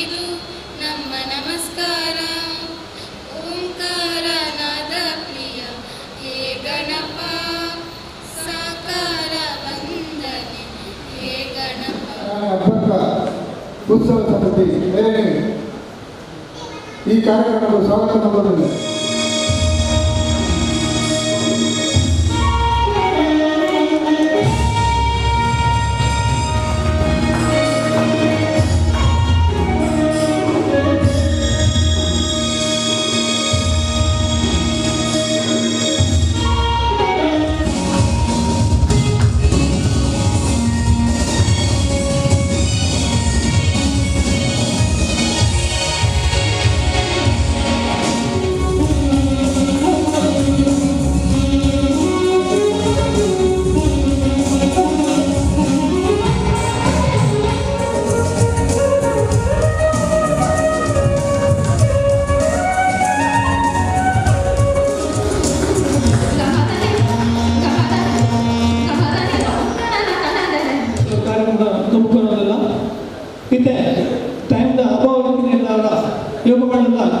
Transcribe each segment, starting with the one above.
ಇದು ನಮ್ಮ ನಮಸ್ಕಾರ. ಓಂಕಾರ ನಾದ ಪ್ರಿಯ ಹೇ ಗಣಪ, ಸಾಕಾರ ವಂದನೆ ಹೇ ಗಣಪ. ಅಬ್ಬಕ್ಕ ಉತ್ಸವ ಸಮಿತಿ ಮೇರೆಗೆ ಈ ಕಾರ್ಯಕ್ರಮಕ್ಕೆ ಸ್ವಾಗತ ಮಾಡುತ್ತದೆ.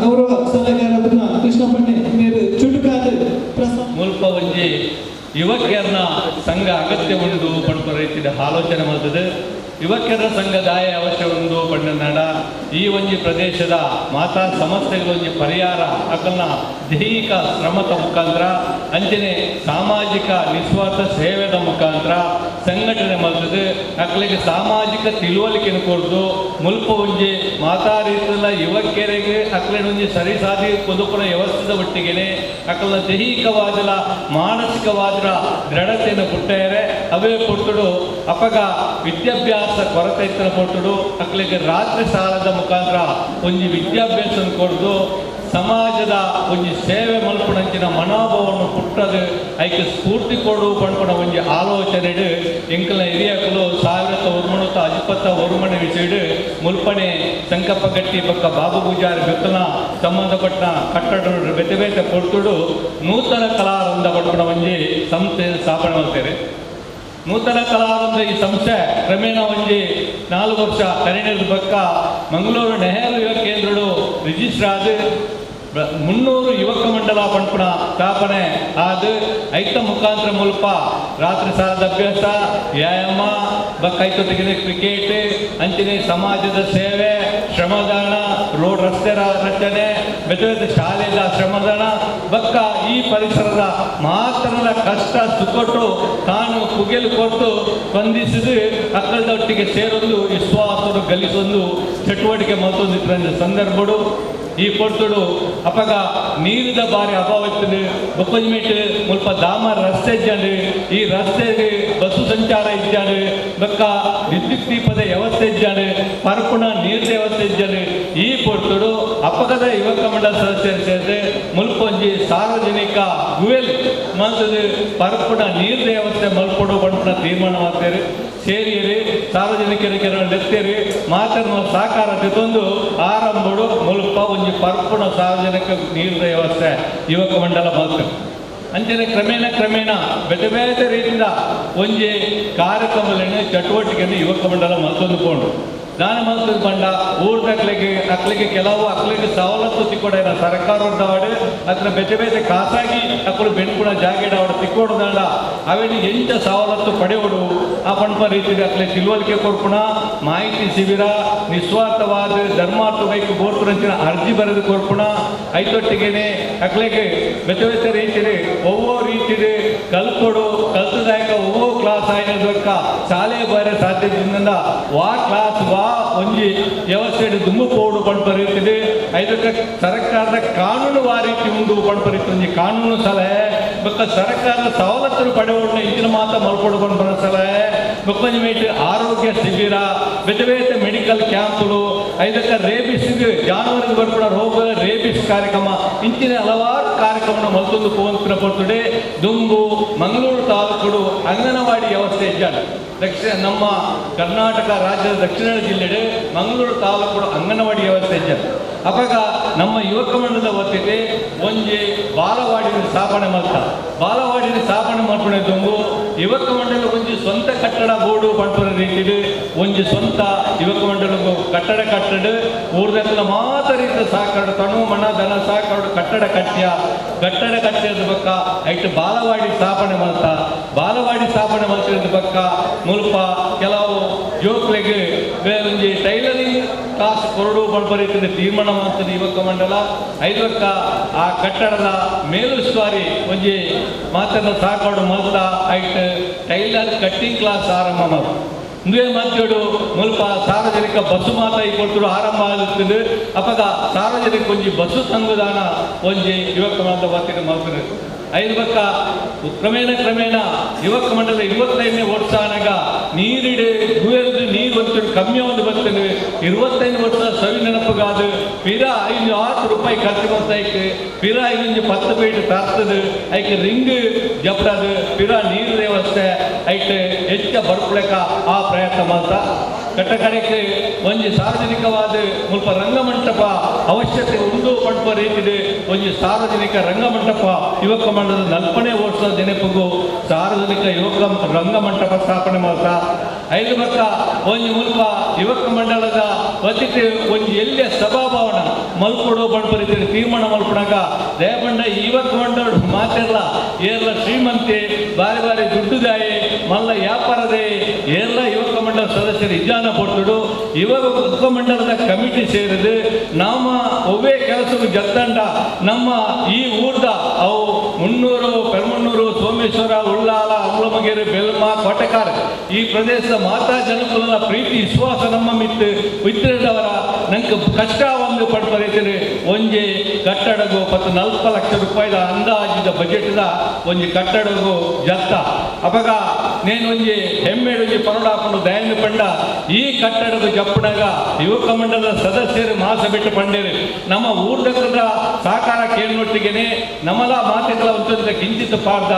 ಗೌರವ ಸಲಹೆಗಾರರನ್ನ ಕೃಷ್ಣಪಣ್ಣೆ ಮೇರು ಚುಟುಕಾದ ಮುಲ್ಪ ಒಂಜಿ ಯುವಕಿಯರ್ನ ಸಂಘ ಅಗತ್ಯ ಉಂಡು ಪಂಪ ರೀತಿಯ ಆಲೋಚನೆ ಮಾಡ್ತದೆ. ಯುವಕಿಯರ ಸಂಘದಾಯ ಅವಶ್ಯ ಉಂಡು ಪಂಡನಾಡ ಈ ಒಂಜಿ ಪ್ರದೇಶದ ಮಾತಾ ಸಮಸ್ಯೆಗಳ ಒಂಜಿ ಪರಿಹಾರ ಅಕಲ್ನ ದೈಹಿಕ ಶ್ರಮದ ಮುಖಾಂತರ ಅಂಚನೆ ಸಾಮಾಜಿಕ ನಿಸ್ವಾರ್ಥ ಸೇವೆದ ಮುಖಾಂತರ ಸಂಘಟನೆ ಮಾಡ್ತದೆ. ಅಕಲಿಗೆ ಸಾಮಾಜಿಕ ತಿಳುವಳಿಕೆಯನ್ನು ಕೊಡ್ದು ಮುಲ್ಪ ಒಂಜಿ ಮಾತಾ ರೀತಿಯ ಯುವಕಿಯರಿಗೆ ಅಕಲಿನ ಒಂಜಿ ಸರಿ ಸಾಧಿ ಕೊದುಪುನ ವ್ಯವಸ್ಥೆದ ಒಟ್ಟಿಗೆನೆ ಅಕಲ್ನ ದೈಹಿಕವಾದಲ ಮಾನಸಿಕವಾದ ದೃಢತೆಯನ್ನು ಪುಟ್ಟೆಯರೆ ಅವೇ ಪೊಟ್ಟುಡು ಅಪಗ ವಿದ್ಯಾಭ್ಯಾಸ ಕೊರತೆ ಇತ್ತಿನ ಪೊಟ್ಟುಡು ಅಕಲಿಗೆ ರಾತ್ರಿ ಸಾಲದ ಮುಖಾಂತರ ಒಂಜಿ ವಿದ್ಯಾಭ್ಯಾಸ ಕೊಡ್ದು ಸಮಾಜದ ಒಂಜಿ ಸೇವೆ ಮಲ್ಪುನಂಚಿನ ಮನೋಭಾವವನ್ನು ಪುಟ್ಟದು ಐಕೆ ಸ್ಫೂರ್ತಿ ಕೊಡು ಪಣ್ಪುನ ಒಂಜಿ ಆಲೋಚನೆ ಎಂಕಲ್ನ ಹಿರಿಯಕುಲು 1921 ವಿಷಯಡು ಮುಲ್ಪನೆ ಸಂಕಪ್ಪ ಗಟ್ಟಿ ಬಕ್ಕ ಬಾಬು ಪೂಜಾರಿ ಬೆತ್ತನ ಸಂಬಂಧಪಟ್ಟ ಕಟ್ಟಡ ಬೇತೆ ಬೇತೆ ಕೊಡ್ತುಡು ನೂತನ ಕಲಾರಂದ ಪಡ್ಪುನ ಒಂಜಿ ಸಂಸ್ಥೆ ಸ್ಥಾಪನೆ ಮಾಡ್ತಾರೆ. ನೂತನ ಕಲಾರಂದ ಈ ಸಂಸ್ಥೆ ಕ್ರಮೇಣ ಒಂಜಿ 4 ವರ್ಷ ಕರಿಣದ ಬಕ್ಕ ಮಂಗಳೂರು ನೆಹರು ಯುವ ಕೇಂದ್ರಡು ರಿಜಿಸ್ಟರ್ ಆದ 300 ಯುವಕ ಮಂಡಲ ಪಂಪುನ ಸ್ಥಾಪನೆ ಆದ ಐತ ಮುಖಾಂತರ ಮುಲ್ಪ ರಾತ್ರಿ ಸಾಲದ ಅಭ್ಯಾಸ ವ್ಯಾಯಾಮ ಬಕ್ಕ ಐತೊಟ್ಟಿಗೆ ಕ್ರಿಕೆಟ್ ಅಂಚನೆ ಸಮಾಜದ ಸೇವೆ ಶ್ರಮದಾನ ರೋಡ್ ರಸ್ತೆ ರಚನೆ ಬೇತೆ ಬೇತೆ ಶಾಲೆಯ ಶ್ರಮದಾನ ಬಕ್ಕ ಈ ಪರಿಸರದ ಮಾತ್ರನ ಕಷ್ಟ ಸುಖಟ್ಟು ತಾನು ಕುಗೆಲು ಕೊಟ್ಟು ಸ್ಪಂದಿಸಿದು ಅಕ್ಕಳದೊಟ್ಟಿಗೆ ಸೇರೊಂದು ವಿಶ್ವಾಸವನ್ನು ಗಳಿಸೊಂದು ಚಟುವಟಿಕೆ ಮತ್ತೊಂದು ಸಂದರ್ಭಡು ಈ ಪೊರ್ತುಡು ಅಪಗ ನೀರಿದ ಬಾರಿ ಅಭಾವ ಇರ್ತದೆ. ಬೊಕ್ಕೊಂಜ್ಮೇಟ್ ಮುಲ್ಪ ದಾಮ ರಸ್ತೆ ಇಜ್ಜಾಂಡು, ಈ ರಸ್ತೆಗೆ ಬಸ್ಸು ಸಂಚಾರ ಇಜ್ಜಾಂಡು, ಬೊಕ್ಕ ವಿದ್ಯುತ್ ದೀಪದ ವ್ಯವಸ್ಥೆ ಇಜ್ಜಾಂಡು, ಪರ್ಪುನ ನೀರಿನ ವ್ಯವಸ್ಥೆ ಇಜ್ಜಾಂಡು. ಈ ಪೊರ್ತುಡು ಅಪಗದ ಯುವಕ ಮಂಡಲ ಸದಸ್ಯರು ಸೇರಿದೆ ಮುಲ್ಪೊಂಜಿ ಸಾರ್ವಜನಿಕ ಗುವೆಲ್ ಮಲ್ತದು ಪರ್ಪುನ ನೀರಿನ ವ್ಯವಸ್ಥೆ ಮಲ್ಪೊಡು ಪನ್ಪುನ ತೀರ್ಮಾನ ಮಾಡ್ತಾರೆ. ಸೇರಿಯರಿ ಸಾರ್ವಜನಿಕರಿಗೆ ಲೆತ್ತೇರಿ ಮಾತನ್ನು ಸಹಕಾರ ತಂದು ಆರಂಭಡು ಮುಲ್ಪ ಒಂಜಿ ಪರ್ಪುನ ಸಾರ್ವಜನಿಕ ನೀರಿನ ವ್ಯವಸ್ಥೆ ಯುವಕ ಮಂಡಲ ಬಂತು. ಅಂಚನೆ ಕ್ರಮೇಣ ಕ್ರಮೇಣ ಬೇತೆ ಬೇತೆ ರೀತಿಯಿಂದ ಒಂಜಿ ಕಾರ್ಯಕ್ರಮಗಳನ್ನು ಚಟುವಟಿಕೆಯನ್ನು ಯುವಕ ಮಂಡಲ ಮಲ್ತೊಂದು ಪೋಂಡು. ದಾನ ಮಲ್ತದ ಬಂಡ ಊರ್ದ ಅಕ್ಲಿಗೆ ಅಕ್ಲಿಗೆ ಕೆಲವು ಅಕ್ಲಿಗೆ ಸವಲತ್ತು ತಿಕ್ಕೊಡ ಸರ್ಕಾರದವಾಡು ಅತ್ರ ಬೇತೆ ಬೇತೆ ಖಾಸಗಿ ಅಕ್ಕಳು ಬೆನ್ಕುಣ ಜಾಗೆಡ ಅವಡು ತಿಕ್ಕೊಡದಂಡ ಅವೆನ್ ಎಂಚ ಸವಲತ್ತು ಪಡೆಯೋಡು ಆ ಪಂಪ ರೀತಿಯ ಅಕ್ಲೆ ತಿಳುವಳಿಕೆ ಕೊರ್ಪುಣ ಮಾಹಿತಿ ಶಿಬಿರ ನಿಸ್ವಾರ್ಥವಾದ ಧರ್ಮಾರ್ಥ ಬೈಕ್ ಬೋರ್ಪುರಂಚಿನ ಅರ್ಜಿ ಬರೆದು ಕೊರ್ಪುಣ ಐತೊಟ್ಟಿಗೆನೆ ಅಕ್ಲೆಗೆ ಬೇತೆ ಬೇತೆ ರೀತಿಯ ಒವ್ವೋ ರೀತಿಯ ಕಲ್ಪೊಡು ಕಲ್ತದಾಯಕ ಒವ್ವೋ ಕ್ಲಾಸ್ ಆಯ್ನದಕ್ಕ ಶಾಲೆ ಬಾರೆ ಸಾಧ್ಯದಿಂದ ವಾ ಕ್ಲಾಸ್ ವಾ ಒಂಜಿ ವ್ಯವಸ್ಥೆ ದುಂಬು ಪೋಡು ಪಂಪ ರೀತಿದೆ ಐದಕ್ಕೆ ಸರ್ಕಾರದ ಕಾನೂನು ವಾ ರೀತಿ ಉಂಡು ಪಂಪ ರೀತಿ ಒಂಜಿ ಕಾನೂನು ಸಲಹೆ ಬೊಕ್ಕ ಸರ್ಕಾರದ ಸವಲತ್ತು ಪಡೆಯೋಣ ಇಂಚಿನ ಮಾತ ಮಲ್ಪೊಡು ಪನ್ಪುನ ಸಲಹೆ ಬೊಕ್ಕ ಮೇಟ್ ಆರೋಗ್ಯ ಶಿಬಿರ ಬೇತೆ ಬೇತೆ ಮೆಡಿಕಲ್ ಕ್ಯಾಂಪುಲು ಐದಕ್ಕೆ ರೇಬಿಸ್ ಜಾನುವಾರು ಬರ್ಪುನ ರೋಗದ ರೇಬಿಸ್ ಕಾರ್ಯಕ್ರಮ ಇಂಚಿನ ಹಲವಾರು ಕಾರ್ಯಕ್ರಮ ಮಲ್ತೊಂದು ಪೋವಂತಿನ ಪೊರ್ತುಡೆ ದುಂಬು ಮಂಗಳೂರು ತಾಲೂಕುಡು ಅಂಗನವಾಡಿ ವ್ಯವಸ್ಥೆ ಇಜ್ಜಾಂಡ್. ದಕ್ಷಿಣ ನಮ್ಮ ಕರ್ನಾಟಕ ರಾಜ್ಯದ ದಕ್ಷಿಣ ಜಿಲ್ಲೆಡೆ ಮಂಗಳೂರು ತಾಲೂಕು ಅಂಗನವಾಡಿ ವ್ಯವಸ್ಥೆ ಇಜ್ಜಾಂಡ್. ಅಪಗ ನಮ್ಮ ಯುವಕ ಮಂಡಲದ ವತಿಗೆ ಒಂಜಿ ಬಾಲವಾಡಿ ಸ್ಥಾಪನೆ ಮಾಡ್ತಾ ಬಾಲವಾಡಿ ಸ್ಥಾಪನೆ ಮಾಡ್ಕೊಂಡಿದ್ದಂಗು ಯುವಕ ಮಂಡಲ ಒಂಜಿ ಸ್ವಂತ ಕಟ್ಟಡ ಬೋರ್ಡು ಪಂಪುನ ರೀತಿಡ್ ಒಂಜಿ ಸ್ವಂತ ಯುವಕ ಮಂಡಲ ಕಟ್ಟಡ ಕಟ್ಟಡ ಊರ್ದಕ್ಲ ಮಾತ ರೀತಿಯ ಸಹಕಾರ ತನು ಮನ ಧನ ಸಹಕಾರ ಕಟ್ಟಡ ಕಟ್ಯ ಕಟ್ಟಡ ಕಟ್ಟಿದ ಬಕ್ಕ ಐಟ್ ಬಾಲವಾಡಿ ಸ್ಥಾಪನೆ ಮಲ್ತ ಬಾಲವಾಡಿ ಸ್ಥಾಪನೆ ಮಲ್ತಿದ ಬಕ್ಕ ಮುಲ್ಪ ಕೆಲವು ಜೋಕ್ಲೆಗ್ ಒಂಜಿ ಟೈಲರಿಂಗ್ ಕ್ಲಾಸ್ ಕೊರಡು ಪಂಪ ರೀತಿಯ ತೀರ್ಮಾನ ಮಾಡ್ತದೆ ಯುವಕ ಮಂಡಲ. ಐದು ಆ ಕಟ್ಟಡದ ಮೇಲುಸ್ತುವಾರಿ ಒಂಜಿ ಮಾತನ್ನ ಸಾಕಾಡು ಮಲ್ತ ಐಟ್ tailor cutting class ಆರಂಭ ಮಾಡು. ಇಂದುವೆ ಮಧ್ಯಡು ಮುಲ್ಪ ಸಾರ್ವಜನಿಕ ಬಸ್ಸು ಮಾತ ಈ ಕೊಡ್ತರು ಆರಂಭ ಆಗುತ್ತದೆ. ಅಪಗ ಸಾರ್ವಜನಿಕ ಒಂಜಿ ಬಸ್ಸು ತಂಗುದಾನ ಒಂಜಿ ಯುವಕ ಮಂಡಲ ವತಿಯಿಂದ ಮಲ್ತದೆ. ಐದು ಪಕ್ಕ ಕ್ರಮೇಣ ಕ್ರಮೇಣ ಯುವಕ ಮಂಡಲ 25ನೇ ವರ್ಷ ಆನಾಗ ನೀರಿಡೆ ಗುವೆಲ್ದು ನೀರು ಬಂತು ಕಮ್ಮಿ ಒಂದು ಬರ್ತದೆ. 25 ವರ್ಷ ಸವಿ ನೆನಪುಗಾದು ಪಿರ 5-6 ರೂಪಾಯಿ ಖರ್ಚು ಬಂತ ಐಕ್ ಪಿರ 5-10 ಪೇಟೆ ತರ್ತದೆ ಐಕ್ ರಿಂಗ್ ಜಪ್ಡದು ಪಿರ ನೀರು ವ್ಯವಸ್ಥೆ ಐಕ್ ಹೆಚ್ಚ ಬರ್ಪುಲೆಕ ಆ ಪ್ರಯತ್ನ ಮಾಡ್ತಾ ಕಟ್ಟ ಕಡೆಗೆ ಒಂಜಿ ಸಾರ್ವಜನಿಕವಾದ ಮುಲ್ಪ ರಂಗಮಂಟಪ ಅವಶ್ಯಕತೆ ಉಂಡು ಪಂಪ ರೀತಿದೆ ಒಂಜಿ ಸಾರ್ವಜನಿಕ ರಂಗಮಂಟಪ ಯುವಕ ಮಂಡಲದ 40ನೇ ವರ್ಷದ ನೆನಪಿಗೂ ಸಾರ್ವಜನಿಕ ಯುವಕ ರಂಗಮಂಟಪ ಸ್ಥಾಪನೆ ಮಾಡ್ತಾ. ಐದು ಪಕ್ಕ ಒಂಜಿ ಮುಲ್ಪ ಯುವಕ ಮಂಡಲದ ವತಿತೆ ಒಂಜಿ ಎಲ್ಲಿಯ ಸಭಾಭವನ ಮಲ್ಪಡು ಪಂಪ ರೀತಿಯಲ್ಲಿ ತೀರ್ಮಾನ ಮಲ್ಪಡಾಗ ದಯಪಂಡ ಯುವಕ ಮಂಡಲ ಮಾತೆಲ್ಲ ಏರ್ಲ ಶ್ರೀಮಂತೆ ಬಾರಿ ಬಾರಿ ದುಡ್ಡುದಾಯಿ ಮಲ್ಲ ವ್ಯಾಪಾರದೇ ಏರ್ಲ ಯುವಕ ಮಂಡಲ ಸದಸ್ಯರು ಇಜಾನ ಪೊಟ್ಟುಡು ಯುವಕ ಮಂಡಲದ ಕಮಿಟಿ ಸೇರಿದು ನಮ್ಮ ಒವ್ವೇ ಕೆಲಸಕ್ಕೂ ಜತ್ತಂಡ ನಮ್ಮ ಈ ಊರ್ದ ಅವು ಮುನ್ನೂರು ಪೆರ್ಮನ್ನೂರು ಸೋಮೇಶ್ವರ ಉಳ್ಳಾಲ ಅಮ್ಲಮಗೇರಿ ಬೆಲ್ಮ ಕೋಟೆಕಾರ ಈ ಪ್ರದೇಶದ ಮಾತಾ ಜನಕುಲನ ಪ್ರೀತಿ ವಿಶ್ವಾಸ ನಮ್ಮ ಮಿತ್ತು ಇತ್ತಿರದವರ ನಂಗೆ ಕಷ್ಟ ಒಂದು ಪಡ್ಪರೈತೇನೆ ಒಂಜಿ ಕಟ್ಟಡಗು 40 ಲಕ್ಷ ರೂಪಾಯಿದ ಅಂದಾಜಿದ ಬಜೆಟ್ದ ಒಂಜಿ ಕಟ್ಟಡಗು ಜತ್ತ. ಅಪಗ ನೇನು ಒಂಜಿ ಹೆಮ್ಮೆಡೊಂಜಿ ಪರೋಡ ಹಾಕೊಂಡು ದಯಂದು ಪಂಡ ಈ ಕಟ್ಟಡದ ಜಪ್ಪುಡಾಗ ಯುವಕ ಮಂಡಲದ ಸದಸ್ಯರು ಮಾಸ ಬಿಟ್ಟು ಪಂಡೇರು ನಮ್ಮ ಊರ್ದಕ್ಕದ ಸಹಕಾರ ಕೇಳಿನೊಟ್ಟಿಗೆನೆ ನಮ್ಮಲ ಮಾತೆಗಳ ಒಂದೊಂದು ಕಿಂಚಿತ್ ಪಾಡ್ದ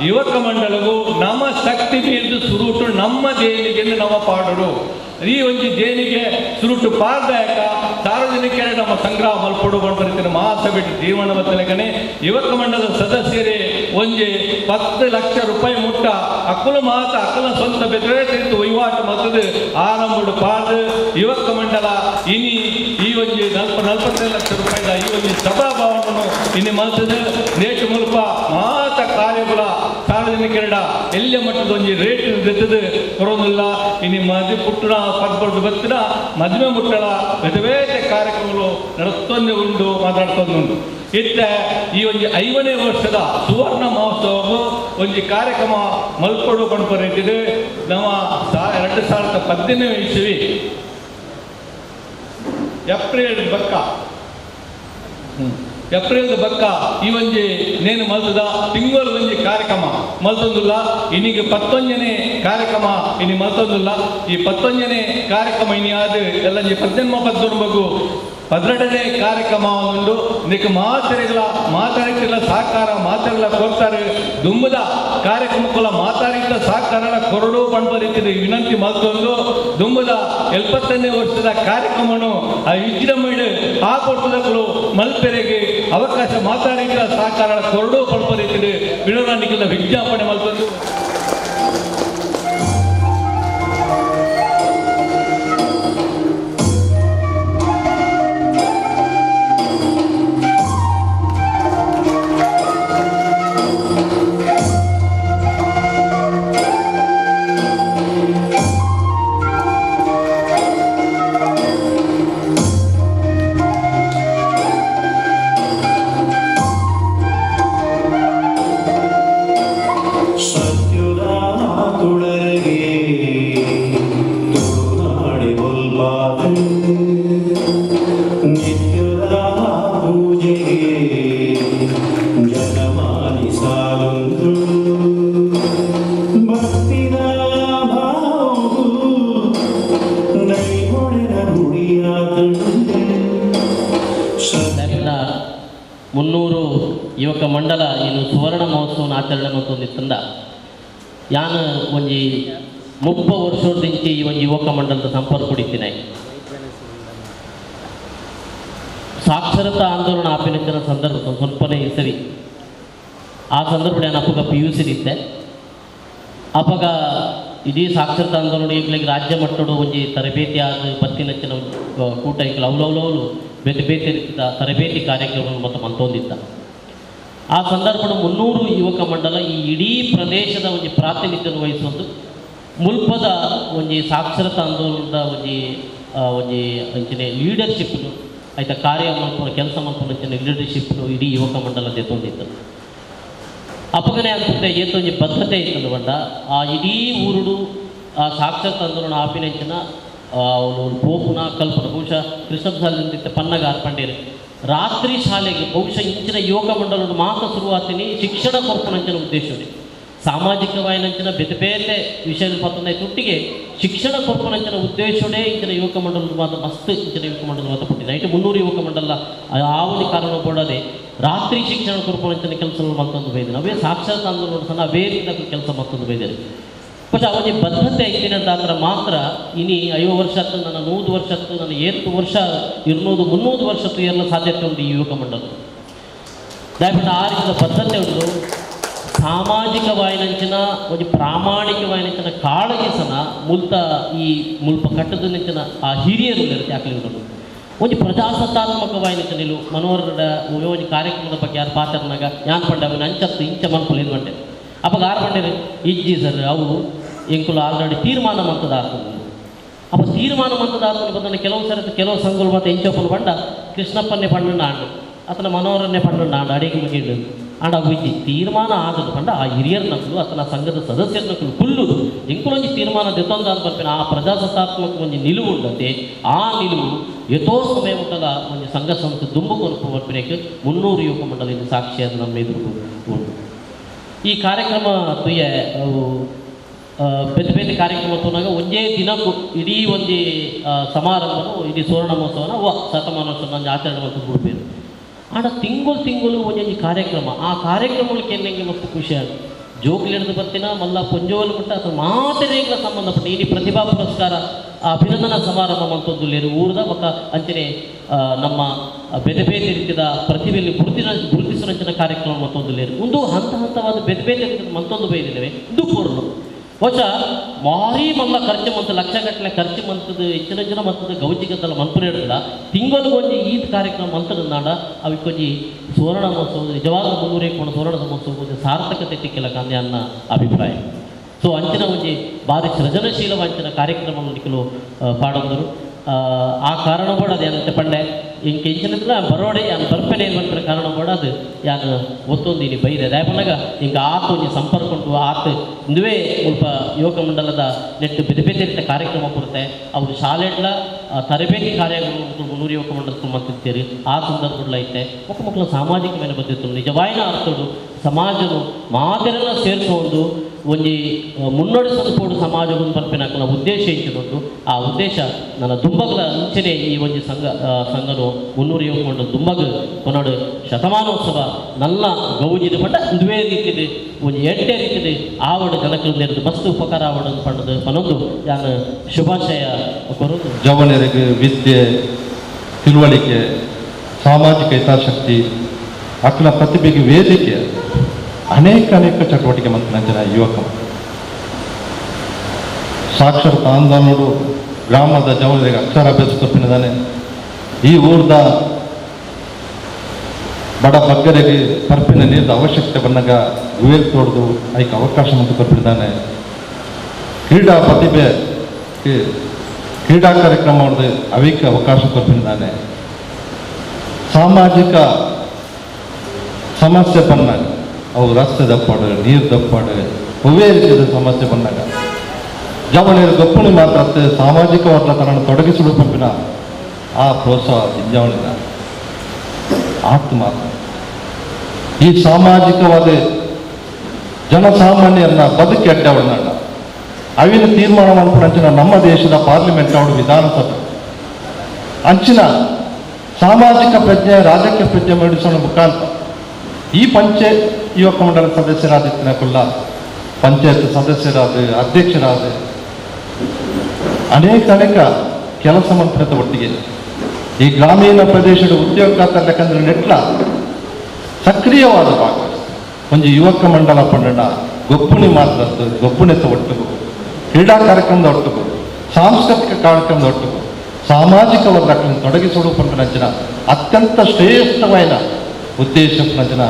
ಯುವಕ ಮಂಡಲಗೂ ನಮ್ಮ ಶಕ್ತಿ ಮೀರಿದು ಸುರುಟು ನಮ್ಮ ದೇಣಿಗೆ ನಮ್ಮ ಪಾಡೋಡು ಈ ಒಂಜಿ ದೇಣಿಗೆ ಸುರುಟು ಪಾಡ್ದಾಯಕ ಸಾರ್ವಜನಿಕರೇ ನಮ್ಮ ಸಂಗ್ರಹ ಮಲ್ಪಡು ಬಂದಿರ್ತೀನಿ ಮಾಸ ಬಿಟ್ಟು ಜೀವನ ಬತ್ತಲೆಗನೆ ಯುವಕ ಮಂಡಲದ ಸದಸ್ಯರೇ ಒಂಜಿ 10 ಲಕ್ಷ ರೂಪಾಯಿ ಮುಟ್ಟ ಅಕ್ಕಲು ಮಾತ ಅಕ್ಕಲ ಸ್ವಂತ ಬೆದ್ರೆ ತಿರುತು ವಹಿವಾಟು ಮತ್ತದು ಆರಂಭಡು ಪಾಡು ಯುವಕ ಮಂಡಲ ಇನಿ ಈ ಒಂಜಿ 45 ಲಕ್ಷ ರೂಪಾಯಿದ ಈ ಒಂಜಿ ಸಭಾಭವನವನ್ನು ಇನಿ ಮಲ್ತದು ನೇಟು ಮುಲ್ಪ ಮಾತ ಕಾರ್ಯಗಳ ಸಾರ್ವಜನಿಕರಡ ಎಲ್ಲ ಮಟ್ಟದ ಒಂಜಿ ರೇಟ್ ದೆತ್ತದು ಕೊರೋನಿಲ್ಲ. ಇನಿ ಮದಿ ಪುಟ್ಟಣ ಪದ್ಬರ್ದು ಬತ್ತಿನ ಮದುವೆ ಮುಟ್ಟಳ ಬೇತೆ ಬೇತೆ ಕಾರ್ಯಕ್ರಮಗಳು ನಡೆಸ್ತೊಂದೇ ಉಂಟು ಮಾತಾಡ್ತೊಂದುಂಟು. ಇತ್ತ ಈ ಒಂಜಿ 50ನೇ ವರ್ಷದ ಸುವರ್ಣ ಮಹೋತ್ಸವವು ಒಂಜಿ ಕಾರ್ಯಕ್ರಮ ಮಲ್ಪಡು ಪಣಪರಿತಿದೆ. ನಮ್ಮ 2018ನೇ ಇಸ್ವಿ ಏಪ್ರಿಲ್ ಬಕ್ಕ ಏಪ್ರಿಲ್ ಬಕ್ಕ ಈ ಒಂಜಿ ನೇನು ಮಲ್ತದ ತಿಂಗಳು ಒಂಜಿ ಕಾರ್ಯಕ್ರಮ ಮಲ್ತೊಂದುಲ್ಲ. ಇನ್ನೀಗ 11ನೇ ಕಾರ್ಯಕ್ರಮ ಇನಿ ಮಲ್ತೊಂದುಲ್ಲ. ಈ 11ನೇ ಕಾರ್ಯಕ್ರಮ ಇನಿ ಆದ ಎಲ್ಲಂಜಿ 18 ಬಗು 12ನೇ ಕಾರ್ಯಕ್ರಮ ಉಂಡು. ಇದಕ್ಕೆ ಮಾತರಿಗಳ ಮಾತಾಡಿಲ್ಲ ಸಹಕಾರ ಮಾತಾಡಲ ಕೊಡ್ತಾರೆ ದುಂಬದ ಕಾರ್ಯಕ್ರಮಕ್ಕಲ್ಲ ಮಾತಾಡಿದ ಸಹಕಾರ ಕೊರಡು ಪಂಪ ರೀತಿಯ ವಿನಂತಿ ಮಲ್ತೊಂದು ದುಂಬದ 70ನೇ ವರ್ಷದ ಕಾರ್ಯಕ್ರಮವನ್ನು ಆ ವಿಜೃಂಭಣೆ ಆ ಕೊಟ್ಟದಕ್ಕೂ ಮಲ್ಪೆರೆಗೆ ಅವಕಾಶ ಮಾತಾಡಿದ ಸಹಕಾರ ಕೊರಡು ಪಂಪ ರೀತಿಯ ವಿನೋದಾನಿಕೆಲ್ಲ ವಿಜ್ಞಾಪನೆ ಮಲ್ತೊಂದು. ಯುವಕ ಮಂಡಲ ಇನ್ನು ಸುವರ್ಣ ಮಹೋತ್ಸವನ ಆಚರಣೆ ಮತ್ತೊಂದಿತ್ತಂದ ಯಾನು ಒಂಜಿ 30 ವರ್ಷದಿಂಚಿ ಈ ಒಂಜಿ ಯುವಕ ಮಂಡಲದ ಸಂಪರ್ಕ ಕುಡಿತೀನಿ. ಸಾಕ್ಷರತಾ ಆಂದೋಲನ ಆಪಿನಂಚಿನ ಸಂದರ್ಭ ಸ್ವಲ್ಪನೇ ಸರಿ ಆ ಸಂದರ್ಭ ನಾನು ಅಪ್ಪಗ P U C ಇದ್ದೆ. ಅಪಗ ಇಡೀ ಸಾಕ್ಷರತಾ ಆಂದೋಲನ ಈಗಲಿಗೆ ರಾಜ್ಯ ಮಟ್ಟದ ಒಂಜಿ ತರಬೇತಿ ಆದ ಬತ್ತಿನಂಚಿನ ಕೂಟ ಈಗಲ ಅವಲವಲವಲು ಬೇತೆ ಬೇತೆ ರೀತಿಯ ತರಬೇತಿ ಕಾರ್ಯಕ್ರಮ ಮತ್ತು ಮಂತೊಂದಿದ್ದ. ಆ ಸಂದರ್ಭದ 300 ಯುವಕ ಮಂಡಲ ಈ ಇಡೀ ಪ್ರದೇಶದ ಒಂಜಿ ಪ್ರಾತಿನಿಧ್ಯವನ್ನು ವಹಿಸೊಂದು ಮುಲ್ಪದ ಒಂಜಿ ಸಾಕ್ಷರತಾ ಆಂದೋಲನದ ಒಂಜಿ ಒಂಜಿ ಅಂಚಿನ ಲೀಡರ್ಶಿಪ್ನು ಆಯ್ತಾ ಕಾರ್ಯ ಮಲ್ಪುನ ಕೆಲಸ ಮಲ್ಪುನ ಅಂಚಿನ ಲೀಡರ್ಶಿಪ್ನು ಇಡೀ ಯುವಕ ಮಂಡಲ ತೆತ್ತೊಂದಿತ್ತು. ಅಪಗನೆ ಅನ್ಸುತ್ತೆ ಏತೊಂಜಿ ಬದ್ಧತೆ ಇತ್ತಂದು ಬಂಡ ಆ ಇಡೀ ಊರುಡು ಆ ಸಾಕ್ಷರತಾ ಆಂದೋಲನ ಆಪಿನಂಚಿನ ಅವನು ಪೋಪುನ ಕಲ್ಪನ ಬಹುಶಃ ಕೃಷ್ಣಪ್ರಸಾದ್ ಪನ್ನಗ ಪಂಡೇರು ರಾತ್ರಿ ಶಾಲೆಗೆ ಬಹುಶಃ ಇಂಚಿನ ಯುವಕ ಮಂಡಲದ ಮಾತ್ರ ಶುರುವಾತೀನಿ ಶಿಕ್ಷಣ ಕೊರ್ಪುನಂಚಿನ ಉದ್ದೇಶವೇ ಸಾಮಾಜಿಕವಾಯಿನಂಚಿನ ಬೇತೆ ಬೇತೆ ವಿಷಯದ ಪತ್ತೊಂದು ತುಟ್ಟಿಗೆ ಶಿಕ್ಷಣ ಕೊರ್ಪುನಂಚಿನ ಉದ್ದೇಶವೇ ಇಂಚಿನ ಯುವಕ ಮಂಡಲದ ಮಾತ್ರ ಮಸ್ತ್ ಇಂಚಿನ ಯುವಕ ಮಂಡಲದ ಮಾತ್ರ ಪುಟ್ಟಿದೆ. ಐಟು 300 ಯುವಕ ಮಂಡಲ ಆವಳಿ ಕಾರಣ ಕೊಡದೆ ರಾತ್ರಿ ಶಿಕ್ಷಣ ಕೊರ್ಪುನಂಚಿನ ಕೆಲಸ ಮತ್ತೊಂದು ಬೈದಿನ ಅವೇ ಸಾಕ್ಷರತಾ ಆಂದೋಲನ ಸಹ ಅವೇ ರೀತಿಯ ಕೆಲಸ ಮತ್ತೊಂದು ಬೈದಿದೆ. ಬಟ್ ಅವನಿ ಬದ್ಧತೆ ಇತ್ತಿನಂತಾದ್ರೆ ಮಾತ್ರ ಇನಿ 50 ವರ್ಷ ನನ್ನ 100 ವರ್ಷ ನನ್ನ 8 ವರ್ಷ 200 300 ವರ್ಷ ಎಲ್ಲ ಸಾಧ್ಯತೆ ಉಂಟು ಈ ಯುವಕ ಮಂಡಲ. ದಯವಿಟ್ಟು ಆ ರೀತಿಯ ಬದ್ಧತೆ ಉಂಟು ಸಾಮಾಜಿಕವಾಯಿನಂಚಿನ ಒಂದು ಪ್ರಾಮಾಣಿಕವಾಯಿನಂಚಿನ ಕಾಳಜಿಸನ ಮುಲ್ತ ಈ ಮುಲ್ಪ ಕಟ್ಟದ ನಂಚಿನ ಆ ಹಿರಿಯರು ಇರುತ್ತೆ ಯಾಕಲಿ ಉಂಟು ಒಂದು ಪ್ರಜಾಸತ್ತಾತ್ಮಕವಾಯಿನಂಚಿನ ನಿಲುವು ಮನೋಹರ ಒಂಜಿ ಕಾರ್ಯಕ್ರಮದ ಬಗ್ಗೆ ಯಾರು ಪಾತ್ರನಾಗ ಯಾನ್ ಪಂಡ ಅವನ ಅಂಚತ್ತು ಇಂಚ ಮನ್ಪುಲು ಇದು ಬಂಡೆ ಅಪ್ಪ ಆರು ಬಂಡೇರು ಇಜ್ಜಿ ಸರ್ ಅವು ಎಂಕುಲು ಆಲ್ರೆಡಿ ತೀರ್ಮಾನ ಮಂತದ ಆಗ್ತದೆ. ಅಪ್ಪ ತೀರ್ಮಾನ ಮಂತದ ಆಗ್ತದೆ ಬಂದ ಕೆಲವು ಸರಿ ಕೆಲವು ಸಂಘಗಳು ಮತ್ತು ಎಂಚೊಪ್ಪಲು ಬಂಡ ಕೃಷ್ಣಪ್ಪನ್ನೇ ಪಂಡ ಆಂಡು ಆತನ ಮನೋಹರನ್ನೇ ಪಂಡ ಆಂಡು ಅಡಿಗೆ ಮುಗಿಡು ಆಂಡ ಅವು ಇಜ್ಜಿ ತೀರ್ಮಾನ ಆಗದು ಪಂಡ ಆ ಹಿರಿಯರ ನಕಲು ಆತನ ಸಂಘದ ಸದಸ್ಯರ ನಕಲು ಕುಲ್ಲುದು ಎಂಕುಲೊಂಜಿ ತೀರ್ಮಾನ ದೆತ್ತೊಂದು ಅಂತ ಬರ್ಪಿನ ಆ ಪ್ರಜಾಸತ್ತಾತ್ಮಕ ಒಂಜಿ ನಿಲುವು ಉಂಡತೆ ಆ ನಿಲುವು ಯಥೋ ಸಮಯ ಉಂಟದ ಒಂಜಿ ಸಂಘ ಸಂಸ್ಥೆ ದುಂಬು ಕೊರಪು ಬರ್ಪಿನಕ್ಕೆ 300 ಯುವಕ ಮಂಡಲ ಸಾಕ್ಷಿಯಾದ ನಮ್ಮ ಎದುರು ಉಂಟು. ಈ ಕಾರ್ಯಕ್ರಮ ತುಯ್ಯ ಬೇತೆ ಬೇತೆ ಕಾರ್ಯಕ್ರಮ ತೋನಾಗ ಒಂದೇ ದಿನಕ್ಕೂ ಇಡೀ ಒಂಜಿ ಸಮಾರಂಭನು ಇಡೀ ಸುವರ್ಣ ಮಹೋತ್ಸವನ ಶತಮಾನೋತ್ಸವ ಆಚರಣೆ ಮಾಡ್ಕೊಂಡು ಬಿಡ್ಬೇಕು. ಆಡ ತಿಂಗಳು ತಿಂಗಳು ಒಂದೊಂದು ಕಾರ್ಯಕ್ರಮ ಆ ಕಾರ್ಯಕ್ರಮಗಳಿಗೆ ಎನ್ನಂಗೆ ಮಸ್ತ್ ಖುಷಿ ಆಗುತ್ತೆ. ಜೋಕ್ಲಿ ಹಿಡಿದು ಬರ್ತೀನ ಮಲ್ಲ ಪೊಂಜೋಲು ಮಟ್ಟ ಅಥವಾ ಮಾತೆರೆಗಳ ಸಂಬಂಧಪಟ್ಟ ಇಡೀ ಪ್ರತಿಭಾ ಪುರಸ್ಕಾರ ಅಭಿನಂದನಾ ಸಮಾರಂಭ ಮಂತೊಂದು ಊರದ ಬೊಕ್ಕ ಅಂಚನೆ ನಮ್ಮ ಬೇತೆ ಬೇತೆ ರೀತಿಯ ಪ್ರತಿಭೆಯಲ್ಲಿ ಗುರುತಿಸುವಂಚಿನ ಕಾರ್ಯಕ್ರಮ ಮತ್ತೊಂದು ಒಂದು ಹಂತ ಹಂತವಾದ ಬೇತೆ ಬೇತೆ ರೀತಿಯ ಮತ್ತೊಂದು ಬೈದಿದ್ದೇವೆ ಇದು ಪೂರ್ಣ ಹೊಸ ಭಾರಿ ಮಲ್ಲ ಖರ್ಚು ಮಂತ ಲಕ್ಷಗಟ್ಟಲೆ ಖರ್ಚು ಮಂತದ ಹೆಚ್ಚಿನ ಜನ ಮಂತದ ಗೌಜಿಗದ್ದಲ್ಲ ಮನ್ಪುರ ಹಿಡಿದ ತಿಂಗಳಿಗೊಂಜಿ ಈದ್ ಕಾರ್ಯಕ್ರಮ ಮಂತದ ಅವಕ್ಕೊಂಜಿ ಸುವರ್ಣ ಮಹೋತ್ಸವ ನಿಜವಾದ 300 ಸುವರ್ಣ ಮಹೋತ್ಸವ ಸಾರ್ಥಕತೆ ತಿಕ್ಕಿಲ್ಲ ಕಾಂದೆ ಅನ್ನ ಅಭಿಪ್ರಾಯ. ಸೊ ಅಂಚಿನ ಒಂಜಿ ಭಾರಿ ಸೃಜನಶೀಲ ಅಂಚಿನ ಕಾರ್ಯಕ್ರಮ ನಿಖಲು ಪಾಡೊಂದರು ಆ ಕಾರಣ ಕೂಡ ಅದು ಏನಂತೆ ಪಂಡೆ ಇಂಕ ಇಂಚಿನ ಬರೋಡೆ ಯಾನ್ ಬರ್ಪೆನೆ ಏನು ಕಾರಣ ಕೂಡ ಅದು ಯಾನು ಒತ್ತೊಂದು ಇಲ್ಲಿ ಬೈದೆ ದಯಪನ್ನಾಗ ಹಿಂಗೆ ಆತ ಒಂಜಿ ಸಂಪರ್ಕ ಉಂಟು ಆತ ಇಂದುವೇ ಸ್ವಲ್ಪ ಯುವಕ ಮಂಡಲದ ನೆಟ್ಟು ಬೇತೆ ಬೇತೆ ರೀತಿಯ ಕಾರ್ಯಕ್ರಮ ಕೊಡುತ್ತೆ ಅವರು ಶಾಲೆಡ್ಲ ತರಬೇತಿ ಕಾರ್ಯಗಳು 300 ಯುವಕ ಮಂಡಲ ಮಂತಿರ್ತೀರಿ ಆ ಸಂದರ್ಭಗಳು ಐತೆ ಮುಖ ಮಕ್ಕಳ ಸಾಮಾಜಿಕ ಮೇಲೆ ಬಂದಿತ್ತು ನಿಜವಾಯಿನ ಅರ್ಥಡು ಸಮಾಜನು ಮಾತೆರೆಲ್ಲ ಸೇರಿಸೋದು ಒಂಜಿ ಮುನ್ನಡೆಸೋದು ಕೂಡ ಸಮಾಜವನ್ನು ಬರ್ಪಿನಾಕನ ಉದ್ದೇಶ ಇಟ್ಟಿದ್ದು ಆ ಉದ್ದೇಶ ನನ್ನ ದುಂಬಗಲ ಮುಂಚೆನೆ ಈ ಒಂಜಿ ಸಂಘನು 300 ಯುವಕ ಮಂಡಲ ದುಂಬಗ ಕೊನಾಡು ಶತಮಾನೋತ್ಸವ ನಲ್ಲ ಗೌಜಿದ ಪಂಡ ಇಂದುವೇ ರೀತಿದೆ ಒಂಜಿ ಎಡ್ಡೆ ರೀತಿದೆ ಆವಡು ಜನಕ್ಕೆ ಮಸ್ತ್ ಉಪಕಾರ ಆವಡು ಪಂಡದು ಪನೊಂದು ಯಾನು ಶುಭಾಶಯ ಕೊರೋದು. ಜವನರಿಗೆ ವಿದ್ಯೆ ತಿಳುವಳಿಕೆ ಸಾಮಾಜಿಕ ಹಿತಾಸಕ್ತಿ ಅಕ್ಕನ ಪ್ರತಿಭೆಗೆ ವೇದಿಕೆ ಅನೇಕ ಅನೇಕ ಚಟುವಟಿಕೆ ಮಂತ್ರಿನ ಜನ ಯುವಕ ಸಾಕ್ಷರತಾ ಆಂದೋಲನಡು ಗ್ರಾಮದ ಜವನರಿಗೆ ಅಕ್ಷರಾಭ್ಯಾಸ ಕೊಪ್ಪಿನದಾನೆ ಈ ಊರ್ದ ಬಡ ಬಗ್ಗರಿಗೆ ಪರ್ಪಿನ ನೀರಿನ ಅವಶ್ಯಕತೆ ಬಂದಾಗ ಗುವೇಲ್ ತೋಡ್ದು ಐಕೆ ಅವಕಾಶ ಮತ್ತು ಕೊಪ್ಪಿದ್ದಾನೆ. ಕ್ರೀಡಾ ಪ್ರತಿಭೆ ಕ್ರೀಡಾ ಕಾರ್ಯಕ್ರಮ ಮಾಡಿದ ಅವಕ್ಕೆ ಅವಕಾಶ ಕೊಪ್ಪಿದ್ದಾನೆ. ಸಾಮಾಜಿಕ ಸಮಸ್ಯೆ ಬಂದಾಗ ಅವು ರಸ್ತೆ ದಪ್ಪಾಡು ನೀರು ದಪ್ಪಾಡು ಹೂವೇ ರೀತಿಯ ಸಮಸ್ಯೆ ಬಂದಾಗ ಜವಳಿಯರ ಗಪ್ಪುಣಿ ಮಾತ್ರ ಸಾಮಾಜಿಕವಾದ ತನ್ನನ್ನು ತೊಡಗಿಸಲು ಪಂಪಿನ ಆ ಪ್ರೋತ್ಸಾಹ ಜಿಂಜಾವಳಿನ ಆತ್ಮ ಈ ಸಾಮಾಜಿಕವಾದ ಜನಸಾಮಾನ್ಯರನ್ನ ಬದುಕಿ ಅಡ್ಡವಳನಾಡ ಅವಿನ ತೀರ್ಮಾನ ಮಾಡ್ಕೊಂಡು ನಮ್ಮ ದೇಶದ ಪಾರ್ಲಿಮೆಂಟ್ ಅವರು ವಿಧಾನಸಭೆ ಅಂಚಿನ ಸಾಮಾಜಿಕ ಪ್ರಜ್ಞೆ ರಾಜಕೀಯ ಪ್ರಜ್ಞೆ ಮೂಡಿಸೋಣ ಮುಖಾಂತರ ಈ ಪಂಚಾಯತ್ ಯುವಕ ಮಂಡಲ ಸದಸ್ಯರಾದ ಕುಲ್ಲ ಪಂಚಾಯತ್ ಸದಸ್ಯರಾದ ಅಧ್ಯಕ್ಷರಾದ ಅನೇಕ ಅನೇಕ ಕೆಲಸ ಮಂತ್ರದ ಒಟ್ಟಿಗೆ ಈ ಗ್ರಾಮೀಣ ಪ್ರದೇಶದ ಉದ್ಯೋಗ ಖಾತರಿ ನೆಟ್ಲ ಸಕ್ರಿಯವಾದ ಭಾಗ ಒಂಜಿ ಯುವಕ ಮಂಡಲ ಪಂಡನ ಗೊಪ್ಪುಣಿ ಮಾತ್ರ ಗೊಪ್ಪುಣೆತ ಒಟ್ಟುಗು, ಕ್ರೀಡಾ ಕಾರ್ಯಕ್ರಮದ ಒಟ್ಟುಗು, ಸಾಂಸ್ಕೃತಿಕ ಕಾರ್ಯಕ್ರಮದ ಒಟ್ಟುಗು, ಸಾಮಾಜಿಕವಾದ ಅಕ್ಕలను ತೊಡಗಿಸೋಡು ಪಂಪಿನಂಚಿನ ಅತ್ಯಂತ ಶ್ರೇಷ್ಠವಾದ ಉದ್ದೇಶ ಪಂಪಿನಂಚಿನ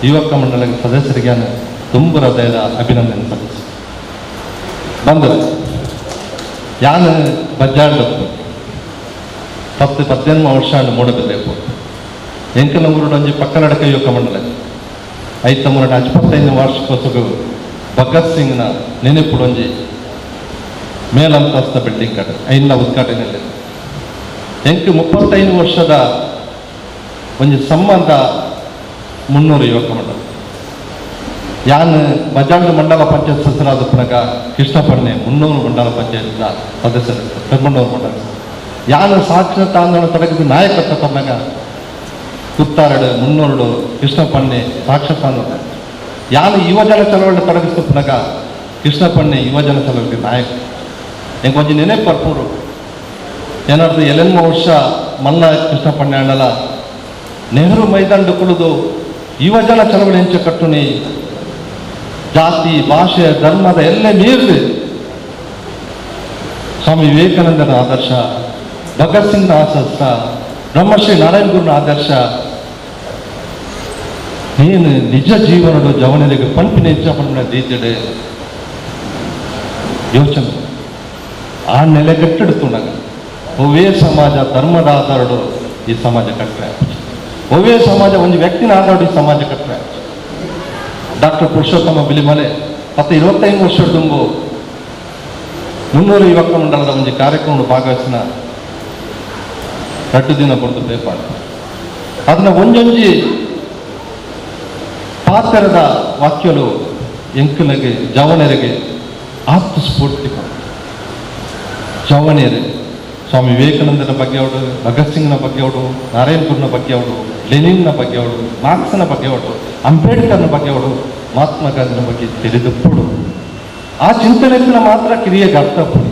ಯುವಕ ಮಂಡಲ ಸದಸ್ಯರಿಗೆ ತುಂಬ ಹೃದಯದ ಅಭಿನಂದನೆ ಸಲ್ಲಿಸಿ ಬಂದರು. ಯಾನು ಬಜ್ಜಾಂಡು 10 15 ವರ್ಷ ಮೂಡಬೇಕು. ಎಂಕಲ ಊರುಡೊಂಜಿ ಪಕ್ಕನಡಕ ಯುವಕ ಮಂಡಲ ಐತ ಮೂರಡ 25 ವಾರ್ಷಿಕೋತ್ಸವ ಭಗತ್ ಸಿಂಗ್ನ ನೆನಪುಡೊಂಜಿ ಮೇಲಂತಸ್ತ ಬಿಲ್ಡಿಂಗ್ ಕಟ್ಟ ಐನ ಉದ್ಘಾಟನೆಯಲ್ಲಿ ಎಂಕ್ 35 ವರ್ಷದ ಒಂಜಿ ಸಂಬಂಧ 300 ಯುವಕ ಮಂಡಲ. ಯಾನ್ ಬಜಾಂಡ್ ಮಂಡಲ ಪಂಚಾಯತ್ ಸದಸ್ಯರಾದ ಪುನಗ ಕೃಷ್ಣಪಣ್ಣೆ 300 ಮಂಡಲ ಪಂಚಾಯತ್ ಸದಸ್ಯರು ಕರ್ಮಣ್ಣೂರು ಮಂಡಲ. ಯಾನ್ ಸಾಕ್ಷರತಾ ಆಂದೋಲನ ತೊಡಗಿದ ನಾಯಕತ್ವ ಪನ್ನಗ ಕುತ್ತಾರಡು 300 ಕೃಷ್ಣಪಣ್ಣೆ ಸಾಕ್ಷರತಾ ಆಂದೋಲನ. ಯಾನ್ ಯುವಜನ ಚಳವಳಿ ತೊಡಗಿಸಿದ ಪುನಗ ಕೃಷ್ಣಪಣ್ಣೆ ಯುವಜನ ಚಳವಳಿ ನಾಯಕ. ಎಂಕ್ ಒಂಜಿ ನೆನಪು ಬರ್ಪುಂಡು, ಏನಾದ್ರು ಎಲೆನ್ಮ ವರ್ಷ ಮಲ್ಲ ಕೃಷ್ಣಪಣ್ಣೆ ಅಣ್ಣಲ ನೆಹರು ಮೈದಾನ ಕುಳಿದು ಯುವಜನ ಚಳವಳಿ ಹೆಂಚ ಕಟ್ಟುನಿ, ಜಾತಿ ಭಾಷೆ ಧರ್ಮದ ಎಲ್ಲ ಮೀರಿ ಸ್ವಾಮಿ ವಿವೇಕಾನಂದನ ಆದರ್ಶ, ಭಗತ್ ಸಿಂಗ್ನ ಆದರ್ಶ, ಬ್ರಹ್ಮಶ್ರೀ ನಾರಾಯಣ ಗುರುನ ಆದರ್ಶ ನೀನು ನಿಜ ಜೀವನದ ಜವನರಿಗೆ ಪಂಪಿನ ಹೆಚ್ಚ ಪಂಪಿನ ದೀತಿಡೆ ಯೋಚನೆ ಆ ನೆಲೆಗಟ್ಟಿಡ್ತುಂಡಾಗ ಒವ್ವೇ ಸಮಾಜ ಧರ್ಮದ ಆಧಾರಡು ಈ ಸಮಾಜ ಕಟ್ಟರೆ, ಒವ್ವೇ ಸಮಾಜ ಒಂದು ವ್ಯಕ್ತಿನ ಆಧಾರಡು ಈ ಸಮಾಜ ಕಟ್ಟರೆ. ಡಾಕ್ಟರ್ ಪುರುಷೋತ್ತಮ ಬಿಲಿಮಲೆ 25 ವರ್ಷ ತುಂಬು 300 ಯುವಕ ಮಂಡಲದ ಒಂದು ಕಾರ್ಯಕ್ರಮ ಭಾಗವಹಿಸಿನ 2 ದಿನ ಕೊಡ್ತು ಪೇಪಾಡ ಅದನ್ನ ಒಂಜೊಂಜಿ ಪಾತ್ರದ ವಾಕ್ಯಲು ಎಂಕುಲಗೆ ಜವನರಿಗೆ ಆತ್ಮಸ್ಫೂರ್ತಿ. ಜವನರು ಸ್ವಾಮಿ ವಿವೇಕಾನಂದನ ಬಗ್ಗೆ ಅವಳು, ಭಗತ್ ಸಿಂಗ್ನ ಬಗ್ಗೆ ಅವಳು, ನಾರಾಯಣ ಗುರುನ ಬಗ್ಗೆ ಅವಳು, ಲೆನಿನ್ನ ಬಗ್ಗೆ ಅವಳು, ಮಾರ್ಕ್ಸ್ನ ಬಗ್ಗೆ ಅವಳು, ಅಂಬೇಡ್ಕರ್ನ ಬಗ್ಗೆ ಅವಳು, ಮಹಾತ್ಮ ಗಾಂಧಿನ ಬಗ್ಗೆ ತಿಳಿದುಪ್ಪಡು. ಆ ಚಿಂತನೆ ಮಾತ್ರ ಕ್ರಿಯೆಗೆ ಅರ್ಥ ಪುಡಿ,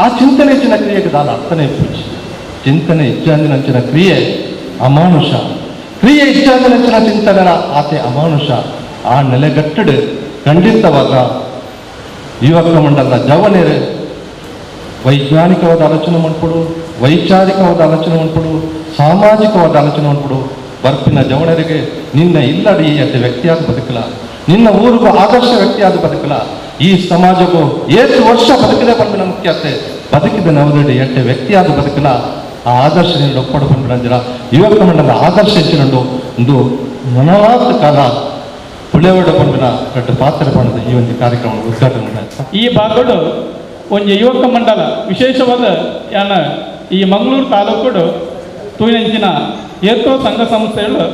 ಆ ಚಿಂತನೆ ಹೆಚ್ಚಿನ ಕ್ರಿಯೆಗೆ ದಾನ ಅರ್ಥನೇ ಪೂಜಿ. ಚಿಂತನೆ ಇಚ್ಛಾಂದಿನಂಚಿನ ಕ್ರಿಯೆ ಅಮಾನುಷ, ಕ್ರಿಯೆ ಇಚ್ಛಾಂದಿನಂಚಿನ ಚಿಂತನೆನ ಆತೆ ಅಮಾನುಷ. ಆ ನೆಲೆಗಟ್ಟಡು ಖಂಡಿತವಾದ ಯುವಕ ಮಂಡಲದ ಜವನರು ವೈಜ್ಞಾನಿಕವಾದ ಆಲೋಚನೆ ಮಾಡ್ಕೊಡು, ವೈಚಾರಿಕವಾದ ಆಲೋಚನೆ ಮಾಡ್ಕೊಡು, ಸಾಮಾಜಿಕವಾದ ಆಲೋಚನೆ ಮಾಡ್ಕೊಡು. ಬರ್ಪಿನ ಜವನರಿಗೆ ನಿನ್ನ ಇಲ್ಲಡಿ ಅತಿ ವ್ಯಕ್ತಿಯಾದ ಬದುಕಲ, ನಿನ್ನ ಊರಿಗೂ ಆದರ್ಶ ವ್ಯಕ್ತಿಯಾದ ಬದುಕಲ, ಈ ಸಮಾಜಕ್ಕೂ 7 ವರ್ಷ ಬದುಕದೆ ಬಂದ ಮುಖ್ಯತೆ ಬದುಕಿದ ನವದಡಿ ಎಟ್ಟೆ ವ್ಯಕ್ತಿಯಾದ ಬದುಕಲ. ಆ ಆದರ್ಶ ನಿನ್ನ ಒಪ್ಪಡು ಬಂದಿರ ಯುವಕ ಮಂಡಲದ ಆದರ್ಶ ಹೆಚ್ಚಿನಂಡು ಒಂದು ನನವಾದ ಕಾಲ ಪುಳೆವಡ ಬಂದಿನ ದೊಡ್ಡ ಪಾತ್ರ ಪಡೆದ ಈ ಒಂದು ಕಾರ್ಯಕ್ರಮ ಉದ್ಘಾಟನೆ. ಈ ಭಾಗಡು ಒಂದು ಯುವಕ ಮಂಡಲ ವಿಶೇಷವಾದ ಯಾನ ಈ ಮಂಗಳೂರು ತಾಲೂಕುಡು ತೂಯಿನಂಚಿನ ಏತೋ ಸಂಘ ಸಂಸ್ಥೆಗಳು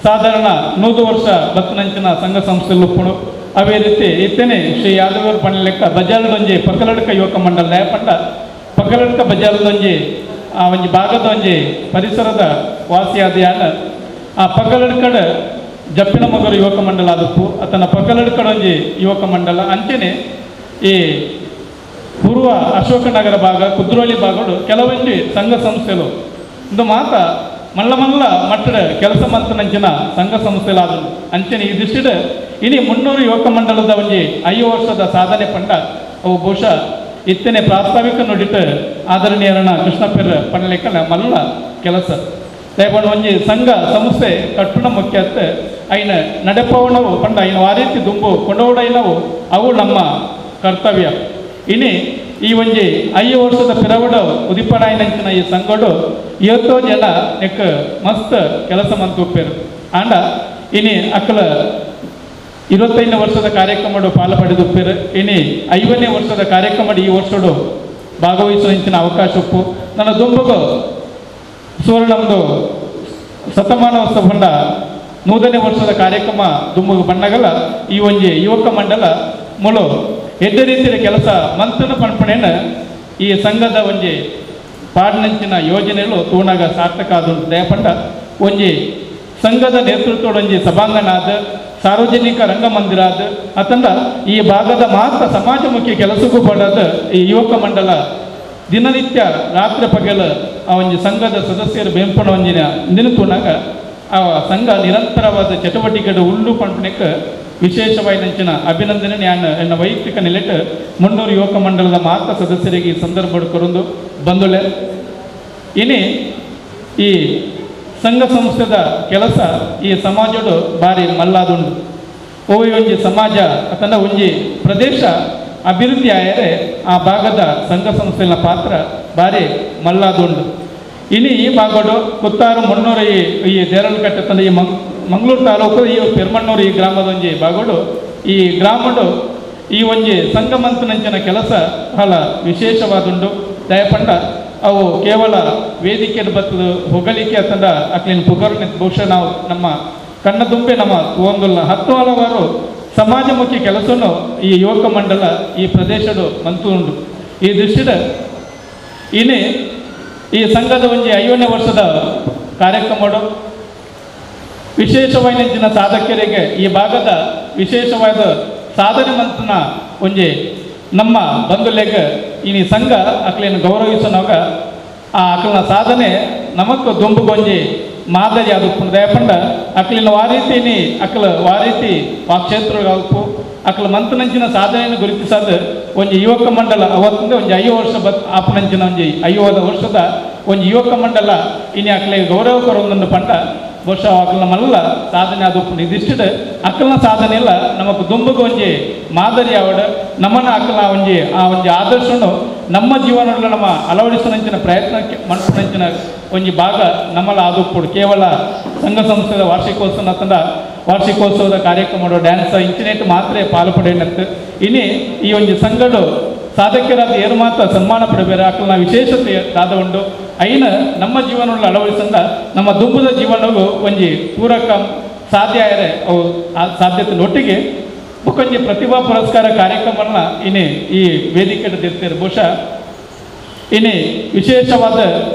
ಸಾಧಾರಣ 100 ವರ್ಷ ಬತ್ತನಂಚಿನ ಸಂಘ ಸಂಸ್ಥೆಗಳು ಉಪ್ಪುಡು. ಅವೇ ರೀತಿ ಇತ್ತೇನೆ ಶ್ರೀ ಯಾದವರು ಪಣ್ಣಲೆಕ್ಕ ಬಜಾಲದೊಂಜಿ ಪಕ್ಕಲಡ್ಕ ಯುವಕ ಮಂಡಲ ನ್ಯಾಯಪಂಡ ಪಕ್ಕಲಡ್ಕ ಬಜಾಲದೊಂಜಿ ಆ ಒಂಜಿ ಭಾಗದ ಒಂಜಿ ಪರಿಸರದ ವಾಸಿಯಾದ ಯಾನ ಆ ಪಕ್ಕಲಡ್ಕಡ ಜಪ್ಪಿನ ಮಗರು ಯುವಕ ಮಂಡಲ ಅದಪ್ಪು ಆತನ ಪಕ್ಕಲಡ್ಕಡೊಂಜಿ ಯುವಕ ಮಂಡಲ. ಅಂಚೆನೆ ಈ ಪೂರ್ವ ಅಶೋಕನಗರ ಭಾಗ ಕುದ್ರೋಳಿ ಭಾಗಡು ಕೆಲವೊಂದು ಸಂಘ ಸಂಸ್ಥೆಗಳು ಒಂದು ಮಾತ ಮಲ್ಲ ಮಲ್ಲ ಮಟ್ಟದ ಕೆಲಸ ಮಂತನಂಚಿನ ಸಂಘ ಸಂಸ್ಥೆಗಳಾದವು. ಅಂಚನೆ ಈ ದೃಷ್ಟಿಡ್ ಇಡೀ 300 ಯುವಕ ಮಂಡಲದ ಒಂಜಿ 5 ವರ್ಷದ ಸಾಧನೆ ಪಂಡ ಅವು ಬಹುಶಃ ಇತ್ತನೆ ಪ್ರಾಸ್ತಾವಿಕ ನುಡಿಟ್ಟು ಆದರಣೀಯರಣ ಕೃಷ್ಣಪ್ಪರ ಪಣ್ಣಲೆಕ್ಕನ ಮಲ್ಲ ಕೆಲಸ. ದಯಪಂಡ ಒಂಜಿ ಸಂಘ ಸಂಸ್ಥೆ ಕಟ್ಟುಣ ಮುಖ್ಯತ್ತೆ ಐನ ನಡೆಪವನವು ಪಂಡ ಐನ ಆ ರೀತಿ ದುಂಬು ಕೊಂಡೋಡೈನವು ಅವು ನಮ್ಮ ಕರ್ತವ್ಯ. ಇನಿ ಈ ಒಂಜಿ 5 ವರ್ಷದ ಪಿರವಡು ಉದಿಪನಾಯಿನಂಚಿನ ಈ ಸಂಘಡು ಏತೋ ಜನ ನೆಕ್ ಮಸ್ತ್ ಕೆಲಸ ಮಂತುಪ್ಪೇರು. ಆಂಡ ಇನಿ ಅಕ್ಕಲ 25 ವರ್ಷದ ಕಾರ್ಯಕ್ರಮಡು ಪಾಲು ಪಡೆದುಪ್ಪೇರು. ಇನಿ 5ನೇ ವರ್ಷದ ಕಾರ್ಯಕ್ರಮ ಈ ವರ್ಷಡು ಭಾಗವಹಿಸುವಂಚಿನ ಅವಕಾಶ ಉಪ್ಪು. ನನ್ನ ದುಂಬಗು ಸುವರ್ಣಂದು ಶತಮಾನೋತ್ಸವ ಬಂಡ 100ನೇ ವರ್ಷದ ಕಾರ್ಯಕ್ರಮ ದುಂಬಗು ಬಣ್ಣಗಲ ಈ ಒಂಜಿ ಯುವಕ ಮಂಡಲ ಮುಳು ಎಡ್ಡೆ ರೀತಿಯ ಕೆಲಸ ಮಂತನ ಪಣಪಣೆನ ಈ ಸಂಘದ ಒಂಜಿ ಪಾಡ್ನಂಚಿನ ಯೋಜನೆಗಳು ತೂಣಾಗ ಸಾರ್ಥಕ ಆದ ದಯಪಂಡ ಒಂಜಿ ಸಂಘದ ನೇತೃತ್ವದೊಂಜಿ ಸಭಾಂಗಣ ಆದ ಸಾರ್ವಜನಿಕ ರಂಗಮಂದಿರ ಆದ ಅತಂದ ಈ ಭಾಗದ ಮಾತ್ರ ಸಮಾಜಮುಖಿ ಕೆಲಸಕ್ಕೂ ಪಡದ ಈ ಯುವಕ ಮಂಡಲ ದಿನನಿತ್ಯ ರಾತ್ರಿ ಪಗಲ ಆ ಒಂಜಿ ಸಂಘದ ಸದಸ್ಯರು ಬೆಂಪಣ ಒಂಜಿನ ನಿಂತುನಾಗ ಆ ಸಂಘ ನಿರಂತರವಾದ ಚಟುವಟಿಕೆಗಳು ಉಳ್ಳು ಪಂಪಣೆಕ್ಕೆ ವಿಶೇಷವಾಯಿನಂಚಿನ ಅಭಿನಂದನೆ ನಾನು ಎನ್ನ ವೈಯಕ್ತಿಕ ನಿಲೆಟ್ ಮುನ್ನೂರು ಯುವಕ ಮಂಡಲದ ಮಾತ ಸದಸ್ಯರಿಗೆ ಈ ಸಂದರ್ಭ ಕೊರೊಂದು ಬಂದುಲೆ. ಇನಿ ಈ ಸಂಘ ಸಂಸ್ಥೆದ ಕೆಲಸ ಈ ಸಮಾಜಡು ಭಾರಿ ಮಲ್ಲಾದುಂಡು. ಓಯ್ ಒಂಜಿ ಸಮಾಜ ಅಥವಾ ಒಂಜಿ ಪ್ರದೇಶ ಅಭಿವೃದ್ಧಿ ಆಯರೆ ಆ ಭಾಗದ ಸಂಘ ಸಂಸ್ಥೆಯ ಪಾತ್ರ ಭಾರಿ ಮಲ್ಲಾದುಂಡು. ಇನಿ ಈ ಭಾಗಡು ಕುತ್ತಾರು ಮುನ್ನೂರು ಈ ದೇರಳಕಟ್ಟೆ ತಂದೆ ಈ ಮಂಗಳೂರು ತಾಲೂಕು ಈ ಪೆರ್ಮಣ್ಣೂರು ಈ ಗ್ರಾಮದ ಒಂಜಿ ಭಾಗಡು ಈ ಗ್ರಾಮಡು ಈ ಒಂಜಿ ಸಂಘ ಮಂತನಂಚಿನ ಕೆಲಸ ಬಹಳ ವಿಶೇಷವಾದುಂಡು. ದಯಪಂಡ ಅವು ಕೇವಲ ವೇದಿಕೆ ಬತ್ತದು ಹೊಗಳಿಕೆ ತಂಡ ಅಕ್ಲಿನ ಪುಗರ್ನ ಬಹುಶಃ ನಾವು ನಮ್ಮ ಕಣ್ಣ ತುಂಬೆ ನಮ್ಮ ಒಂದುಲ್ಲ 10 ಹಲವಾರು ಸಮಾಜಮುಖಿ ಕೆಲಸವನ್ನು ಈ ಯುವಕ ಮಂಡಲ ಈ ಪ್ರದೇಶದ ಮಂತು ಉಂಡು. ಈ ದೃಷ್ಟಿದ ಇನಿ ಈ ಸಂಘದ ಒಂಜಿ 50ನೇ ವರ್ಷದ ಕಾರ್ಯಕ್ರಮಡು ವಿಶೇಷವಾಯಿನ ಸಾಧಕರಿಗೆ ಈ ಭಾಗದ ವಿಶೇಷವಾದ ಸಾಧನೆ ಮಂತನ ಒಂಜಿ ನಮ್ಮ ಬಂಧುಲೆಗ್ ಇನಿ ಸಂಘ ಅಕ್ಲೇನು ಗೌರವಿಸೋನಾಗ ಆ ಅಕ್ಲನ ಸಾಧನೆ ನಮಕ್ ದುಂಬುಗೊಂಜಿ ಮಾದರಿ ಅದು ದಯಪಂಡ ಅಕ್ಲಿನ ವಾರೀತಿನಿ ಅಕ್ಲ ವಾರೀತಿ ಆ ಕ್ಷೇತ್ರಗಾಲ್ಪು ಅಕ್ಲ ಮಂತನಂಚಿನ ಸಾಧನೆಯನ್ನು ಗುರುತಿಸದ ಒಂಜಿ ಯುವಕ ಮಂಡಲ ಅವತ್ತಿಂದ ಒಂಜಿ 5 ವರ್ಷ ಬತ್ ಆಪನಂಚಿನ ಒಂಜಿ 50 ವರ್ಷದ ಒಂಜಿ ಯುವಕ ಮಂಡಲ ಇನಿ ಅಕ್ಲಿಗೆ ಗೌರವ ಕೊರೊಂದನ್ನು ಪಂಡ ಬಹುಶಃ ಅಕ್ಲನ ಮಲ್ಲ ಸಾಧನೆ ಅದು ಇದಿಷ್ಟಿದೆ. ಅಕ್ಕಲ್ನ ಸಾಧನೆ ಇಲ್ಲ ನಮಕ್ ದುಂಬುಗು ಒಂಜಿ ಮಾದರಿ ಆವಡ ನಮ್ಮನ್ನ ಅಕ್ಕಲ ಒಂಜಿ ಆ ಒಂಜಿ ಆದರ್ಶನು ನಮ್ಮ ಜೀವನದಲ್ಲಿ ನಮ್ಮ ಅಳವಡಿಸನಂಚಿನ ಪ್ರಯತ್ನಕ್ಕೆ ಮನ್ಪುನಂಚಿನ ಒಂಜಿ ಭಾಗ ನಮ್ಮಲ್ಲ ಆದುಪ್ಪುಡು. ಕೇವಲ ಸಂಘ ಸಂಸ್ಥೆದ ವಾರ್ಷಿಕೋತ್ಸವ ತಂಡ ವಾರ್ಷಿಕೋತ್ಸವದ ಕಾರ್ಯಕ್ರಮ ಡ್ಯಾನ್ಸ್ ಇಂಚಿನೇಟ್ ಮಾತ್ರ ಪಾಲು ಪಡೆಯನತ್ತು. ಇನಿ ಈ ಒಂಜಿ ಸಂಘಡು ಸಾಧಕರಾದ ಏರು ಮಾತ್ರ ಸನ್ಮಾನ ಪಡಬೇರೆ ಅಕ್ಕಲ್ನ ವಿಶೇಷತೆ ದಾದ ಉಂಡು. ಐನ ನಮ್ಮ ಜೀವನವನ್ನು ಅಳವಡಿಸಂದ ನಮ್ಮ ದುಂಬುದ ಜೀವನವು ಒಂಜಿ ಪೂರಕ ಸಾಧ್ಯ ಆಯರೆ ಅವು ಆ ಸಾಧ್ಯತೆ ಒಟ್ಟಿಗೆ ಬುಕ್ಕೊಂಜಿ ಪ್ರತಿಭಾ ಪುರಸ್ಕಾರ ಕಾರ್ಯಕ್ರಮನ ಇನಿ ಈ ವೇದಿಕೆ ಇರ್ತಾರೆ. ಬಹುಶಃ ಇನಿ ವಿಶೇಷವಾದ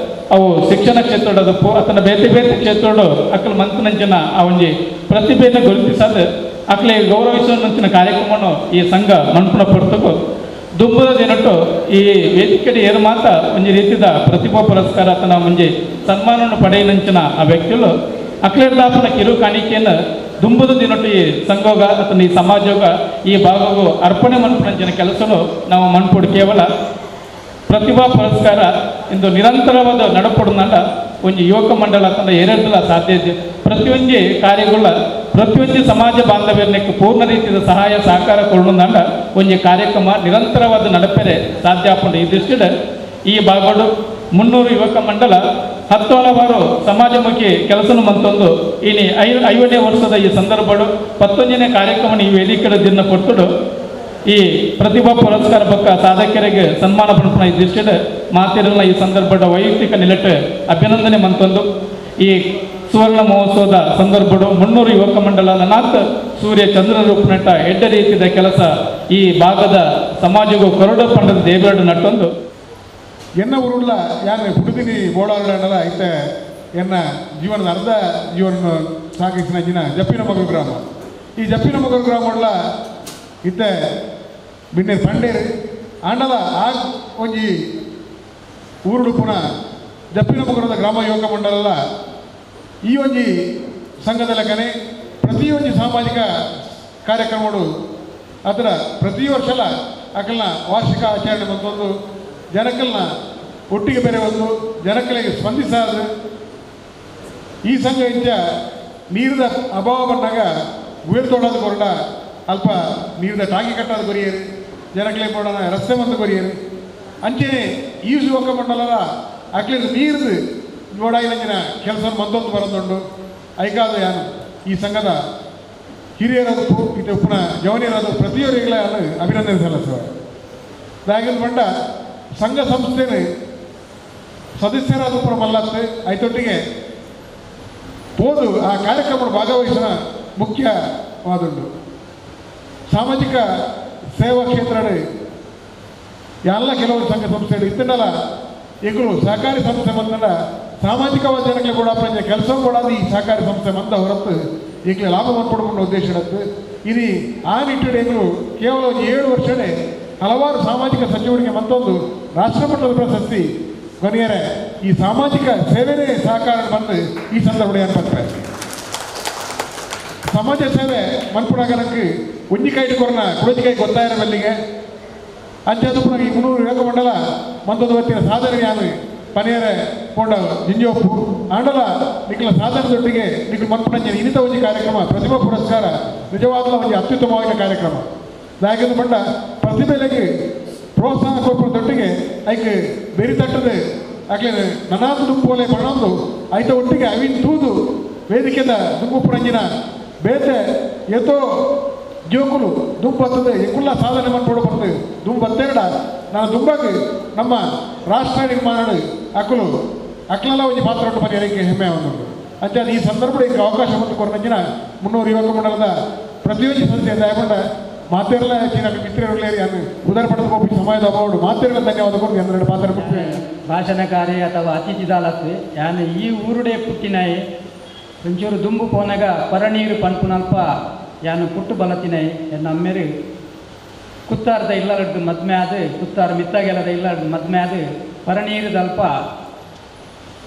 ಅವು ಶಿಕ್ಷಣ ಕ್ಷೇತ್ರದಪ್ಪು ಅಥವಾ ಬೇತೆ ಬೇತೆ ಕ್ಷೇತ್ರಡು ಅಕ್ಕಲ ಮಂತನಂಚಿನ ಆ ಒಂಜಿ ಪ್ರತಿಭೆಯನ್ನು ಗುರುತಿಸದ ಅಕ್ಲೆ ಗೌರವಿಸುವಂಚಿನ ಕಾರ್ಯಕ್ರಮವನ್ನು ಈ ಸಂಘ ಮನ್ಪುನ ಪೊರ್ತುಗು ದುಂಬುದ ದಿನಟ್ಟು ಈ ವೇದಿಕೆ ಏರು ಮಾತ ಒಂಜಿ ರೀತಿಯ ಪ್ರತಿಭಾ ಪುರಸ್ಕಾರ ಅಥವಾ ಒಂಜಿ ಸನ್ಮಾನವನ್ನು ಪಡೆಯನಂಚಿನ ಆ ವ್ಯಕ್ತಿಗಳು ಅಕ್ಲೇರ್ದಾಪನ ಕಿರು ಕಾಣಿಕೆಯನ್ನು ದುಂಬುದ ದಿನಟ್ಟು ಈ ಸಂಘೋಗ ಅಥವಾ ಈ ಸಮಾಜೋಗ ಈ ಭಾಗಗೂ ಅರ್ಪಣೆ ಮನ್ಪುನಂಚಿನ ಕೆಲಸನು ನಾವು ಮನ್ಪುಡು. ಕೇವಲ ಪ್ರತಿಭಾ ಪುರಸ್ಕಾರ ಇಂದು ನಿರಂತರವಾದ ನಡಪಡುನಂಡ ಒಂಜಿ ಯುವಕ ಮಂಡಲ ಅಥವಾ ಏರೆಡ್ದಲ ಸಾಧ್ಯ ಇದೆ. ಪ್ರತಿಯೊಂಜಿ ಕಾರ್ಯಗಳ ಪ್ರತಿಯೊಂಜಿ ಸಮಾಜ ಬಾಂಧವ್ಯಕ್ಕೆ ಪೂರ್ಣ ರೀತಿಯ ಸಹಾಯ ಸಹಕಾರ ಕೊಡುನಂಡ ಒಂಜಿ ಕಾರ್ಯಕ್ರಮ ನಿರಂತರವಾದ ನಡಪೆರೆ ಸಾಧ್ಯ ಆಪುಂಡು. ಈ ದೃಷ್ಟಿಡ್ ಈ ಭಾಗಡು 300 ಯುವಕ ಮಂಡಲ 10 ಹಲವಾರು ಸಮಾಜಮುಖಿ ಕೆಲಸನು ಮಂತೊಂದು ಇನಿ 50ನೇ ವರ್ಷದ ಈ ಸಂದರ್ಭಡು 11ನೇ ಕಾರ್ಯಕ್ರಮ ಈ ವೇದಿಕೆ ದಿನ ಕೊಟ್ಟುಡು ಈ ಪ್ರತಿಭಾ ಪುರಸ್ಕಾರ ಬಕ್ಕ ಸಾಧಕರಿಗೆ ಸನ್ಮಾನ ಪಡ್ಪುನ ಈ ದೃಷ್ಟಿಡ್ ಮಾತಿರಲ್ಲ ಈ ಸಂದರ್ಭದ ವೈಯಕ್ತಿಕ ನಿಲೆಟ್ ಅಭಿನಂದನೆ ಮಂತೊಂದು ಈ ಸುವರ್ಣ ಮಹೋತ್ಸವದ ಸಂದರ್ಭಡು 300 ಯುವಕ ಮಂಡಲ ನನಾತ್ ಸೂರ್ಯ ಚಂದ್ರ ರೂಪನಟ ಎಡ್ಡ ರೀತಿಯ ಕೆಲಸ ಈ ಭಾಗದ ಸಮಾಜಗೂ ಕೊರಡು ಪಂಡದ ದೇವರಡು ನಟ್ಟೊಂದು ಎನ್ನ ಊರುಳ್ಳ ಯಾರು ಹುಡುದಿನಿ ಬೋಡಾಡಲ್ಲ ಐತೆ ಎನ್ನ ಜೀವನದ ಅರ್ಧ ಜೀವನ ಸಾಗಿಸಿನ ಜಿನ ಜಪ್ಪಿನ ಮಗರು ಗ್ರಾಮ. ಈ ಜಪ್ಪಿನ ಮಗರು ಗ್ರಾಮ ಇತ್ತೆ ಬಿನ್ನೆ ಪಂಡೇರು ಆಂಡಲ ಆ ಒಂಜಿ ಊರುಡು ಪುನಃ ಜಪ್ಪಿನ ಮಗರದ ಗ್ರಾಮ ಯುವಕ ಮಂಡಲ ಈ ಒಂಜಿ ಸಂಘದ ಲೆಕ್ಕನೆ ಪ್ರತಿಯೊಂಜಿ ಸಾಮಾಜಿಕ ಕಾರ್ಯಕ್ರಮಗಳು ಅದರ ಪ್ರತಿ ವರ್ಷಲ ಅಕಲ್ನ ವಾರ್ಷಿಕ ಆಚರಣೆ ಮತ್ತೊಂದು ಜನಕಲ್ನ ಒಟ್ಟಿಗೆ ಬೇರೆ ಒಂದು ಜನಕಲಿಗೆ ಸ್ಪಂದಿಸಾದ ಈ ಸಂಘ ಇಂಚ ನೀರಿನ ಅಭಾವ ಬಂದಾಗ ಗುಯಲ್ ತೋಡೋದು ಕೊರಡ ಅಲ್ಪ ನೀರಿನ ಟಾಂಗಿ ಕಟ್ಟೋದು ಕೊರಿಯರು ಜನಕಲೆ ಕೊಡೋಣ ರಸ್ತೆ ಬಂದು ಕೊರಿಯರು ಅಂಚೆನೆ ಈ ಯುವಕ ಮಂಡಲದ ಅಕ್ಲಿಂದ ನೀರ್ದು ನೋಡಾಯಿನಂಚಿನ ಕೆಲಸ ಮಂದೊಂದು ಬರೋದುಂಡು. ಐಕಾದ ಯಾನು ಈ ಸಂಘದ ಹಿರಿಯರದಪ್ಪು ಇದು ಪುನಃ ಜವನಿಯರದು ಪ್ರತಿಯೊರಿಗಳ ಅಭಿನಂದನೆ ಸಲ್ಲಿಸುವ ದಾಗಿನ ಬಂಡ ಸಂಘ ಸಂಸ್ಥೆ ಸದಸ್ಯರಾದ ಪುರ ಮಲ್ಲತ್ತೆ ಐತೊಟ್ಟಿಗೆ ಪೋದು ಆ ಕಾರ್ಯಕ್ರಮ ಭಾಗವಹಿಸಿದ ಮುಖ್ಯವಾದುಂಡು. ಸಾಮಾಜಿಕ ಸೇವಾ ಕ್ಷೇತ್ರ ಎಲ್ಲ ಕೆಲವು ಸಂಘ ಸಂಸ್ಥೆಗಳು ಇತ್ತಲ್ಲ ಈಗಲೂ ಸಹಕಾರಿ ಸಂಸ್ಥೆ ಬಂದ ಸಾಮಾಜಿಕವಾದ ಜನಕ್ಕೆ ಕೂಡ ಕೆಲಸ ಕೂಡ ಈ ಸಹಕಾರಿ ಸಂಸ್ಥೆ ಬಂದ ಹೊರತು ಈಗಲೇ ಲಾಭ ಮಾಡಿಕೊಂಡು ಉದ್ದೇಶ ಇರುತ್ತೆ. ಇದು ಆ ನಿಟ್ಟಿನಲ್ಲಿ ಈಗಲೂ ಕೇವಲ ಒಂದು 7 ವರ್ಷನೇ ಹಲವಾರು ಸಾಮಾಜಿಕ ಚಟುವಟಿಕೆ ಮತ್ತೊಂದು ರಾಷ್ಟ್ರಮಟ್ಟದ ಪ್ರಶಸ್ತಿ ಕೊನೆಯರೆ ಈ ಸಾಮಾಜಿಕ ಸೇವೆನೇ ಸಹಕಾರ ಬಂದು ಈ ಸಂದರ್ಭ ಏನ್ಪಟ್ಟರೆ ಸಮಾಜ ಸೇವೆ ಮನ್ಪುನಾಗನಕ್ಕೆ ಒಂಜಿಕಾಯಿ ಕೊರನ ಕುಳಜಿಕಾಯಿ ಗೊತ್ತಾಯಿರ ಬಲ್ಲಿಗೆ ಅಂಚಾದ ಪುನಃ ಈ 300 ಯುವಕ ಮಂಡಲ ಮಂತದ ಹೊತ್ತಿನ ಸಾಧನೆ ಯಾನು ಪನಿಯರೆ ಪೋಂಡ ಜಿಂಜೋಪ್ಪು ಆಂಡಲ ನಿಖಲ ಸಾಧನದೊಟ್ಟಿಗೆ ನಿಖಲು ಮನ್ಪುನಂಜನ ಇನ್ನಿತ ಒಂಜಿ ಕಾರ್ಯಕ್ರಮ ಪ್ರತಿಭಾ ಪುರಸ್ಕಾರ ನಿಜವಾಗ್ಲೂ ಒಂಜಿ ಅತ್ಯುತ್ತಮವಾದ ಕಾರ್ಯಕ್ರಮ. ದಾಯಕದ ಬಂಡ ಪ್ರತಿಭೆಲೆಗೆ ಪ್ರೋತ್ಸಾಹ ಕೊಡ್ಪದೊಟ್ಟಿಗೆ ಐಕ್ ಬೆರಿ ತಟ್ಟದೆ ಅಕ್ಲೆ ನನಾದ ದುಂಪೋಲೆ ಬಣ್ಣೊಂದು ಐತ ಒಟ್ಟಿಗೆ ಅವಿನ ತೂದು ವೇದಿಕೆದ ದುಂಬು ಪುರಂಜಿನ ಬೇತೆ ಏತೋ ಜೋಕುಲು ದುಂಬು ಬರ್ತದೆ ಎಂಕುಲ್ಲ ಸಾಧನೆ ಮಾಡ್ಕೊಂಡು ಬರ್ತದೆ ದುಂಬು ಬತ್ತೆರಡ ನಾನು ದುಂಬಾಗಿ ನಮ್ಮ ರಾಷ್ಟ್ರ ನಿರ್ಮಾಣ ಅಕ್ಕಲು ಅಕ್ಲೆಲ್ಲ ಒಂಜಿ ಪಾತ್ರ ಉಂಟು ಪರಿಹರಿಕೆ ಹೆಮ್ಮೆ ಒಂದು ಅಂಚ ಈ ಸಂದರ್ಭ ಈಗ ಅವಕಾಶ ಬಂದು ಕೊರನಂಜಿನ 300 ಯುವಕ ಮಂಡಲದ ಪ್ರತಿಯೊಂದು ಸದಸ್ಯ ದಯಕೊಂಡ ಮಾತೇರಲ ಹೆಚ್ಚಿನ ಮಿತ್ರರುಗಳೇರಿ ಅನ್ನು ಉದಾರ ಪಡೆದು ಹೋಗಿ ಸಮಯದ ಅಭಾವ ಮಾತೇರಲ ಧನ್ಯವಾದ ಕೊಟ್ಟು ಎರಡು ಪಾತ್ರ ಭಾಷಣಕಾರಿ ಅಥವಾ ಅತಿಥಿದಾಲತ್ವೆ ಯಾನು ಈ ಊರುಡೆ ಪುಟ್ಟಿನಾಯಿ ಒಂಚೂರು ದುಂಬು ಪೋನಾಗ ಪರನೀರು ಪನ್ಪುನಲ್ಪ ಯಾನು ಪುಟ್ಟು ಬಲತಿನಾಯಿ ಎನ್ನ ಅಮ್ಮೇರು ಕುತ್ತಾರದ ಇಲ್ಲರದ್ದು ಮದ್ಮೆ ಆದ ಕುತ್ತಾರ ಮಿತ್ತಾಗೆಲ್ಲದ ಇಲ್ಲರದ್ದು ಮದ್ಮೆ ಆದ ಪರನೀರುದಲ್ಪ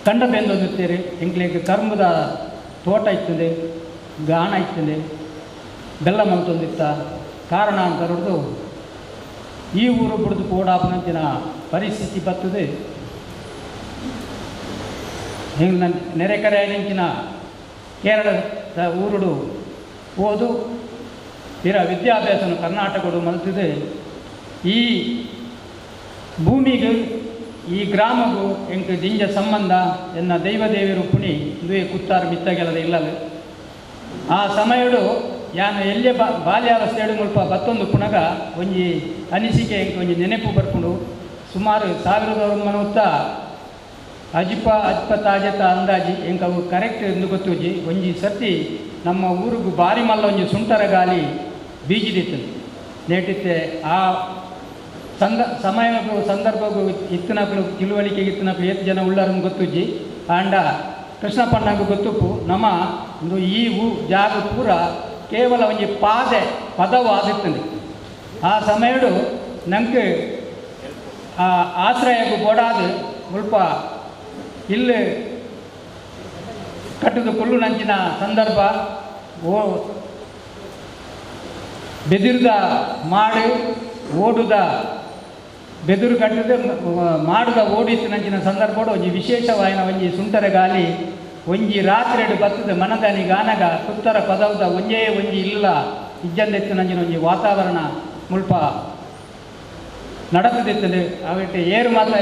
ಕಂಡ ಬೆಂದೊಂದಿರ್ತೀರಿ. ಎಂಕ್ಲಿಗೆ ಕರ್ಮದ ತೋಟ ಇರ್ತದೆ, ಗಾಣ ಇರ್ತದೆ, ಬೆಲ್ಲ ಮಂತೊಂದಿತ್ತ ಕಾರಣ ಅಂತ ಹೊಡೆದು ಈ ಊರು ಬಿಡ್ದು ಪೋಡಾಪನಂಚಿನ ಪರಿಸ್ಥಿತಿ ಬರ್ತದೆ. ಹಿಂಗೆ ನನ್ನ ನೆರೆಕರೆ ನಂಚಿನ ಕೇರಳದ ಊರುಡು ಓದು ಇರ ವಿದ್ಯಾಭ್ಯಾಸನು ಕರ್ನಾಟಕಡು ಮಲ್ತಿದೆ. ಈ ಭೂಮಿಗೆ ಈ ಗ್ರಾಮಗೂ ಎಂಕ್ ದಿಂಜ ಸಂಬಂಧ ಎನ್ನ ದೈವದೇವಿರು ಪುಣಿ ಇಂದುವೆ ಕುತ್ತಾರು ಮಿತ್ತಗೆಲದ ಇಲ್ಲಲು ಆ ಸಮಯಡು ಯಾನು ಎಲ್ಲೇ ಬಾಲ್ಯಾವಸ್ಥೆಡು ಮುಲ್ಪ ಬತ್ತೊಂದು ಪುನಗ ಒಂಜಿ ಅನಿಸಿಕೆ ಎಂಕ್ ಒಂಜಿ ನೆನಪು ಬರ್ಕೊಂಡು ಸುಮಾರು 1900 ಅಜಿಪ ಅಜ್ಪ ತಾಜತ ಅಂದಾಜಿ ಎಂಕ್ ಅವು ಕರೆಕ್ಟ್ ಎಂದು ಗೊತ್ತುಜಿ. ಒಂಜಿ ಸರ್ತಿ ನಮ್ಮ ಊರಿಗೂ ಬಾರಿ ಮಲ್ಲ ಒಂಜಿ ಸುಂಟರ ಗಾಲಿ ಬೀಜಿದಿತ್ತು ನೇಟಿತ್ತೆ. ಆ ಸಮಯಕ್ಕೂ ಸಂದರ್ಭಕ್ಕೂ ಇತ್ತಿನಕ್ಲು ತಿಳುವಳಿಕೆಗೆ ಇತ್ತಿನಕ್ಲು ಏತ್ ಜನ ಉಳ್ಳಾರನ್ನು ಗೊತ್ತುಜ್ಜಿ. ಆಂಡ ಕೃಷ್ಣಪ್ಪಣ್ಣಗೂ ಗೊತ್ತುಪ್ಪು ನಮ್ಮ ಒಂದು ಈ ಊ ಜಾಗ ಪೂರ ಕೇವಲ ಒಂಜಿ ಪಾದೆ ಪದವಾದಿತ್ತಂದು. ಆ ಸಮಯಡು ನಂಗೆ ಆ ಆಶ್ರಯಕ್ಕೂ ಬೋಡಾದು ಮುಲ್ಪ ಇಲ್ಲಿ ಕಟ್ಟುದು ಕುಲ್ಲು ನಂಚಿನ ಸಂದರ್ಭ ಓ ಬೆದಿರ್ದ ಮಾಡು ಓಡುದ ಬೆದುರು ಕಟ್ಟದೆ ಮಾಡುದ ಓಡಿತ್ತು ನಂಚಿನ ಸಂದರ್ಭ ಒಂಜಿ ವಿಶೇಷವಾಯಿನ ಒಂಜಿ ಸುಂಟರ ಗಾಲಿ ಒಂಜಿ ರಾತ್ರಿಡು ಬತ್ತದ ಮನದಾನಿ ಗಾನಗ ಕುತ್ತರ ಪದವದ ಒಂಜೇ ಒಂಜಿ ಇಲ್ಲ ಇಜ್ಜಂದೆತ್ತು ನಂಚಿನ ಒಂಜಿ ವಾತಾವರಣ ಮುಲ್ಪ ನಡತದಿತ್ತದು. ಅವಿಟ್ಟು ಏರು ಮಾತ್ರ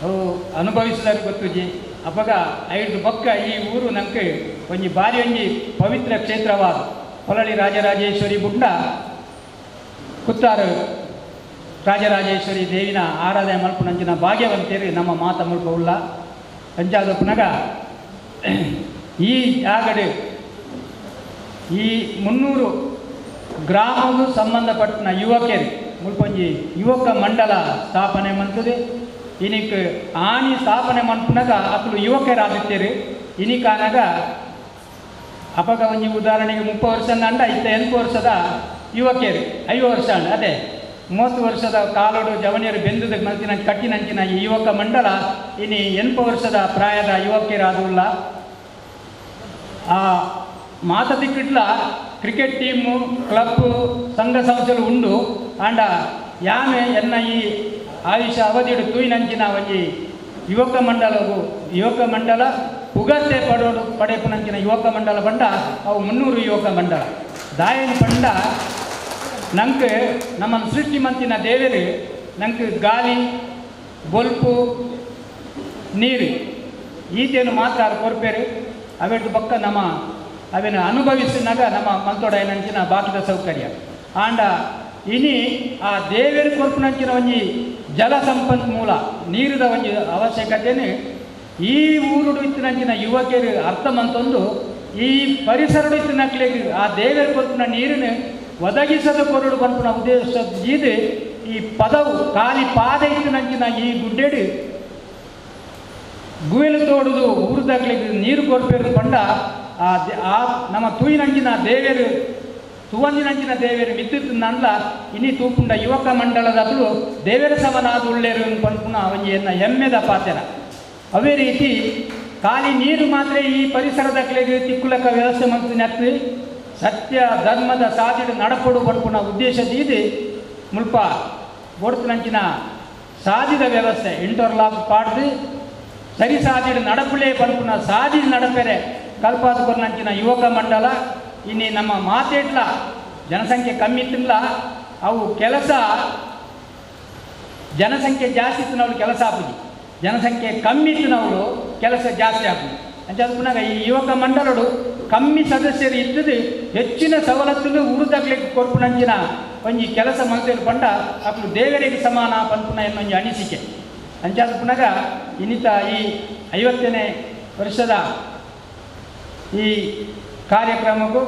ಅವು ಅನುಭವಿಸಿದಾಗ ಗೊತ್ತುಜಿ. ಅಪಗ ಐದು ಬೊಕ್ಕ ಈ ಊರು ನಂಗೆ ಒಂಜಿ ಬಾರಿ ಒಂಜಿ ಪವಿತ್ರ ಕ್ಷೇತ್ರವಾದ ಪೊಲಳಿ ರಾಜರಾಜೇಶ್ವರಿ ಬುಡ್ಡ ಕುತ್ತಾರು ರಾಜರಾಜೇಶ್ವರಿ ದೇವಿನ ಆರಾಧನೆ ಮಲ್ಪುನಂಚಿನ ಭಾಗ್ಯವಂತೇರಿ ನಮ್ಮ ಮಾತ ಮುಲ್ಪ ಉಲ್ಲ ಅಂಚಾದ ಪುನಗ ಈ ಜಾಗಡು ಈ 300 ಗ್ರಾಮಗೂ ಸಂಬಂಧಪಟ್ಟ ಯುವಕರು ಮುಲ್ಪೊಂಜಿ ಯುವಕ ಮಂಡಲ ಸ್ಥಾಪನೆ ಮಂತದೆ. ಇನಿಕ್ ಆನಿ ಸ್ಥಾಪನೆ ಮನ್ಪುನಗ ಅಕಲು ಯುವಕರಾದಿತ್ತೇರಿ. ಇನಿಕಾನಗ ಅಪಗ ಒಂಜಿ ಉದಾಹರಣೆಗೆ 30 ವರ್ಷ ಅಂಡ ಇತ್ತ 80 ವರ್ಷದ ಯುವಕರು 50 ವರ್ಷ ಅಂಡ ಅದೇ 30 ವರ್ಷದ ಕಾಲೋಡು ಜವನಿಯರು ಬೆಂದದ ಮಲ್ತಿನ ಕಟ್ಟಿನಂಚಿನ ಈ ಯುವಕ ಮಂಡಲ ಇನಿ 80 ವರ್ಷದ ಪ್ರಾಯದ ಯುವಕರಾದುಲ್ಲ. ಆ ಮಾತ ದಿಕ್ಕಿಟ್ಲ cricket team club ಸಂಘ ಸಂಸ್ಥೆలు ಉಂಡು. ಆಂಡ ಯಾನೆ ಎನ್ನ ಈ ಆಯುಷ ಅವಧಿಡು ತೂಯಿನಂಚಿನ ಒಂಜಿ ಯುವಕ ಮಂಡಲಗು ಯುವಕ ಮಂಡಲ ಪುಗರ್ತೆ ಪಡೋಡು ಪಡೆಪುನಂಚಿನ ಯುವಕ ಮಂಡಲ ಬಂಡ ಅವು 300 ಯುವಕ ಮಂಡಲ ದಾಯನ ಪಂಡ ನಂಗೆ ನಮ್ಮನ್ನು ಸೃಷ್ಟಿ ಮಂತಿನ ದೇವರು ನಂಗೆ ಗಾಲಿ ಬೊಲ್ಪು ನೀರು ಈತೇನು ಮಾತ್ರ ಅದು ಕೊರ್ಪೇರು. ಅವೆಡ್ದು ಬಕ್ಕ ನಮ್ಮ ಅವೇನು ಅನುಭವಿಸಿನಾಗ ನಮ್ಮ ಮಂತೋಡ ಏನಂಚಿನ ಬಾಕಿದ ಸೌಕರ್ಯ. ಆಂಡ ಇನಿ ಆ ದೇವರು ಕೊರ್ಪುನಂಚಿನ ಒಂಜಿ ಜಲ ಸಂಪನ್ಮೂಲ ನೀರಿದ ಒಂಜಿ ಅವಶ್ಯಕತೆನು ಈ ಊರುಡು ಇತ್ತಿನಂಚಿನ ಯುವಕರು ಅರ್ಥ ಮಂತೊಂದು ಈ ಪರಿಸರಡು ಇತ್ತಿನಕ್ಲೆಗ್ ಆ ದೇವರು ಕೊರ್ಪುನ ನೀರನ್ನು ಒದಗಿಸದ ಕೊರಡು ಬರ್ಪುನ ಉದ್ದೇಶ ಇದು ಈ ಪದವು ಖಾಲಿ ಪಾದ ಇತ್ತಿನಂಚಿನ ಈ ಗುಡ್ಡೆಡು ಗುವೆಲು ತೋಡುದು ಊರುದಾಗ್ಲಿಗೆ ನೀರು ಕೊರ್ಪೇರು ಪಂಡ ಆ ನಮ್ಮ ತೂಯಿನಂಚಿನ ದೇವರು ತುವಂಜಿನಂಚಿನ ದೇವರು ಮಿತ್ತಿತ್ತು ನಲ್ಲ ಇನಿ ತೂಪುಂಡ ಯುವಕ ಮಂಡಲದಗಳು ದೇವರ ಸಮನಾದ ಉಳ್ಳೇರು ಪನ್ಪುನ ಒಂಜಿ ಎನ್ನ ಹೆಮ್ಮೆದ ಪಾತೆರ. ಅವೇ ರೀತಿ ಖಾಲಿ ನೀರು ಮಾತ್ರ ಈ ಪರಿಸರದ ಕ್ಲೆಗ್ ತಿಕ್ಕುಲಕ ವ್ಯವಸ್ಥೆ ಮಂತು ಸತ್ಯ ಧರ್ಮದ ಸಾಧಿಡು ನಡಪಡು ಪನ್ಪುನ ಉದ್ದೇಶ ದೀದು ಮುಲ್ಪ ಬೋಡ್ತನಂಚಿನ ಸಾಧಿದ ವ್ಯವಸ್ಥೆ ಇಂಟರ್ಲಾಕ್ ಪಾಡ್ದು ಸರಿ ಸಾಧಿಡು ನಡಪುಲೇ ಪನ್ಪುನ ಸಾಧಿ ನಡಪೆರೆ ಕಲ್ಪಾದ ಕೊರ್ನಂಚಿನ ಯುವಕ ಮಂಡಲ ಇನ್ನಿ ನಮ್ಮ ಮಾತೇಟ್ಲ ಜನಸಂಖ್ಯೆ ಕಮ್ಮಿ ಇತ್ತಿಲ್ಲ ಅವು ಕೆಲಸ ಜನಸಂಖ್ಯೆ ಜಾಸ್ತಿ ಇತ್ತು ಕೆಲಸ ಆಪುಜಿ ಜನಸಂಖ್ಯೆ ಕಮ್ಮಿ ಇತ್ತು ಕೆಲಸ ಜಾಸ್ತಿ ಆಪುಜಿ ಅಂಚ ಪುನಃ ಈ ಯುವಕ ಮಂಡಲಡು ಕಮ್ಮಿ ಸದಸ್ಯರು ಇದ್ದದು ಹೆಚ್ಚಿನ ಸವಲತ್ತುಲು ಉರುದಗ್ಲಿಕ್ಕೆ ಕೊರ್ಪುನಂಚಿನ ಒಂಜಿ ಕೆಲಸ ಮಲ್ತೇರು ಪಂಡ ಅప్పుడు ದೇವರಿಗೆ ಸಮಾನ ಪನ್ಪುನ ಎನ್ನೊಂಜಿ ಅನಿಸಿಕೆ. ಅಂಚಾದ ಪುನಃ ಇನ್ನಿತ ಈ 50ನೇ ವರ್ಷದ ಈ ಕಾರ್ಯಕ್ರಮಕ್ಕೂ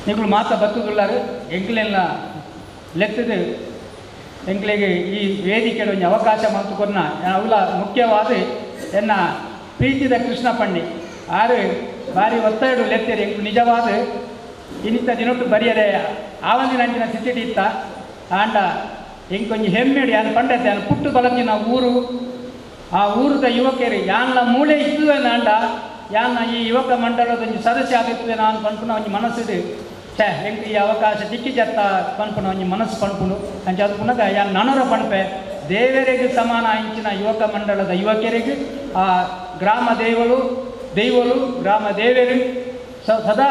ನಿಗಳು ಮಾತ ಬತ್ತುದುಲ್ಲಾರು ಎಂಕ್ಲೆಲ್ಲ ಲೆತ್ತದು ಎಂಕ್ಲೆಗೆ ಈ ವೇದಿಕೆ ಒಂಜಿ ಅವಕಾಶ ಮಂತುಕೊನ್ನ ಅವಲ ಮುಖ್ಯವಾದ ಎನ್ನ ಪ್ರೀತಿದ ಕೃಷ್ಣ ಪಂಡಿ ಆರು ಬಾರಿ ಒತ್ತಡ ಲೆತ್ತೇರಿ ಎಂಕ್ಲು ನಿಜವಾದ ಇನ್ನಿತ ದಿನೊಟ್ಟು ಬರಿಯರೆ ಆವಂದಿನ ಅಂಚಿನ ಸ್ಥಿತಿ ಇತ್ತ ಆಂಡ ಎಂಕೊಂಜಿ ಹೆಮ್ಮೆಡು ಯಾನ್ ಪಂಡತೆ ಯಾನ್ ಪುಟ್ಟು ಬಲತ್ತಿನ ಊರು ಆ ಊರದ ಯುವಕರು ಯಾನ್ಲ ಮೂಳೆ ಇತ್ತುವೆ ನಾಂಡ ಯಾನ್ನ ಈ ಯುವಕ ಮಂಡಲದ ಒಂಜಿ ಸದಸ್ಯ ಆಗಿರ್ತದೆ ನಾನು ಪನ್ಪುನ ಒಂಜಿ ಮನಸ್ಸಿಡು ಛೇ ಎಂಕ್ ಈ ಅವಕಾಶ ದಿಕ್ಕಿ ಜತ್ತ ಪನ್ಪುನ ಒಂಜಿ ಮನಸ್ಸು ಪನ್ಪುನು ಅಂಚ ಅದು ಪುನಗ ಯಾನ್ ನನೊರ ಪನ್ಪೆ ದೇವರಿಗೆ ಸಮಾನ ಇಂಚಿನ ಯುವಕ ಮಂಡಲದ ಯುವಕರಿಗೆ ಆ ಗ್ರಾಮ ದೇವರು ದೈವಲು ಗ್ರಾಮ ದೇವರು ಸದಾ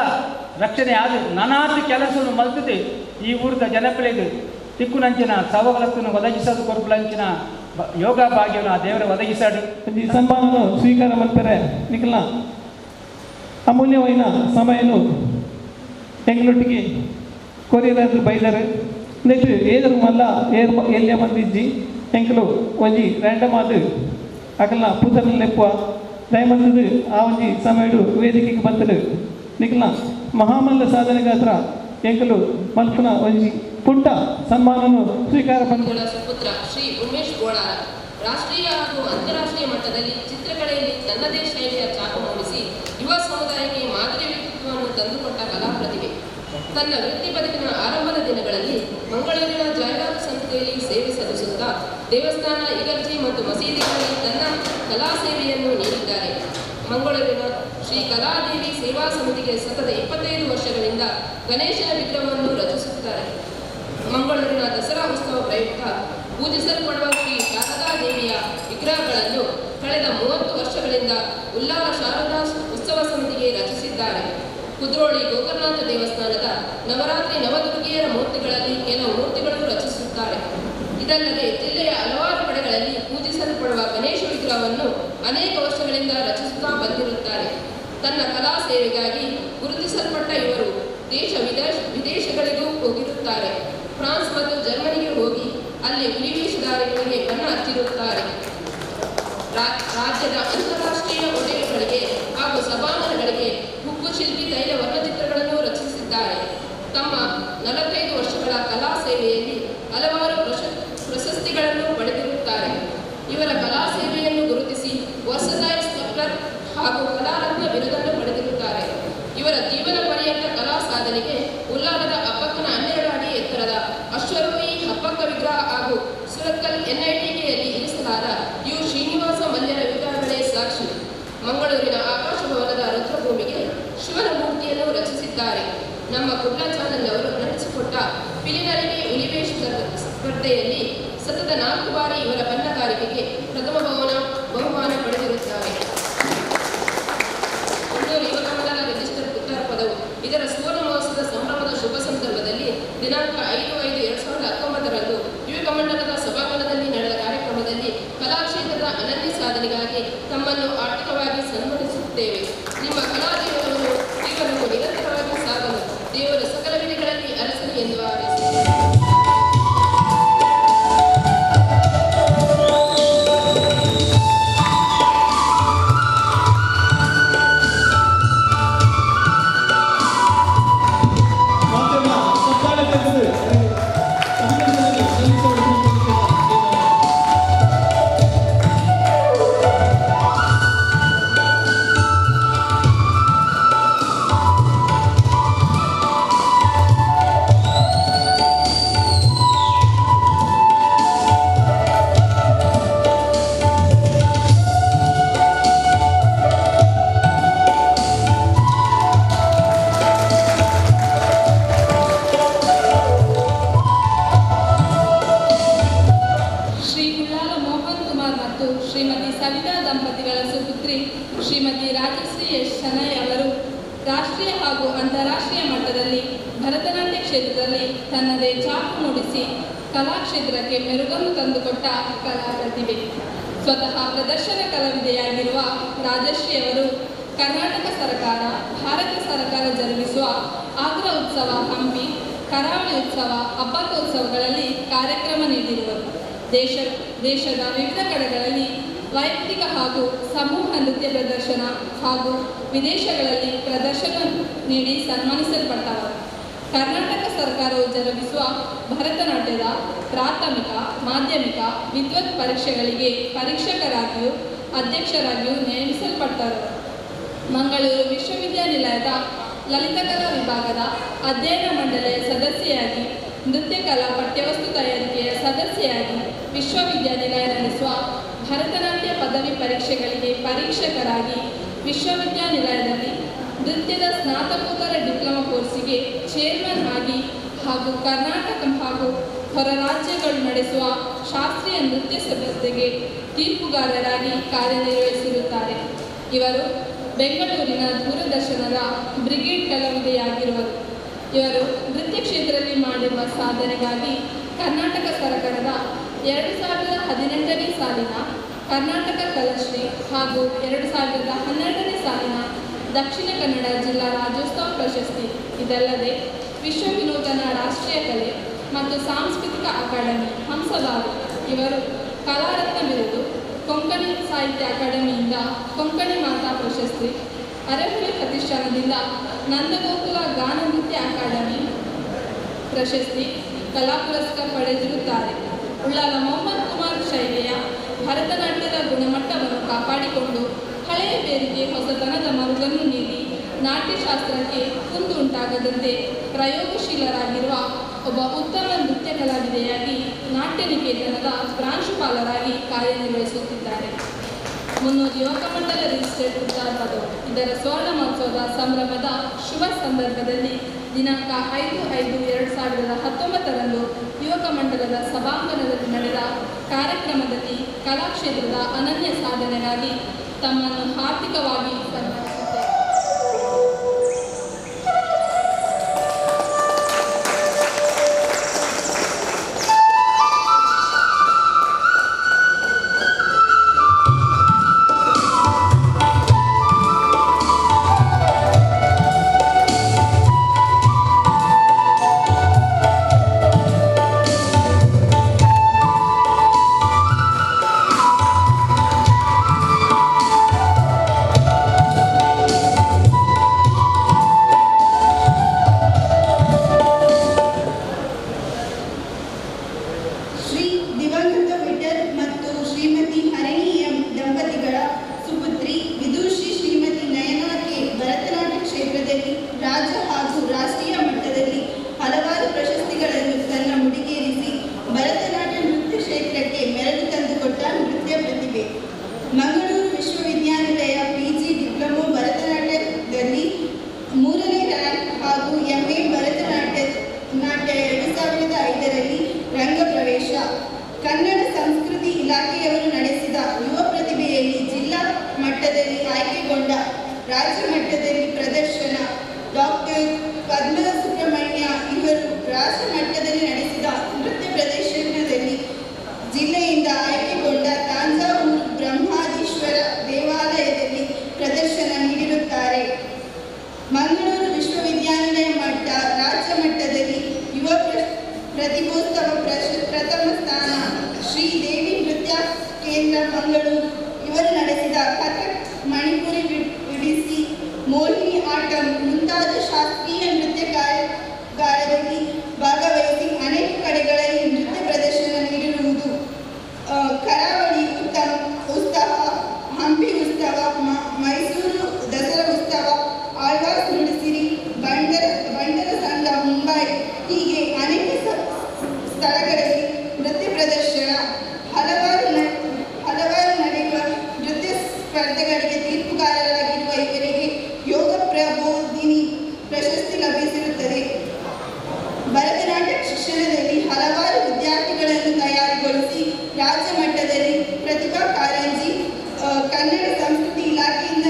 ರಕ್ಷಣೆ ಆದ ನಾನಾತಿ ಕೆಲಸವನ್ನು ಮಲ್ತದೆ ಈ ಊರದ ಜನಪ್ರಿಯಗೆ ತಿಕ್ಕುನಂಚಿನ ಸವಲತ್ತನ್ನು ಒದಗಿಸೋದು ಕೊರ್ಪುಲಂಚಿನ ಯೋಗ ಭಾಗ್ಯವನ್ನು ಆ ದೇವರ ಒದಗಿಸಾಡು. ಈ ಸನ್ಮಾನವನ್ನು ಸ್ವೀಕಾರ ಮಾಡ್ತಾರೆ ನಿಖಲ ಅಮೂಲ್ಯವಾದ ಸಮಯನು ಎಂಗ್ಲೊಟ್ಟಿಗೆ ಕೊರಿಯರಾದ್ರು ಬೈದಾರೆ ನೆಟ್ ಏದರು ಮಲ್ಲ ಏರ್ ಎಲ್ಲಿಯ ಬಂದಿಜ್ಜಿ ಎಂಕಲು ಒಂಜಿ ರ್ಯಾಂಡಮ್ ಆದ ಅಕಲ್ನ ಪುದರ್ನ ಲೆಪ್ಪುವ ದಯಮಂತದ್ದು ಆ ಒಂಜಿ ಸಮಯಡು ವೇದಿಕೆಗೆ ಬಂತಡು ನಿಖಲ ಮಹಾಮಲ್ಲ ಸಾಧನೆಗಾತ್ರ ಎಂಕಲು ಮಲ್ಪುನ ಒಂಜಿ ಪುಟ್ಟ ಸನ್ಮಾನವನ್ನು ಸ್ವೀಕಾರ ಪಂಡ ಸುಪುತ್ರ ಶ್ರೀ ಉಮೇಶ್ ಬೋಳಾರ ರಾಷ್ಟ್ರೀಯ ಹಾಗೂ ಅಂತಾರಾಷ್ಟ್ರೀಯ ಮಟ್ಟದಲ್ಲಿ ಚಿತ್ರಕಲೆಯಲ್ಲಿ ತನ್ನದೇ ಶೈಲಿಯ ಛಾಪು ಮೂಡಿಸಿ ಯುವ ಸಮುದಾಯಕ್ಕೆ ಮಾದರಿ ವ್ಯಕ್ತಿತ್ವವನ್ನು ತಂದುಕೊಟ್ಟ ಕಲಾ ಪ್ರತಿಭೆ. ತನ್ನ ವೃತ್ತಿ ಬದುಕಿನ ಆರಂಭದ ದಿನಗಳಲ್ಲಿ ಮಂಗಳೂರಿನ ಜಾಹೀರಾತು ಸಂಸ್ಥೆಯಲ್ಲಿ ಸೇವೆ ಸಲ್ಲಿಸುತ್ತಾ ದೇವಸ್ಥಾನ, ಇಗರ್ಜಿ ಮತ್ತು ಮಸೀದಿಗಳಲ್ಲಿ ತನ್ನ ಕಲಾ ಸೇವೆಯನ್ನು ನೀಡಿದ್ದಾರೆ. ಮಂಗಳೂರಿನ ಶ್ರೀ ಕಲಾದೇವಿ ಸೇವಾ ಸಮಿತಿಗೆ ಸತತ 25 ವರ್ಷಗಳಿಂದ ಗಣೇಶನ ವಿಗ್ರಹವನ್ನು ರಚಿಸುತ್ತಾರೆ. ಮಂಗಳೂರಿನ ದಸರಾ ಉತ್ಸವ ಪ್ರಯುಕ್ತ ಪೂಜಿಸಲ್ಪಡುವ ಶ್ರೀ ಶಾರದಾ ದೇವಿಯ ವಿಗ್ರಹಗಳನ್ನು ಕಳೆದ 30 ವರ್ಷಗಳಿಂದ ಉಲ್ಲಾಲ ಶಾರದಾ ಉತ್ಸವ ಸಮಿತಿಗೆ ರಚಿಸಿದ್ದಾರೆ. ಕುದ್ರೋಳಿ ಗೋಕರ್ಣನಾಥ ದೇವಸ್ಥಾನದ ನವರಾತ್ರಿ ನವದುರ್ಗಿಯರ ಮೂರ್ತಿಗಳಲ್ಲಿ ಕೆಲವು ಮೂರ್ತಿಗಳನ್ನು ರಚಿಸುತ್ತಾರೆ. ಇದಲ್ಲದೆ ಜಿಲ್ಲೆಯ ಹಲವಾರು ಕಡೆಗಳಲ್ಲಿ ಪೂಜಿಸಲ್ಪಡುವ ಗಣೇಶ ವಿಗ್ರಹವನ್ನು ಅನೇಕ ವರ್ಷಗಳಿಂದ ರಚಿಸುತ್ತಾ ಬಂದಿರುತ್ತಾರೆ. ತನ್ನ ಕಲಾ ಸೇವೆಗಾಗಿ ಗುರುತಿಸಲ್ಪಟ್ಟ ಇವರು ದೇಶ ವಿದೇಶಗಳಿಗೂ ಹೋಗಿರುತ್ತಾರೆ. ಫ್ರಾನ್ಸ್ ಮತ್ತು ಜರ್ಮನಿಗೆ ಹೋಗಿ ಅಲ್ಲಿ ಹುಲಿವೇಷಧಾರಿಗಳಿಗೆ ಬಣ್ಣ ಹಚ್ಚಿರುತ್ತಾರೆ. ರಾಜ್ಯದ ಅಂತಾರಾಷ್ಟ್ರೀಯ ಹೋಟೆಲ್ಗಳಿಗೆ ಹಾಗೂ ಸಭಾಂಗಣಗಳಿಗೆ ಹುಬ್ಬು ಶಿಲ್ಪಿ ತೈಲ ವರ್ಣಚಿತ್ರಗಳನ್ನು ರಚಿಸಿದ್ದಾರೆ. ತಮ್ಮ 45 ವರ್ಷಗಳ ಕಲಾ ಸೇವೆಯಲ್ಲಿ ಹಲವಾರು ಪ್ರಶಸ್ತಿಗಳನ್ನು ಪಡೆದಿರುತ್ತಾರೆ. ಇವರ ಕಲಾ ಸೇವೆಯನ್ನು ಗುರುತಿಸಿ ವರ್ಸಟೈಲ್ ಸ್ಕಲ್ಪ್ಟರ್ ಹಾಗೂ ಕಲಾರತ್ನ ಬಿರುದನ್ನು ಪಡೆದಿರುತ್ತಾರೆ. ಇವರ ಜೀವನ ಪರ್ಯಂತ ಕಲಾ ಸಾಧನೆಗೆ ಉಲ್ಲಾಲದ ಅಪ್ಪಕ್ಕನ 12 ಅಡಿ ಎತ್ತರದ ಅಶ್ವರೋಹಿ ಹಬ್ಬಕ್ಕ ವಿಗ್ರಹ ಹಾಗೂ ಸುರತ್ಕಲ್ ಎನ್ಐಟಿಕೆಯಲ್ಲಿ ಇರಿಸಲಾದ you Srinivasa ಮಲ್ಯರ ವಿಗ್ರಹಗಳೇ ಸಾಕ್ಷಿ. ಮಂಗಳೂರಿನ ಆಕಾಶ ಭವನದ ರುದ್ರಭೂಮಿಗೆ ಶಿವನ ಮೂರ್ತಿಯನ್ನು ರಚಿಸಿದ್ದಾರೆ. ನಮ್ಮ ಕುಡ್ಲ ಚಾನೆಲ್ ಅವರು ನಡೆಸಿಕೊಟ್ಟ ಪಿಲಿನರಿಗೆ ಹುಲಿವೇಷ ಸ್ಪರ್ಧೆಯಲ್ಲಿ ಸತತ 4 ಬಾರಿ ಇವರ ಬಣ್ಣಗಾರಿಕೆಗೆ ಪ್ರಥಮ ಬಹುಮಾನ ಪಡೆದಿರುತ್ತಾರೆ. ಮಂಗಳೂರು ಯುವಕ ಮಂಡಲ ರಿಜಿಸ್ಟರ್ ಪುತ್ತಾರ ಪದವು ಇದರ ಸುವರ್ಣ ಮಹೋತ್ಸವದ ಸಂಭ್ರಮದ ಶುಭ ಸಂದರ್ಭದಲ್ಲಿ ದಿನಾಂಕ 5/5/2019ರಂದು ಯುವಕ ಮಂಡಲದ ಸಭಾಂಗಣದಲ್ಲಿ ನಡೆದ ಕಾರ್ಯಕ್ರಮದಲ್ಲಿ ಕಲಾಕ್ಷೇತ್ರದ ಅನನ್ಯ ಸಾಧನೆಗಾಗಿ ತಮ್ಮನ್ನು ಆರ್ಥಿಕವಾಗಿ ಸನ್ಮಾನಿಸುತ್ತೇವೆ. ನಿಮ್ಮ ಕಲಾ ಜೀವನವು ನಿರಂತರವಾಗಿ ಸಾಗಲು ದೇವರು ಸಕಲ ವಿಧಿಗಳಲ್ಲಿ ಅರಸಲಿ ಎಂದು ಹಾರೈಸುತ್ತೇವೆ. ಶ್ರೀಮತಿ ರಾಜಶ್ರೀ ಎಸ್ ಶನೈ ಅವರು ರಾಷ್ಟ್ರೀಯ ಹಾಗೂ ಅಂತಾರಾಷ್ಟ್ರೀಯ ಮಟ್ಟದಲ್ಲಿ ಭರತನಾಟ್ಯ ಕ್ಷೇತ್ರದಲ್ಲಿ ತನ್ನದೇ ಛಾಪು ಮೂಡಿಸಿ ಕಲಾಕ್ಷೇತ್ರಕ್ಕೆ ಮೆರುಗನ್ನು ತಂದುಕೊಟ್ಟ ಕಲಾ ಪ್ರತಿಭೆ. ಸ್ವತಃ ಪ್ರದರ್ಶನ ಕಲಾವಿದೆಯಾಗಿರುವ ರಾಜಶ್ರೀ ಅವರು ಕರ್ನಾಟಕ ಸರ್ಕಾರ, ಭಾರತ ಸರ್ಕಾರ ಜರುಗಿಸುವ ಆಗ್ರಾ ಉತ್ಸವ, ಹಂಪಿ, ಕರಾವಳಿ ಉತ್ಸವ, ಅಬ್ಬಕ್ಕೋತ್ಸವಗಳಲ್ಲಿ ಕಾರ್ಯಕ್ರಮ ನೀಡಿರುವರು. ದೇಶದ ವಿವಿಧ ಕಡೆಗಳಲ್ಲಿ ವೈಯಕ್ತಿಕ ಹಾಗೂ ಸಮೂಹ ನೃತ್ಯ ಪ್ರದರ್ಶನ ಹಾಗೂ ವಿದೇಶಗಳಲ್ಲಿ ಪ್ರದರ್ಶನ ನೀಡಿ ಸನ್ಮಾನಿಸಲ್ಪಟ್ಟವರು. ಕರ್ನಾಟಕ ಸರ್ಕಾರವು ಜರುಗಿಸುವ ಭರತನಾಟ್ಯದ ಪ್ರಾಥಮಿಕ, ಮಾಧ್ಯಮಿಕ, ವಿದ್ವತ್ ಪರೀಕ್ಷೆಗಳಿಗೆ ಪರೀಕ್ಷಕರಾಗಿಯೂ ಅಧ್ಯಕ್ಷರಾಗಿಯೂ ನೇಮಿಸಲ್ಪಟ್ಟರು. ಮಂಗಳೂರು ವಿಶ್ವವಿದ್ಯಾನಿಲಯದ ಲಲಿತಕಲಾ ವಿಭಾಗದ ಅಧ್ಯಯನ ಮಂಡಳಿಯ ಸದಸ್ಯೆಯಾಗಿ, ನೃತ್ಯಕಲಾ ಪಠ್ಯವಸ್ತು ತಯಾರಿಕೆಯ ಸದಸ್ಯೆಯಾಗಿ, ವಿಶ್ವವಿದ್ಯಾನಿಲಯ ನಡೆಸುವ ಭರತನಾಟ್ಯ ಪದವಿ ಪರೀಕ್ಷೆಗಳಿಗೆ ಪರೀಕ್ಷಕರಾಗಿ, ವಿಶ್ವವಿದ್ಯಾನಿಲಯದಲ್ಲಿ ನೃತ್ಯದ ಸ್ನಾತಕೋತ್ತರ ಡಿಪ್ಲೊಮಾ ಕೋರ್ಸಿಗೆ ಚೇರ್ಮನ್ ಆಗಿ ಹಾಗೂ ಕರ್ನಾಟಕ ಹಾಗೂ ಹೊರ ರಾಜ್ಯಗಳು ನಡೆಸುವ ಶಾಸ್ತ್ರೀಯ ನೃತ್ಯ ಸ್ಪರ್ಧೆಗೆ ತೀರ್ಪುಗಾರರಾಗಿ ಕಾರ್ಯನಿರ್ವಹಿಸಿರುತ್ತಾರೆ. ಇವರು ಬೆಂಗಳೂರಿನ ದೂರದರ್ಶನದ ಬ್ರಿಗೇಡ್ ಕಲಾವಿದೆಯಾಗಿರುವರು. ಇವರು ನೃತ್ಯ ಕ್ಷೇತ್ರದಲ್ಲಿ ಮಾಡಿರುವ ಸಾಧನೆಗಾಗಿ ಕರ್ನಾಟಕ ಸರ್ಕಾರದ 2018ನೇ ಸಾಲಿನ ಕರ್ನಾಟಕ ಕಲಾಶ್ರೀ ಹಾಗೂ 2012ನೇ ಸಾಲಿನ ದಕ್ಷಿಣ ಕನ್ನಡ ಜಿಲ್ಲಾ ರಾಜ್ಯೋತ್ಸವ ಪ್ರಶಸ್ತಿ, ಇದಲ್ಲದೆ ವಿಶ್ವ ವಿನೂತನ ರಾಷ್ಟ್ರೀಯ ಕಲೆ ಮತ್ತು ಸಾಂಸ್ಕೃತಿಕ ಅಕಾಡೆಮಿ ಹಂಸಬಾವಿ ಇವರು ಕಲಾರತ್ನ ಬಿರುದು, ಕೊಂಕಣಿ ಸಾಹಿತ್ಯ ಅಕಾಡೆಮಿಯಿಂದ ಕೊಂಕಣಿ ಮಾತಾ ಪ್ರಶಸ್ತಿ, ಅರಹುಳಿ ಪ್ರತಿಷ್ಠಾನದಿಂದ ನಂದಗೋಕುಲ ಗಾನ ನೃತ್ಯ ಅಕಾಡೆಮಿ ಪ್ರಶಸ್ತಿ, ಕಲಾ ಪುರಸ್ಕಾರ ಪಡೆದಿರುತ್ತಾರೆ. ಉಳ್ಳಾಲ ಮೊಹಮ್ಮದ್ ಕುಮಾರ್ ಶೈಲಿಯ ಭರತನಾಟ್ಯದ ಗುಣಮಟ್ಟವನ್ನು ಕಾಪಾಡಿಕೊಂಡು ಹಳೆಯ ಬೇರಿಗೆ ಹೊಸತನದ ಮರುಗನ್ನು ನೀಡಿ ನಾಟ್ಯಶಾಸ್ತ್ರಕ್ಕೆ ಕುಂದು ಉಂಟಾಗದಂತೆ ಪ್ರಯೋಗಶೀಲರಾಗಿರುವ ಒಬ್ಬ ಉತ್ತಮ ನೃತ್ಯ ಕಲಾವಿದೆಯಾಗಿ ನಾಟ್ಯ ನಿಕೇತನದ ಪ್ರಾಂಶುಪಾಲರಾಗಿ ಕಾರ್ಯನಿರ್ವಹಿಸುತ್ತಿದ್ದಾರೆ. 300 ಯುವಕ ಮಂಡಲ ರಿಜಿಸ್ಟರ್ಡ್ ಉತ್ತಾರಪದವು ಇದರ ಸ್ವರ್ಣ ಮಹೋತ್ಸವದ ಸಂಭ್ರಮದ ಶುಭ ಸಂದರ್ಭದಲ್ಲಿ ದಿನಾಂಕ 5/5/2019 ಯುವಕ ಮಂಡಲದ ಸಭಾಂಗಣದಲ್ಲಿ ನಡೆದ ಕಾರ್ಯಕ್ರಮದಲ್ಲಿ ಕಲಾಕ್ಷೇತ್ರದ ಅನನ್ಯ ಸಾಧನೆಗಾಗಿ ತಮ್ಮನ್ನು ಹಾರ್ದಿಕವಾಗಿ ಸನ್ಮಾನಿಸುತ್ತೇವೆ. ರಾಜ್ಯ ಮಟ್ಟದಲ್ಲಿ ಪ್ರತಿಭಾ ಕಾರಂಜಿ, ಕನ್ನಡ ಸಂಸ್ಕೃತಿ ಇಲಾಖೆಯಿಂದ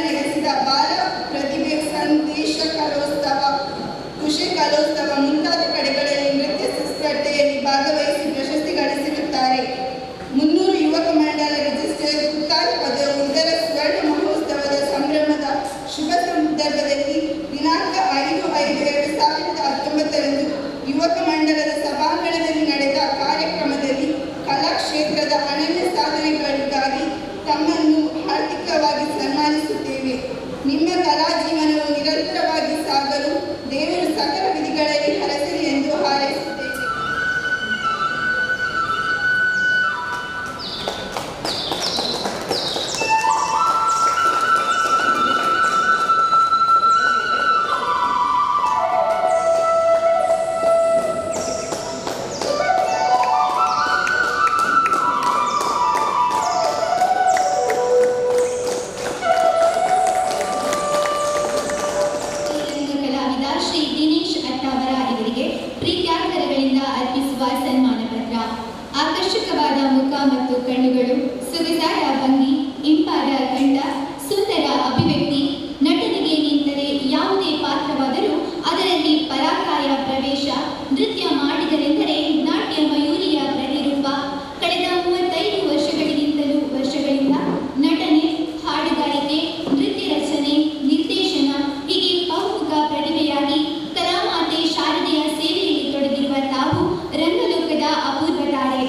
ಕಣ್ಣುಗಳು, ಸೊಗಸಾದ ಭಂಗಿ, ಇಂಪಾದ ಕಂಠ, ಸುಂದರ ಅಭಿವ್ಯಕ್ತಿ, ನಟನೆಗೆ ನಿಂತರೆ ಯಾವುದೇ ಪಾತ್ರವಾದರೂ ಅದರಲ್ಲಿ ಪರಾಕಾಯ ಪ್ರವೇಶ, ನೃತ್ಯ ಮಾಡಿದರೆಂದರೆ ನಾಟ್ಯ ಮಯೂರಿಯ ಪ್ರತಿರೂಪ. ಕಳೆದ 35 ವರ್ಷಗಳಿಂದ ನಟನೆ, ಹಾಡುಗಾರಿಕೆ, ನೃತ್ಯ ರಚನೆ, ನಿರ್ದೇಶನ ಹೀಗೆ ಬಹುಮುಖ ಪ್ರತಿಭೆಯಾಗಿ ಕಲಾಮಾತೆ ಶಾರದೆಯ ಸೇವೆಯಲ್ಲಿ ತೊಡಗಿರುವ ತಾವು ರಂಗಲೋಕದ ಅಪೂರ್ವ ತಾರೆ.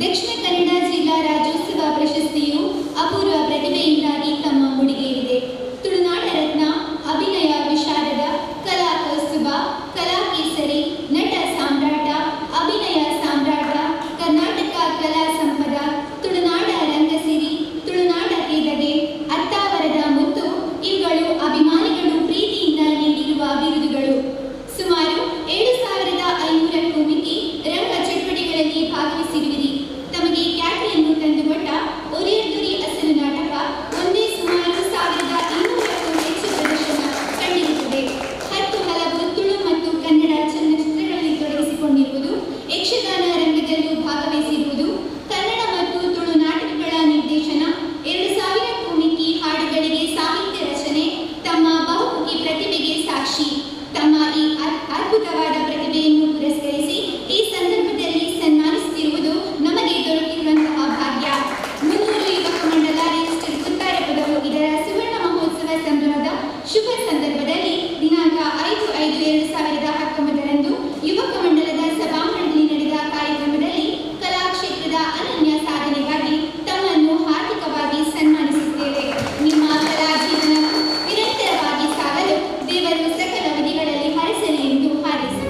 ದಕ್ಷಿಣ ಕನ್ನಡ ಜಿಲ್ಲಾ ರಾಜ್ಯೋತ್ಸವ ಪ್ರಶಸ್ತಿಯು ಅಪೂರ್ವ ಪ್ರತಿಭೆಯಿಂದಾಗಿ ತಮ್ಮ ಮುಡಿಗೇರಿದೆ. ತುಳುನಾಡ ರತ್ನ, ಅಭಿನಯ ವಿಶಾರದ, ಕಲಾ ಕೌಸ್ತುಭ, ಕಲಾ ಕೇಸರಿ, ನಟ ಸಾಮ್ರಾಟ, ಅಭಿನಯ ಸಾಮ್ರಾಟ, ಕರ್ನಾಟಕ ಕಲಾ ಸಂಪದ, ತುಳುನಾಡ ರಂಗಸಿರಿ, ತುಳುನಾಡ ಕೇದಗೆ, ಅತ್ತಾವರದ ಮುತ್ತು ಇವುಗಳು ಅಭಿಮಾನಿಗಳು ಪ್ರೀತಿಯಿಂದ ನೀಡಿರುವ ಬಿರುದುಗಳು. ಸುಮಾರು 7500ಕ್ಕೂ ಮಿಕ್ಕಿ ರಂಗ ಚಟುವಟಿಕೆಗಳಲ್ಲಿ ಭಾಗವಹಿಸಿರುವಿರಿ. ತಮಗೆ ಖ್ಯಾತಿಯನ್ನು ತಂದುಕೊಟ್ಟ ಒರಿಯರ್ದುರಿ ಅಸಲು ನಾಟಕ ಒಂದೇ ಸುಮಾರು 1200ಕ್ಕೂ ಹೆಚ್ಚು ಪ್ರದರ್ಶನ ಕಂಡಿರುತ್ತದೆ. 10 ಹಲವು ತುಳು ಮತ್ತು ಕನ್ನಡ ಚಲನಚಿತ್ರಗಳಲ್ಲಿ ತೊಡಗಿಸಿಕೊಂಡಿರುವುದು, ಯಕ್ಷಗಾನ ರಂಗದಲ್ಲೂ ಭಾಗವಹಿಸಿರುವುದು, ಕನ್ನಡ ಮತ್ತು ತುಳು ನಾಟಕಗಳ ನಿರ್ದೇಶನ, 2000ಕ್ಕೂ ಮಿಕ್ಕಿ ಹಾಡುಗಳಿಗೆ ಸಾಹಿತ್ಯ ರಚನೆ ತಮ್ಮ ಬಹುಮುಖಿ ಪ್ರತಿಭೆಗೆ ಸಾಕ್ಷಿ. ತಮ್ಮ ಈ ಅದ್ಭುತವಾದ ಪ್ರತಿಭೆಯನ್ನು ಪುರಸ್ಕರಿಸಿ ಈ ಸಂದರ್ಭದಲ್ಲಿ ಸನ್ಮಾನಿಸುತ್ತಿರುವುದು ನಮಗೆ ದೊರಕಿರುವಂತಹ ಭಾಗ್ಯ. 300 ಯುವಕ ಮಂಡಲ ರಿಜಿಸ್ಟರ್ ಕುತ್ತಾರೆ ಪದವು ಇದರ ಸುವರ್ಣ ಮಹೋತ್ಸವ ಸಂಭ್ರಮದ ಶುಭ ಸಂದರ್ಭದಲ್ಲಿ ದಿನಾಂಕ 5/5/2019ರಂದು ಯುವಕ ಮಂಡಲದ ಸಭಾಂಗಣದಲ್ಲಿ ನಡೆದ ಕಾರ್ಯಕ್ರಮದಲ್ಲಿ ಕಲಾಕ್ಷೇತ್ರದ ಅನನ್ಯ ಸಾಧನೆಗಾಗಿ ತಮ್ಮನ್ನು ಹಾರ್ದಿಕವಾಗಿ ಸನ್ಮಾನಿಸುತ್ತೇವೆ. ನಿಮ್ಮ ಕಲಾ ಜೀವನವು ನಿರಂತರವಾಗಿ ಸಾಗಲು ದೇವರು ಸಕಲ ವಿಧಿಗಳಲ್ಲಿ ಹರಸಲಿ ಎಂದು ಹಾರೈಸುತ್ತೇವೆ.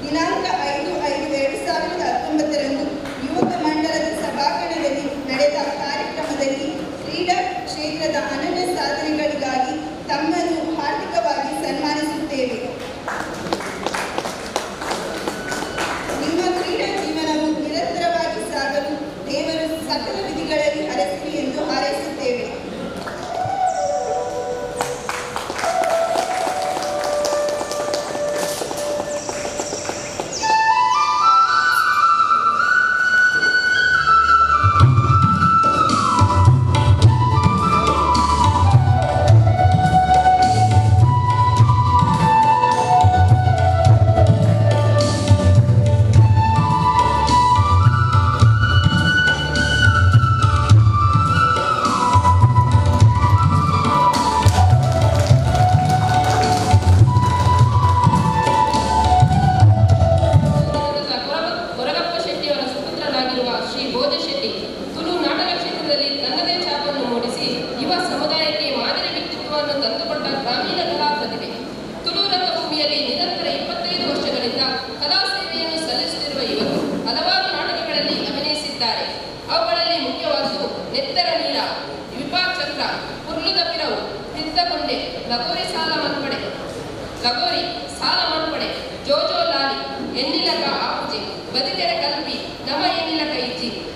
ದಿನಾಂಕ 5/5/2019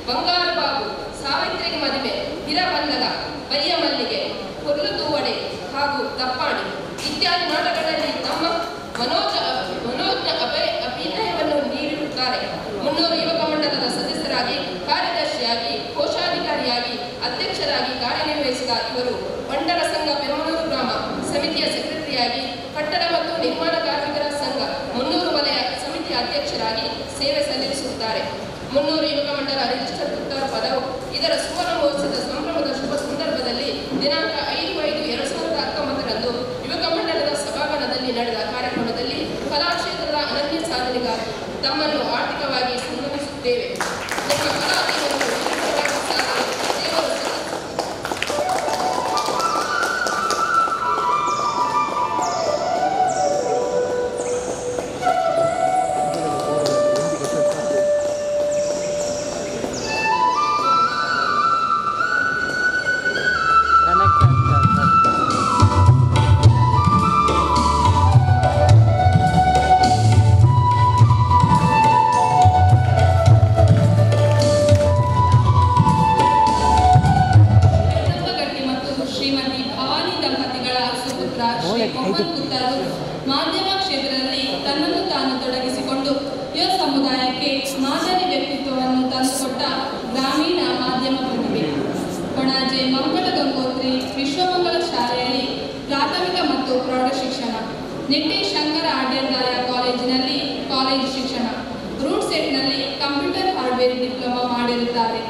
ಬಂಗಾರು ಬಾಬು, ಸಾವಿತ್ರಿಗೆ ಮದುವೆ, ಹಿರಬಂದಗ, ಬಯ್ಯ ಮಲ್ಲಿಗೆ, ಕೊರ್ಲು ತೂವಡೆ ಹಾಗೂ ದಪ್ಪಾಣಿ ಇತ್ಯಾದಿ ನಾಟಕಗಳಲ್ಲಿ ತಮ್ಮ ಮನೋಜ್ಞ ಅಭಿನಯವನ್ನು ನೀಡಿರುತ್ತಾರೆ. ಮುನ್ನೂರು ಯುವಕ ಮಂಡಲದ ಸದಸ್ಯರಾಗಿ, ಕಾರ್ಯದರ್ಶಿಯಾಗಿ, ಕೋಶಾಧಿಕಾರಿಯಾಗಿ, ಅಧ್ಯಕ್ಷರಾಗಿ ಕಾರ್ಯನಿರ್ವಹಿಸಿದ ಇವರು ಬಂಡರ ಸಂಘ ಪೆರಮನೂರು ಗ್ರಾಮ ಸಮಿತಿಯ ಸೆಕ್ರೆಟರಿಯಾಗಿ, ಕಟ್ಟಡ ಮತ್ತು ನಿರ್ಮಾಣ ಕಾರ್ಮಿಕರ ಸಂಘ ಮುನ್ನೂರು ವಲಯ ಸಮಿತಿಯ ಅಧ್ಯಕ್ಷರಾಗಿ ಸೇವೆ ಸಲ್ಲಿಸುತ್ತಾರೆ. ಮುನ್ನೂರು ಯುವಕ ಮಂಡಲ ರಿಜಿಸ್ಟರ್ ಪುತ್ತಾರು ಪದವು ಇದರ ಸುವರ್ಣ ಮಹೋತ್ಸವದ ಸಂಭ್ರಮದ ಶುಭ ಸಂದರ್ಭದಲ್ಲಿ ದಿನಾಂಕ 5/5/2019 ಯುವಕ ಮಂಡಲದ ಸಭಾಂಗಣದಲ್ಲಿ ನಡೆದ ಕಾರ್ಯಕ್ರಮದಲ್ಲಿ ಕಲಾಕ್ಷೇತ್ರದ ಅನನ್ಯ ಸಾಧನೆಗಾಗಿ ತಮ್ಮನ್ನು ಆರ್ಥಿಕವಾಗಿ ಸನ್ಮಾನಿಸುತ್ತೇವೆ. ನಿಮ್ಮ ಕಲಾ ಜೀವನವು ನಿರಂತರವಾಗಿ ಸಾಗಲು ದೇವರು ಮಾಧ್ಯಮ ಕ್ಷೇತ್ರದಲ್ಲಿ ತನ್ನನ್ನು ತಾನು ತೊಡಗಿಸಿಕೊಂಡು ಯುವ ಸಮುದಾಯಕ್ಕೆ ಮಾದರಿ ವ್ಯಕ್ತಿತ್ವವನ್ನು ತಂದುಕೊಟ್ಟ ಗ್ರಾಮೀಣ ಮಾಧ್ಯಮ ಪ್ರತಿಭೆ. ಕೊಣಾಜೆ ಮಂಗಳ ಗಂಗೋತ್ರಿ ವಿಶ್ವಮಂಗಳ ಶಾಲೆಯಲ್ಲಿ ಪ್ರಾಥಮಿಕ ಮತ್ತು ಪ್ರೌಢ ಶಿಕ್ಷಣ, ನಿಟ್ಟೆ ಶಂಕರ ಆಡ್ಯಂದಾಯ ಕಾಲೇಜಿನಲ್ಲಿ ಕಾಲೇಜು ಶಿಕ್ಷಣ, ರೂಟ್ ಸೆಟ್ನಲ್ಲಿ ಕಂಪ್ಯೂಟರ್ ಹಾರ್ಡ್ವೇರ್ ಡಿಪ್ಲೊಮಾ ಮಾಡಿರುತ್ತಾರೆ.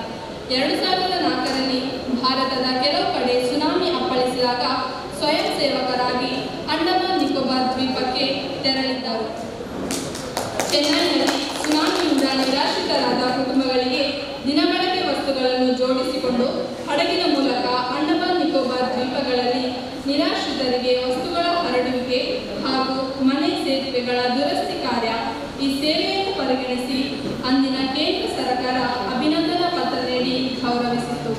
2004ರಲ್ಲಿ ಭಾರತದ ಕೆಲವು ಕಡೆ ಸುನಾಮಿ ಅಪ್ಪಳಿಸಿದಾಗ ಸ್ವಯಂ ಸೇವಕರಾಗಿ ಅಂಡಮಾನ್ ನಿಕೋಬಾರ್ ದ್ವೀಪಕ್ಕೆ ತೆರಳಿದ್ದರು. ಚೆನ್ನೈನಲ್ಲಿ ಸುನಾಮಿಯಿಂದ ನಿರಾಶ್ರಿತರಾದ ಕುಟುಂಬಗಳಿಗೆ ದಿನಬಳಕೆ ವಸ್ತುಗಳನ್ನು ಜೋಡಿಸಿಕೊಂಡು ಹಡಗಿನ ಮೂಲಕ ಅಂಡಮಾನ್ ನಿಕೋಬಾರ್ ದ್ವೀಪಗಳಲ್ಲಿ ನಿರಾಶ್ರಿತರಿಗೆ ವಸ್ತುಗಳ ಹರಡುವಿಕೆ ಹಾಗೂ ಮನೆ ಸೇತುವೆಗಳ ದುರಸ್ತಿ ಕಾರ್ಯ ಈ ಸೇವೆಯನ್ನು ಪರಿಗಣಿಸಿ ಅಂದಿನ ಕೇಂದ್ರ ಸರ್ಕಾರ ಅಭಿನಂದನಾ ಪತ್ರ ನೀಡಿ ಗೌರವಿಸಿತು.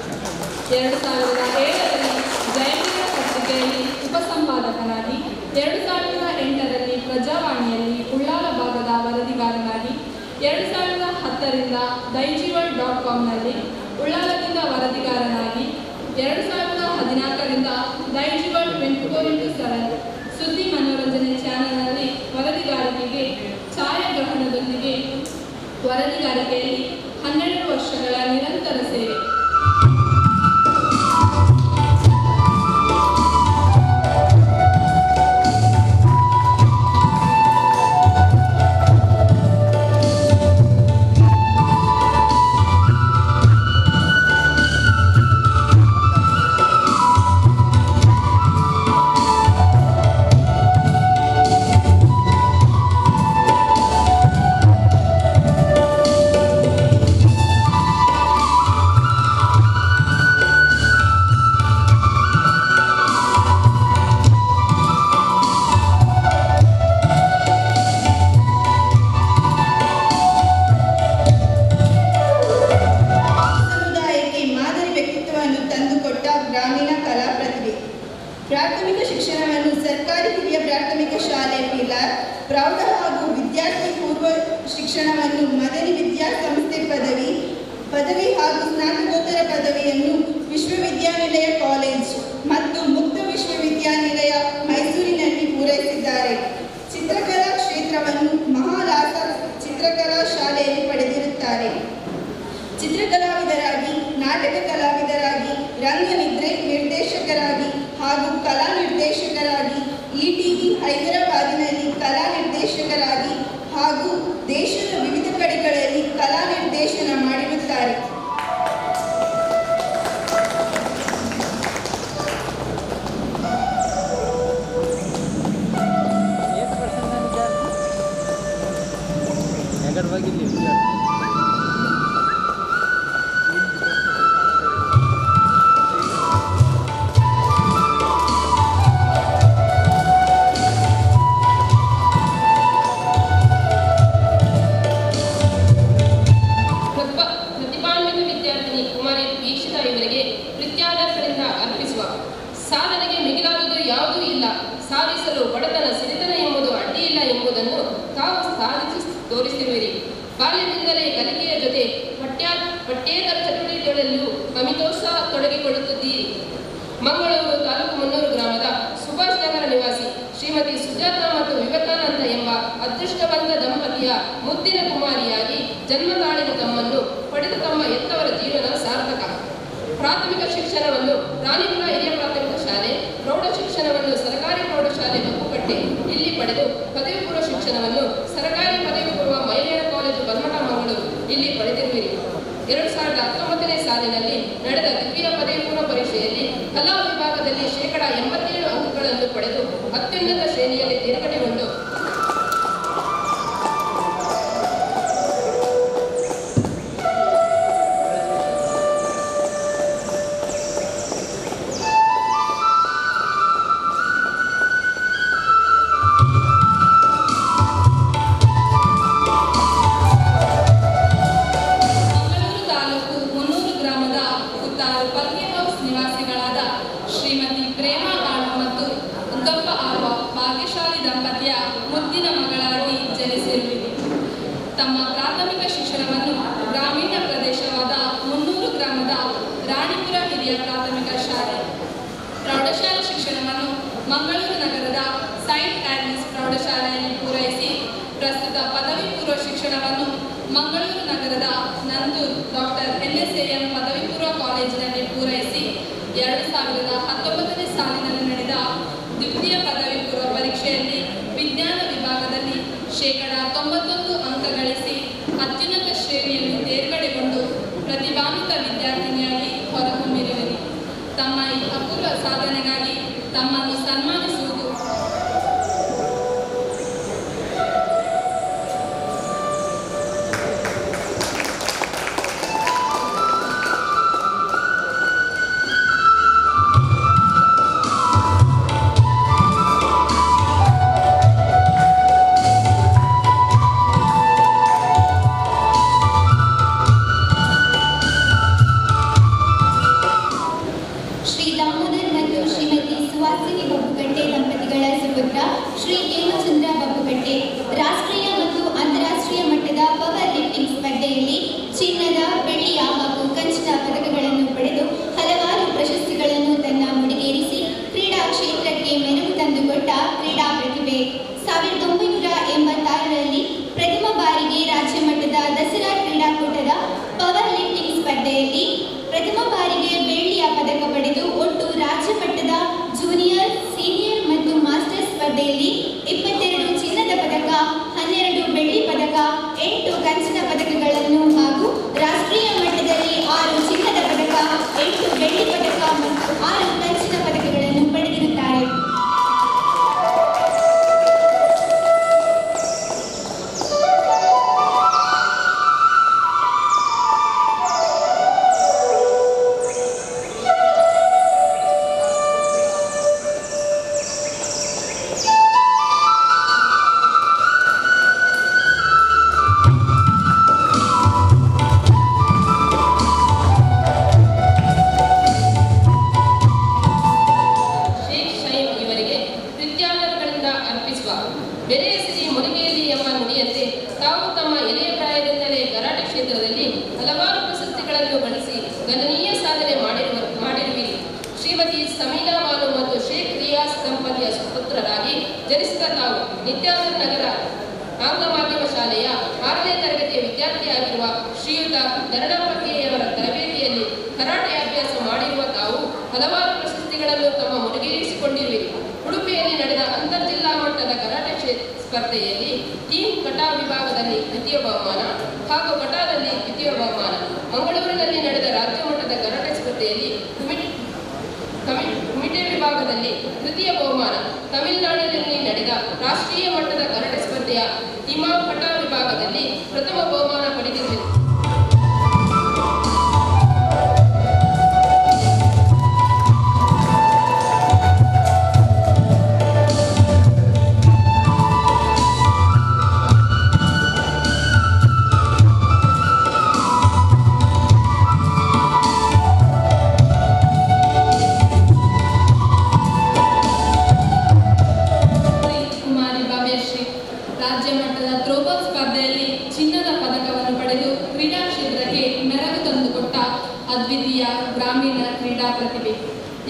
2007ರಲ್ಲಿ ಜಯಂತಿಯ ಪತ್ರಿಕೆಯಲ್ಲಿ ಉಪಸಂಪಾದಕನಾಗಿ, 2008ರಲ್ಲಿ ಪ್ರಜಾವಾಣಿಯಲ್ಲಿ ಉಳ್ಳಾಲ ಭಾಗದ ವರದಿಗಾರನಾಗಿ, 2010ರಿಂದ ದೈಜಿವರ್ಲ್ಡ್.ಕಾಮ್ನಲ್ಲಿ ಉಳ್ಳಾಲದಿಂದ ವರದಿಗಾರನಾಗಿ, 2014ರಿಂದ ದೈಜಿವರ್ಲ್ಡ್ 24x7 ಸುದ್ದಿ ಮನೋರಂಜನೆ ಚಾನೆಲ್ನಲ್ಲಿ ವರದಿಗಾರಿಕೆಗೆ ಛಾಯಾಗ್ರಹಣದೊಂದಿಗೆ ವರದಿಗಾರಿಕೆಯಲ್ಲಿ 12 ವರ್ಷಗಳ ನಿರಂತರ ಸೇವೆ. ಪ್ರಾಥಮಿಕ ಶಿಕ್ಷಣವನ್ನು ಸರ್ಕಾರಿ ಹಿರಿಯ ಪ್ರಾಥಮಿಕ ಶಾಲೆ ಪಿಲಾರ್, ಪ್ರೌಢ ಹಾಗೂ ವಿದ್ಯಾರ್ಥಿ ಪೂರ್ವ ಶಿಕ್ಷಣವನ್ನು ಮದನಿ ವಿದ್ಯಾಸಂಸ್ಥೆ ಪದವಿ ಹಾಗೂ ಸ್ನಾತಕೋತ್ತರ ಪದವಿಯನ್ನು ವಿಶ್ವವಿದ್ಯಾನಿಲಯ ಕಾಲೇಜ್ ಮತ್ತು ಮುಕ್ತ ವಿಶ್ವವಿದ್ಯಾನಿಲಯ ಮೈಸೂರಿನಲ್ಲಿ ಪೂರೈಸಿದ್ದಾರೆ. ಚಿತ್ರಕಲಾ ಕ್ಷೇತ್ರವನ್ನು ಮಹಾಲಾಸ ಚಿತ್ರಕಲಾ ಶಾಲೆಯಲ್ಲಿ ಪಡೆದಿರುತ್ತಾರೆ. ಚಿತ್ರಕಲಾವಿದರಾಗಿ, ನಾಟಕ ಕಲಾವಿದರಾಗಿ, ರಂಗನಿದ್ರೆ ನಿರ್ದೇಶಕರಾಗಿ ಹಾಗೂ ಕಲಾ ನಿರ್ದೇಶಕರಾಗಿ, ಇಟಿವಿ ಹೈದರಾಬಾದಿನಲ್ಲಿ ಕಲಾ ನಿರ್ದೇಶಕರಾಗಿ ಹಾಗೂ ದೇಶದ ವಿವಿಧ ಕಡೆಗಳಲ್ಲಿ ಕಲಾ ನಿರ್ದೇಶನ ಮಾಡಿರುತ್ತಾರೆ. ಪ್ರತಿಭಾನ್ವಿತ ವಿದ್ಯಾರ್ಥಿನಿ ಕುಮಾರಿ ವೀಕ್ಷಿತಾ ಇವರಿಗೆ ಪ್ರೀತ್ಯಾದರಗಳಿಂದ ಅರ್ಪಿಸುವ ಸಾಧನೆಗೆ ಮಿಗಿಲಾದುದು ಯಾವುದೂ ಇಲ್ಲ, ಸಾಧಿಸಲು ಬಡತನ ಸಿರಿತನ ಎಂಬುದು ಅಡ್ಡಿಯಿಲ್ಲ ಎಂಬುದನ್ನು ತಾವು ಸಾಧಿಸಿ ತೋರಿಸಿರುವಿರಿ. ಬಾಲ್ಯದಿಂದಲೇ ಕಲಿಕೆಯ ಜೊತೆ ಪಠ್ಯೇತರ ಕೇಳಿಕೊಳ್ಳುತ್ತಿದ್ದೀರಿ. ಮಂಗಳೂರು ತಾಲೂಕು ಮುನ್ನೂರು ಗ್ರಾಮದ ಸುಭಾಷ್ ನಗರ ನಿವಾಸಿ ಶ್ರೀಮತಿ ಸುಜಾತ ಮತ್ತು ವಿವೇಕಾನಂದ ಎಂಬ ಅದೃಷ್ಟವಂತ ದಂಪತಿಯ ಮುದ್ದಿನ ಕುಮಾರಿಯಾಗಿ ಜನ್ಮ ತಾಳಿದ ತಮ್ಮನ್ನು ಪಡೆದ ತಮ್ಮ ಎತ್ತವರ ಜೀವನ ಸಾರ್ಥಕ. ಪ್ರಾಥಮಿಕ ಶಿಕ್ಷಣವನ್ನು ರಾಣಿಪುರ ಹಿರಿಯ ಪ್ರಾಥಮಿಕ ಶಾಲೆ, ಪ್ರೌಢ ಶಿಕ್ಷಣವನ್ನು ಸರ್ಕಾರಿ ಪ್ರೌಢಶಾಲೆ ಬಪ್ಪುಕಟ್ಟೆ ಇಲ್ಲಿ ಪಡೆದು ಪದವಿ ಪೂರ್ವ ಶಿಕ್ಷಣವನ್ನು ಸರ್ಕಾರಿ ಪದವಿ ಪೂರ್ವ ಮಹಿಳೆಯರ ಕಾಲೇಜು ಬನ್ಮಠ ಮಂಗಳೂರು ಇಲ್ಲಿ ಪಡೆದಿರುವಿರಿ. 2019ನೇ ಸಾಲಿನಲ್ಲಿ ನಡೆದ ದ್ವಿತೀಯ ಪದವಿ ಪೂರ್ವ ಪರೀಕ್ಷೆಯಲ್ಲಿ ಕಲಾ ವಿಭಾಗದಲ್ಲಿ 87% ಅಂಕಗಳನ್ನು ಪಡೆದು ಅತ್ಯುನ್ನತ ಶ್ರೇಣಿಯಲ್ಲಿ ತೇರ್ಗಡೆಗೊಂಡು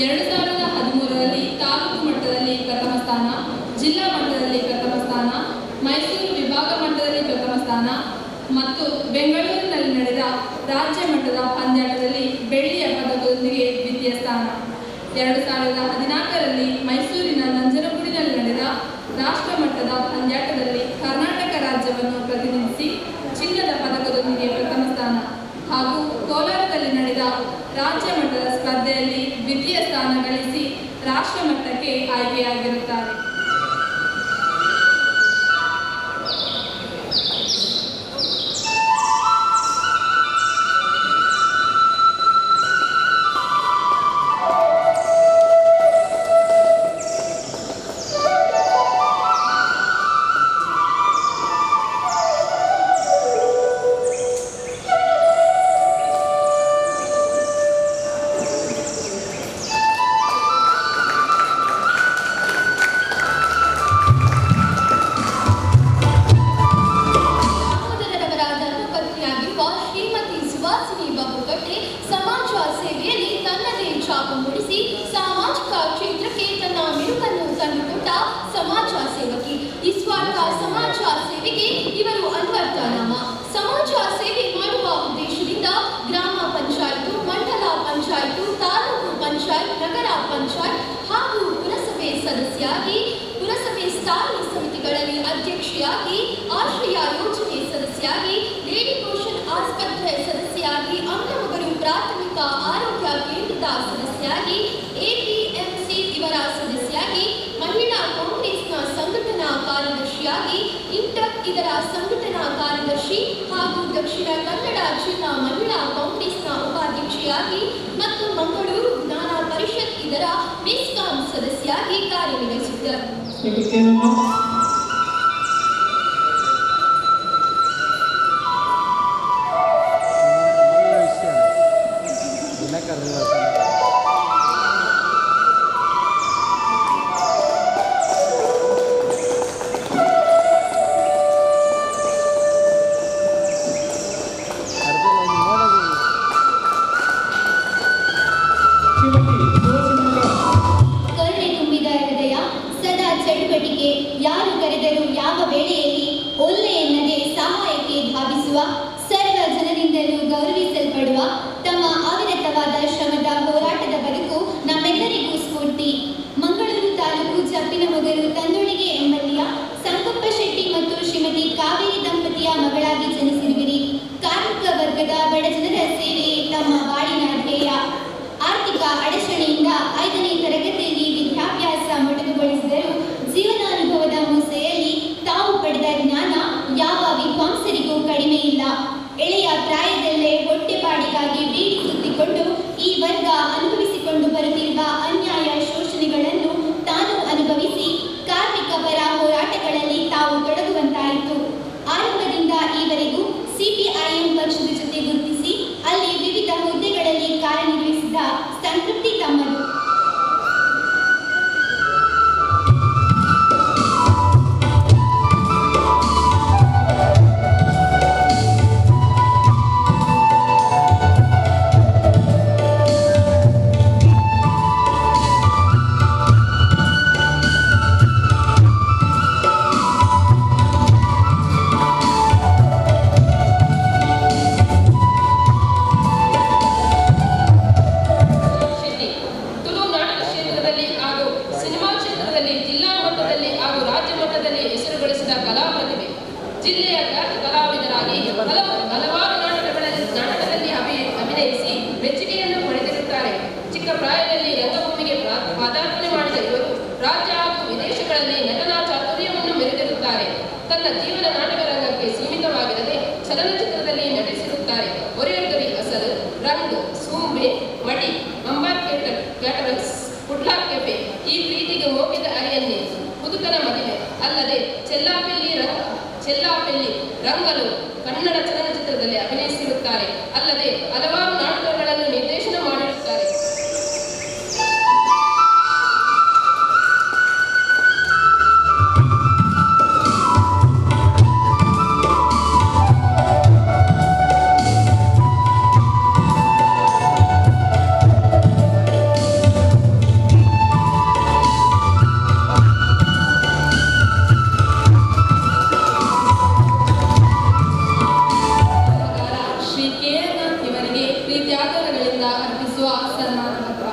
2013ರಲ್ಲಿ ತಾಲೂಕು ಮಟ್ಟದಲ್ಲಿ ಪ್ರಥಮ ಸ್ಥಾನ, ಜಿಲ್ಲಾ ಮಟ್ಟದಲ್ಲಿ ಪ್ರಥಮ ಸ್ಥಾನ, ಮೈಸೂರು ವಿಭಾಗ ಮಟ್ಟದಲ್ಲಿ ಪ್ರಥಮ ಸ್ಥಾನ ಮತ್ತು ಬೆಂಗಳೂರಿನಲ್ಲಿ ನಡೆದ ರಾಜ್ಯ ಮಟ್ಟದ ಪಂದ್ಯಾಟದಲ್ಲಿ ಬೆಳ್ಳಿಯ ಪದಕದೊಂದಿಗೆ ದ್ವಿತೀಯ ಸ್ಥಾನ. 2014ರಲ್ಲಿ ಮೈಸೂರಿನ ನಂಜನಗೂಡಿನಲ್ಲಿ ನಡೆದ ರಾಷ್ಟ್ರ ಮಟ್ಟದ ಪಂದ್ಯಾಟದಲ್ಲಿ ಕರ್ನಾಟಕ ರಾಜ್ಯವನ್ನು ಪ್ರತಿನಿಧಿಸಿ ಚಿನ್ನದ ಪದಕದೊಂದಿಗೆ ಪ್ರಥಮ ಸ್ಥಾನ ಹಾಗೂ ಕೋಲಾರದಲ್ಲಿ ನಡೆದ ರಾಜ್ಯ ಮಟ್ಟದ ಸ್ಪರ್ಧೆಯಲ್ಲಿ ದ್ವಿತೀಯ ಸ್ಥಾನ ಗಳಿಸಿ ರಾಷ್ಟ್ರ ಮಟ್ಟಕ್ಕೆ ಆಯ್ಕೆಯಾಗಿರುತ್ತಾರೆ. ಅವರಿಗೆ ಪ್ರೀತ್ಯಾದರಗಳಿಂದ ಅರ್ಪಿಸುವ ಸನ್ಮಾನ ಪತ್ರ.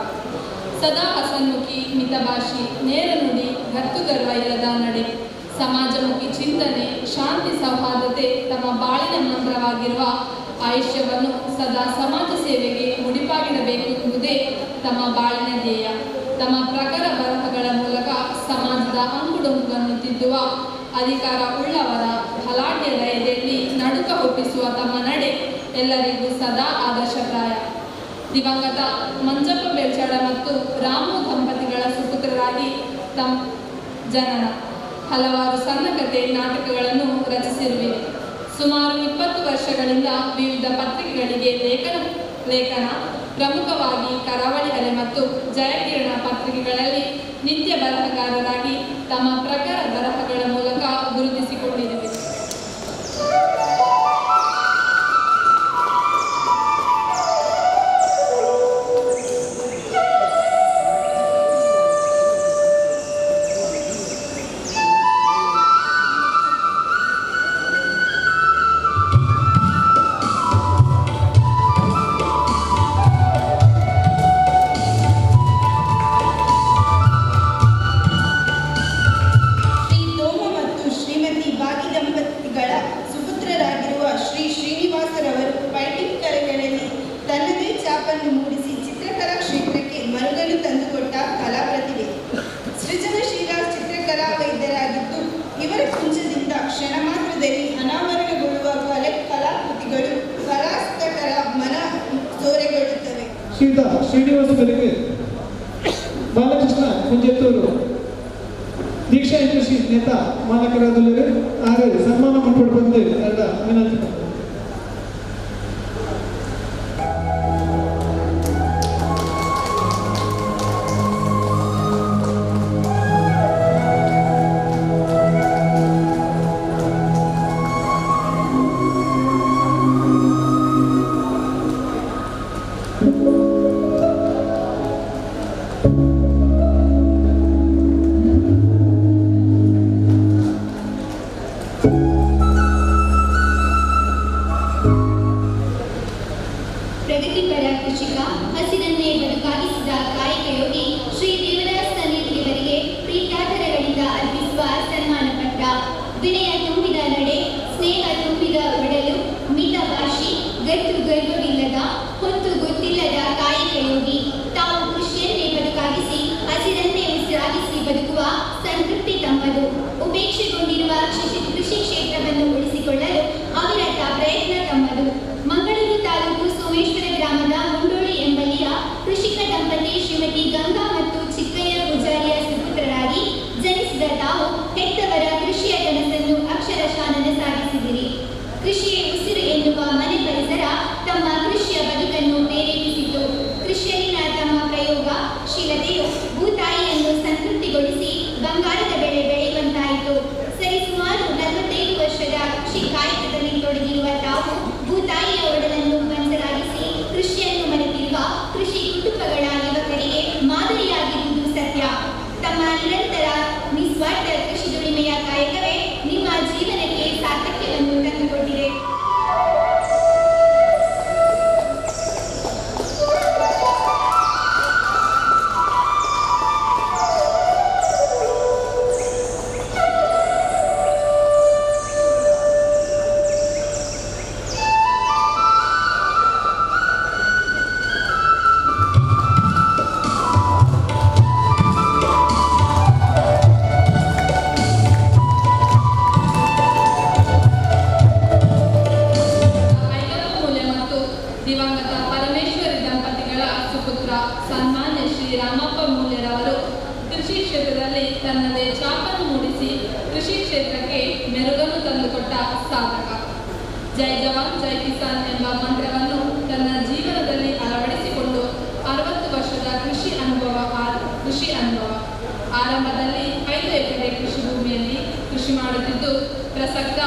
ಸದಾ ಹಸನ್ಮುಖಿ, ಮಿತಭಾಷಿ, ನೇರ ನುಡಿ, ಗತ್ತುಗರ್ವ ಇಲ್ಲದ ನಡೆ, ಸಮಾಜಮುಖಿ ಚಿಂತನೆ, ಶಾಂತಿ ಸೌಹಾರ್ದತೆ ತಮ್ಮ ಬಾಳಿನ ಮಂತ್ರವಾಗಿರುವ ಆಯುಷ್ಯವನ್ನು ಸದಾ ಸಮಾಜ ಸೇವೆಗೆ ಮುಡಿಪಾಗಿಡಬೇಕು ಎಂಬುದೇ ತಮ್ಮ ಬಾಳಿನ ಧ್ಯೇಯ. ತಮ್ಮ ಪ್ರಖರ ಬರಹಗಳ ಮೂಲಕ ಸಮಾಜದ ಅಂಕುಡೊಂಕನ್ನು ತಿದ್ದುವ ಅಧಿಕಾರ ಉಳ್ಳವರ ಬಲಾಢ್ಯರ ಎದೆಯಲ್ಲಿ ನಡುಕ ಹುಟ್ಟಿಸುವ ತಮ್ಮ ನಡೆ ಎಲ್ಲರಿಗೂ ಸದಾ ಆದರ್ಶಪ್ರಾಯ. ದಿವಂಗತ ಮಂಜಪ್ಪ ಬೆಳ್ಚಾಡ ಮತ್ತು ರಾಮು ದಂಪತಿಗಳ ಸುಪುತ್ರರಾಗಿ ತಮ್ಮ ಜನನ. ಹಲವಾರು ಸಣ್ಣ ಕತೆ, ನಾಟಕಗಳನ್ನು ರಚಿಸಿರುವೆ. ಸುಮಾರು 20 ವರ್ಷಗಳಿಂದ ವಿವಿಧ ಪತ್ರಿಕೆಗಳಿಗೆ ಲೇಖನ, ಪ್ರಮುಖವಾಗಿ ಕರಾವಳಿ ಅಲೆ ಮತ್ತು ಜಯಕಿರಣ ಪತ್ರಿಕೆಗಳಲ್ಲಿ ನಿತ್ಯ ಬರಹಗಾರರಾಗಿ ತಮ್ಮ ಪ್ರಖರ ಬರಹಗಳ ಮೂಲಕ ಗುರುತಿಸಿಕೊಂಡಿರುವೆ. ಮೂಡಿಸಿ ಚಿತ್ರಕಲಾ ಕ್ಷೇತ್ರಕ್ಕೆ ಮರುಗಲು ತಂದುಕೊಟ್ಟ ಕಲಾ ಪ್ರತಿಭೆ. ಸೃಜನಶೀಲ ಚಿತ್ರಕಲಾ ವೈದ್ಯರಾಗಿದ್ದು ಇವರ ಕುಂಚದಿಂದ ಕ್ಷಣ ಮಾತ್ರದಲ್ಲಿ ಅನಾವರಣಗೊಳ್ಳುವ ಕಲಾಕೃತಿಗಳು ಕಲಾಸ್ತಕರ ಮನ ಸೋರೆಗೊಳ್ಳುತ್ತವೆ. ಶ್ರೀಯುತ ಶ್ರೀನಿವಾಸ ಬೆರಕೆ, ಬಾಲಕೃಷ್ಣ ಕುಂಜತ್ತೂರು, ದೀಕ್ಷಾ ಇಂಡಸ್ಟ್ರೀಸ್ ನೇತಾ ಮಾಲಕರಾದುಳ್ಳರು ಆರು ಸನ್ಮಾನ ಮಲ್ಪೊಡು ಎರಡ ವಿನಂತಿ. ಪ್ರಗತಿಪರ ಕೃಷಿಕ, ಹಸಿರನ್ನೇ ಬದುಕಾಗಿಸಿದ ಕಾಯಕಯೋಗಿ ಶ್ರೀ ದೇವರಾಜ್ ಸನ್ನಿಧಿಯವರಿಗೆ ಪ್ರೀತ್ಯಾದರಗಳಿಂದ ಅರ್ಪಿಸುವ ಸನ್ಮಾನ ಪತ್ರ. ವಿನಯ ತುಂಬಿದ ನಡೆ, ಸ್ನೇಹ ತುಂಬಿದ ಒಡಲು, ಮಿತಭಾಷಿ, ಗತ್ತು ಗರ್ವವಿಲ್ಲದ, ಹೊತ್ತು ಗೊತ್ತಿಲ್ಲದ ಕಾಯಕಯೋಗಿ. ತಾವು ಕೃಷಿಯನ್ನೇ ಬದುಕಾಗಿಸಿ ಹಸಿರನ್ನೇ ಉಸಿರಾಗಿಸಿ ಬದುಕುವ ಸಂತೃಪ್ತಿ ತಮ್ಮದು. ಉಪೇಕ್ಷೆಗೊಂಡಿರುವ ಕೃಷಿ ಕ್ಷೇತ್ರವನ್ನು ಉಳಿಸಿಕೊಳ್ಳಲು ಅವಿರತ ಪ್ರಯತ್ನ ತಮ್ಮದು. ಮಂಗಳೂರು ತಾಲೂಕು ಸೋಮೇಶ್ವರ ಗ್ರಾಮದ ಮುಂಡೋಳಿ ಎಂಬಲ್ಲಿಯ ಕೃಷಿಕ ದಂಪತಿ ಶ್ರೀಮತಿ ಗಂಗಾ ಮತ್ತು ಚಿಕ್ಕಯ್ಯ ಪೂಜಾರಿಯ ಸುಪುತ್ರರಾಗಿ ಜನಿಸಿದ ತಾವು ಹೆತ್ತವರ ಕೃಷಿಯ ಕನಸನ್ನು ಅಕ್ಷರಶಃ ನನಸಾಗಿಸಿದಿರಿ. ಕೃಷಿಯೇ ಉಸಿರು ಎನ್ನುವ ಮನೆ ಪರಿಸರ ತಮ್ಮ ಕೃಷಿಯ ಬದುಕನ್ನು ಪ್ರೇರೇಪಿಸಿತು. ಕೃಷಿಯಲ್ಲಿನ ತಮ್ಮ ಪ್ರಯೋಗ ಶೀಲತೆಯು ಭೂತಾಯಿಯನ್ನು ಸಂತೃಪ್ತಿಗೊಳಿಸಿ ಬಂಗಾರದ ಬೆಳೆ ಬೆಳೆಯುವಂತಾಯಿತು. ಸರಿಸುಮಾರು 45 ವರ್ಷದ ಕೃಷಿ ಕಾಯಕದಲ್ಲಿ ತೊಡಗಿರುವ ತಾವು ಭೂತಾಯಿಯ ಒಡಲನ್ನು ಪಂಚರಾಗಿಸಿ ಕೃಷಿಯನ್ನು ಮರೆತಿರುವ ಕೃಷಿ ಕುಟುಂಬಗಳ ಯುವಕರಿಗೆ ಮಾದರಿಯಾಗಿರುವುದು ಸತ್ಯ. ತಮ್ಮ ನಿರಂತರ ನಿಸ್ವಾರ್ಥ ಕೃಷಿ ದುಡಿಮೆಯ ಕಾಯಕವೇ ನಿಮ್ಮ ಜೀವನಕ್ಕೆ ಸಾರ್ಥಕ್ಯವನ್ನು ತಂದುಕೊಟ್ಟಿದೆ. ದಿವಂಗತ ಪರಮೇಶ್ವರಿ ದಂಪತಿಗಳ ಸುಪುತ್ರ ಸನ್ಮಾನ್ಯ ಶ್ರೀ ರಾಮಪ್ಪ ಮೂಲ್ಯರವರು ಕೃಷಿ ಕ್ಷೇತ್ರದಲ್ಲಿ ತನ್ನದೇ ಛಾಪನ್ನು ಮೂಡಿಸಿ ಕೃಷಿ ಕ್ಷೇತ್ರಕ್ಕೆ ಮೆರುಗನ್ನು ತಂದುಕೊಟ್ಟ ಸಾಧಕ. ಜೈ ಜವಾನ್ ಜೈ ಕಿಸಾನ್ ಎಂಬ ಮಂತ್ರವನ್ನು ತನ್ನ ಜೀವನದಲ್ಲಿ ಅಳವಡಿಸಿಕೊಂಡು 60 ವರ್ಷದ ಕೃಷಿ ಅನುಭವ. ಆರಂಭದಲ್ಲಿ 5 ಎಕರೆ ಕೃಷಿ ಭೂಮಿಯಲ್ಲಿ ಕೃಷಿ ಮಾಡುತ್ತಿದ್ದು, ಪ್ರಸಕ್ತ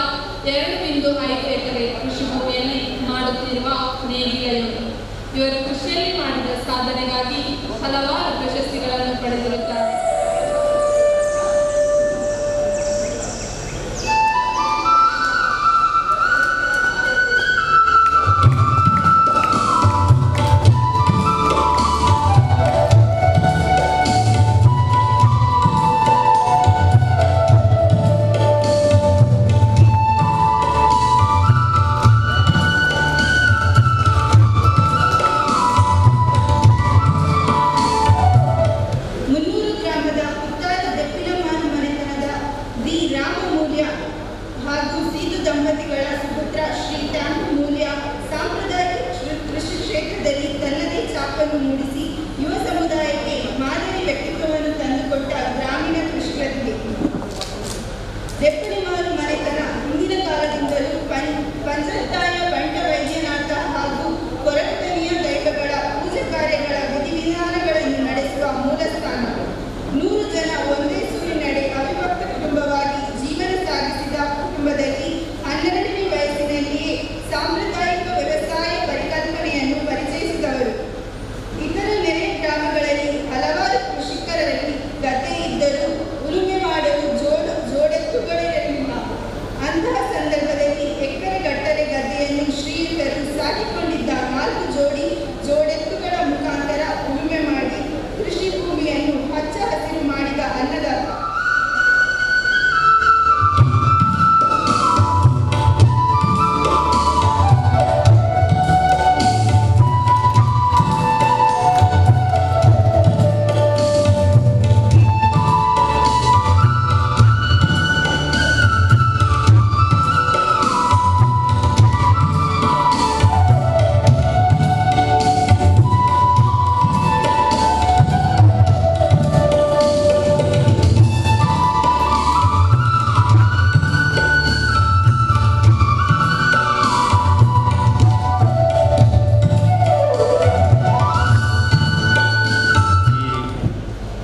2.5 ಎಕರೆ ಕೃಷಿ ಭೂಮಿಯಲ್ಲಿ ಮಾಡುತ್ತಿರುವ ನೇಗಿಲ ಯೋಗಿ. ಇವರು ಕೃಷಿಯಲ್ಲಿ ಮಾಡಿದ ಸಾಧನೆಗಾಗಿ ಹಲವಾರು ಪ್ರಶಸ್ತಿಗಳನ್ನು ಪಡೆದಿರುತ್ತಾರೆ. ಛಾಪನ್ನು ಮೂಡಿಸಿ ಯುವ ಸಮುದಾಯಕ್ಕೆ ಮಾದರಿ ವ್ಯಕ್ತಿತ್ವವನ್ನು ತಂದುಕೊಟ್ಟ ಗ್ರಾಮೀಣ ಕೃಷಿ ಪ್ರತಿಭೆ. ದೆಪ್ಪಣಿಮಾರು ಮನೆತನ ಹಿಂದಿನ ಕಾಲದಿಂದಲೂ ಪಂಚತಾಯ ಬಂಟ ವೈದ್ಯನಾಥ ಹಾಗೂ ಕೊರಟನಿಯ ದೈವಗಳ ಪೂಜೆ ಕಾರ್ಯಗಳ ವಿಧಿವಿಧಾನಗಳನ್ನು ನಡೆಸುವ ಮೂಲ ಸ್ಥಾನ. 100 ಜನ ಒಂದೇ ಸೂರಿನಡೆ ಅವಿಭಕ್ತ ಕುಟುಂಬವಾಗಿ ಜೀವನ ಸಾಗಿಸಿದ ಕುಟುಂಬದಲ್ಲಿ 12ನೇ ವಯಸ್ಸಿನಲ್ಲಿಯೇ ಸಾಂಪ್ರದಾಯಿಕ ವ್ಯವಸಾಯ ಪರಿಕಲ್ಪನೆಯನ್ನು ಪರಿಚಯಿಸಿದವರು. ಇತರ ನೆರೆ ಗ್ರಾಮಗಳಲ್ಲಿ ಹಲವಾರು ಕೃಷಿಕರಲ್ಲಿ ಗದ್ದೆ ಇದ್ದರೂ ಉಳುಮೆ ಮಾಡಲು ಜೋಡೆತ್ತುಗಳಿರಲಿಲ್ಲ. ಅಂತಹ ಸಂದರ್ಭದಲ್ಲಿ ಎಕರೆಗಟ್ಟಲೆ ಗದ್ದೆಯನ್ನು ಶ್ರೀಯುತರು ಸಾಕಿಕೊಂಡಿದ್ದ 4 ಜೋಡಿ ಜೋಡೆತ್ತುಗಳ ಮುಖಾಂತರ ಉಳುಮೆ ಮಾಡಿ ಕೃಷಿ ಭೂಮಿಯನ್ನು ಹಚ್ಚ ಹಸಿರು ಮಾಡಿದ ಅನ್ನದಾತ.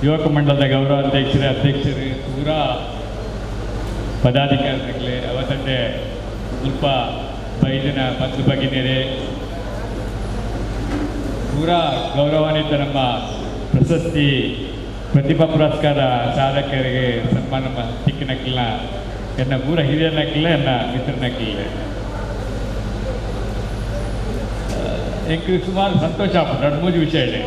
ಯುವಕ ಮಂಡಲದ ಗೌರವ ಅಧ್ಯಕ್ಷರೇ, ಅಧ್ಯಕ್ಷರು, ಪೂರಾ ಪದಾಧಿಕಾರಿಗಳೇ, ಅವತ್ತಂದೆ ಸ್ವಲ್ಪ ಬೈದಿನ ಬಂಧು ಭಗಿನಿಯರೇ, ಪೂರಾ ಗೌರವಾನ್ವಿತ ನಮ್ಮ ಪ್ರಶಸ್ತಿ ಪ್ರತಿಭಾ ಪುರಸ್ಕಾರ ಸಾಧಕರಿಗೆ ಸನ್ಮಾನ ತಿಕ್ಕಿನಕ್ಕಿಲ್ಲ ಎನ್ನ ಪೂರ ಹಿರಿಯನಕ್ಕಿಲ್ಲ ಎನ್ನ ಮಿತ್ರನಕ್ಕಿಲ್ಲ ಎಂಕ್ ಸುಮಾರು ಸಂತೋಷ ಆಗ್ತದೆ. ಎರಡು ಮೂರು ವಿಷಯ ಇದೆ.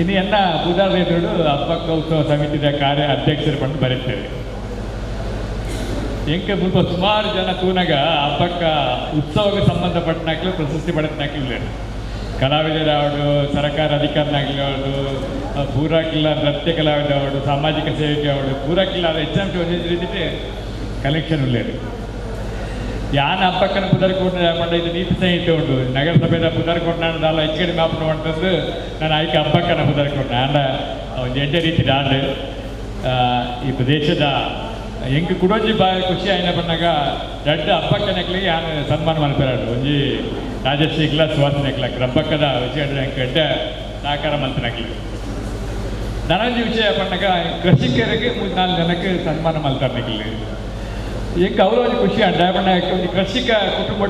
ಇನ್ನು ಎನ್ನ ಬುಧಾರ ಎದುರು ಹಬ್ಬಕ್ಕ ಉತ್ಸವ ಸಮಿತಿಯ ಕಾರ್ಯ ಅಧ್ಯಕ್ಷರು ಬಂದು ಬರೀತೇವೆ. ಎಂಕೆ ಮುಲ್ಪ ಸುಮಾರು ಜನ ತೂನಾಗ ಹಬ್ಬಕ್ಕ ಉತ್ಸವಕ್ಕೆ ಸಂಬಂಧಪಟ್ಟನಾಗ್ಲೂ ಪ್ರಶಸ್ತಿ ಪಡೆದನಾಗ್ಲಿಲ್ಲ. ಕಲಾವಿದರಾವಡು, ಸರ್ಕಾರ ಅಧಿಕಾರಿನಾಗಲಿ ಅವಳು, ಪೂರಾಕಿಲ್ಲ ನೃತ್ಯ ಕಲಾವಿದ ಅವಳು, ಸಾಮಾಜಿಕ ಸೇವಕಿ ಅವಳು, ಪೂರಾಕಿಲ್ಲ ಹೆಚ್ಚು ಒಂದೊಂದು ರೀತಿ ಕಲೆಕ್ಷನ್ ಉಳ್ಳೇರು. ಯಾನ ಹಬ್ಬಕ್ಕನ ಪುದರ್ಕೊಂಡು ಮಂಡ ಇದು ನೀತಿ ಸಂಹಿತೆ ಉಂಟು. ನಗರಸಭೆಯ ಪುದರ್ಕೊಂಡು ನಾನು ದಾಲ ಹೆಚ್ಚು ಕಡಿಮೆ ಮಾಪನ ಮಾಡ್ತಂದು ನಾನು ಆಯ್ಕೆ ಹಬ್ಬಕ್ಕನ ಪುದರ್ಕೊಂಡು ಆಂಡ ಒಂದು ಎಡ್ಡೆ ರೀತಿ ದಾಂಡು ಈ ಪ್ರದೇಶದ ಎಂಕ್ ಕುಡೊಂಜಿ ಬಾಯಿ ಖುಷಿ ಆಯ್ನ ಬಣ್ಣಾಗ ದೊಡ್ಡ ಹಬ್ಬಕ್ಕನಕ್ಲಿಗೆ ಯಾನು ಸನ್ಮಾನ ಮಲ್ಪೆರಾಡು ಒಂಜಿ ರಾಜಶ್ರೀಗ್ಲ ಸುವಾಸನೆಕ್ಲ ಹಬ್ಬಕ್ಕದ ವಿಷಯ ಎಂಕ್ ಎಡ್ಡೆ ಸಹಕಾರ ಮಲ್ತನಕ್ಲಿ. ನನೊಂಜಿ ವಿಷಯ ಪಣ್ಣಾಗ ಕೃಷಿಕರಿಗೆ 3-4 ಜನಕ್ಕೆ ಸನ್ಮಾನ ಮಲ್ತಾರ್ನಕ್ಲಿ. ಎಂಕ್ ಅವರ ಒಂಜಿ ಖುಷಿ ಅಂಡ ಬಣ್ಣ ಒಂಜಿ ಕೃಷಿಕ ಕುಟುಂಬ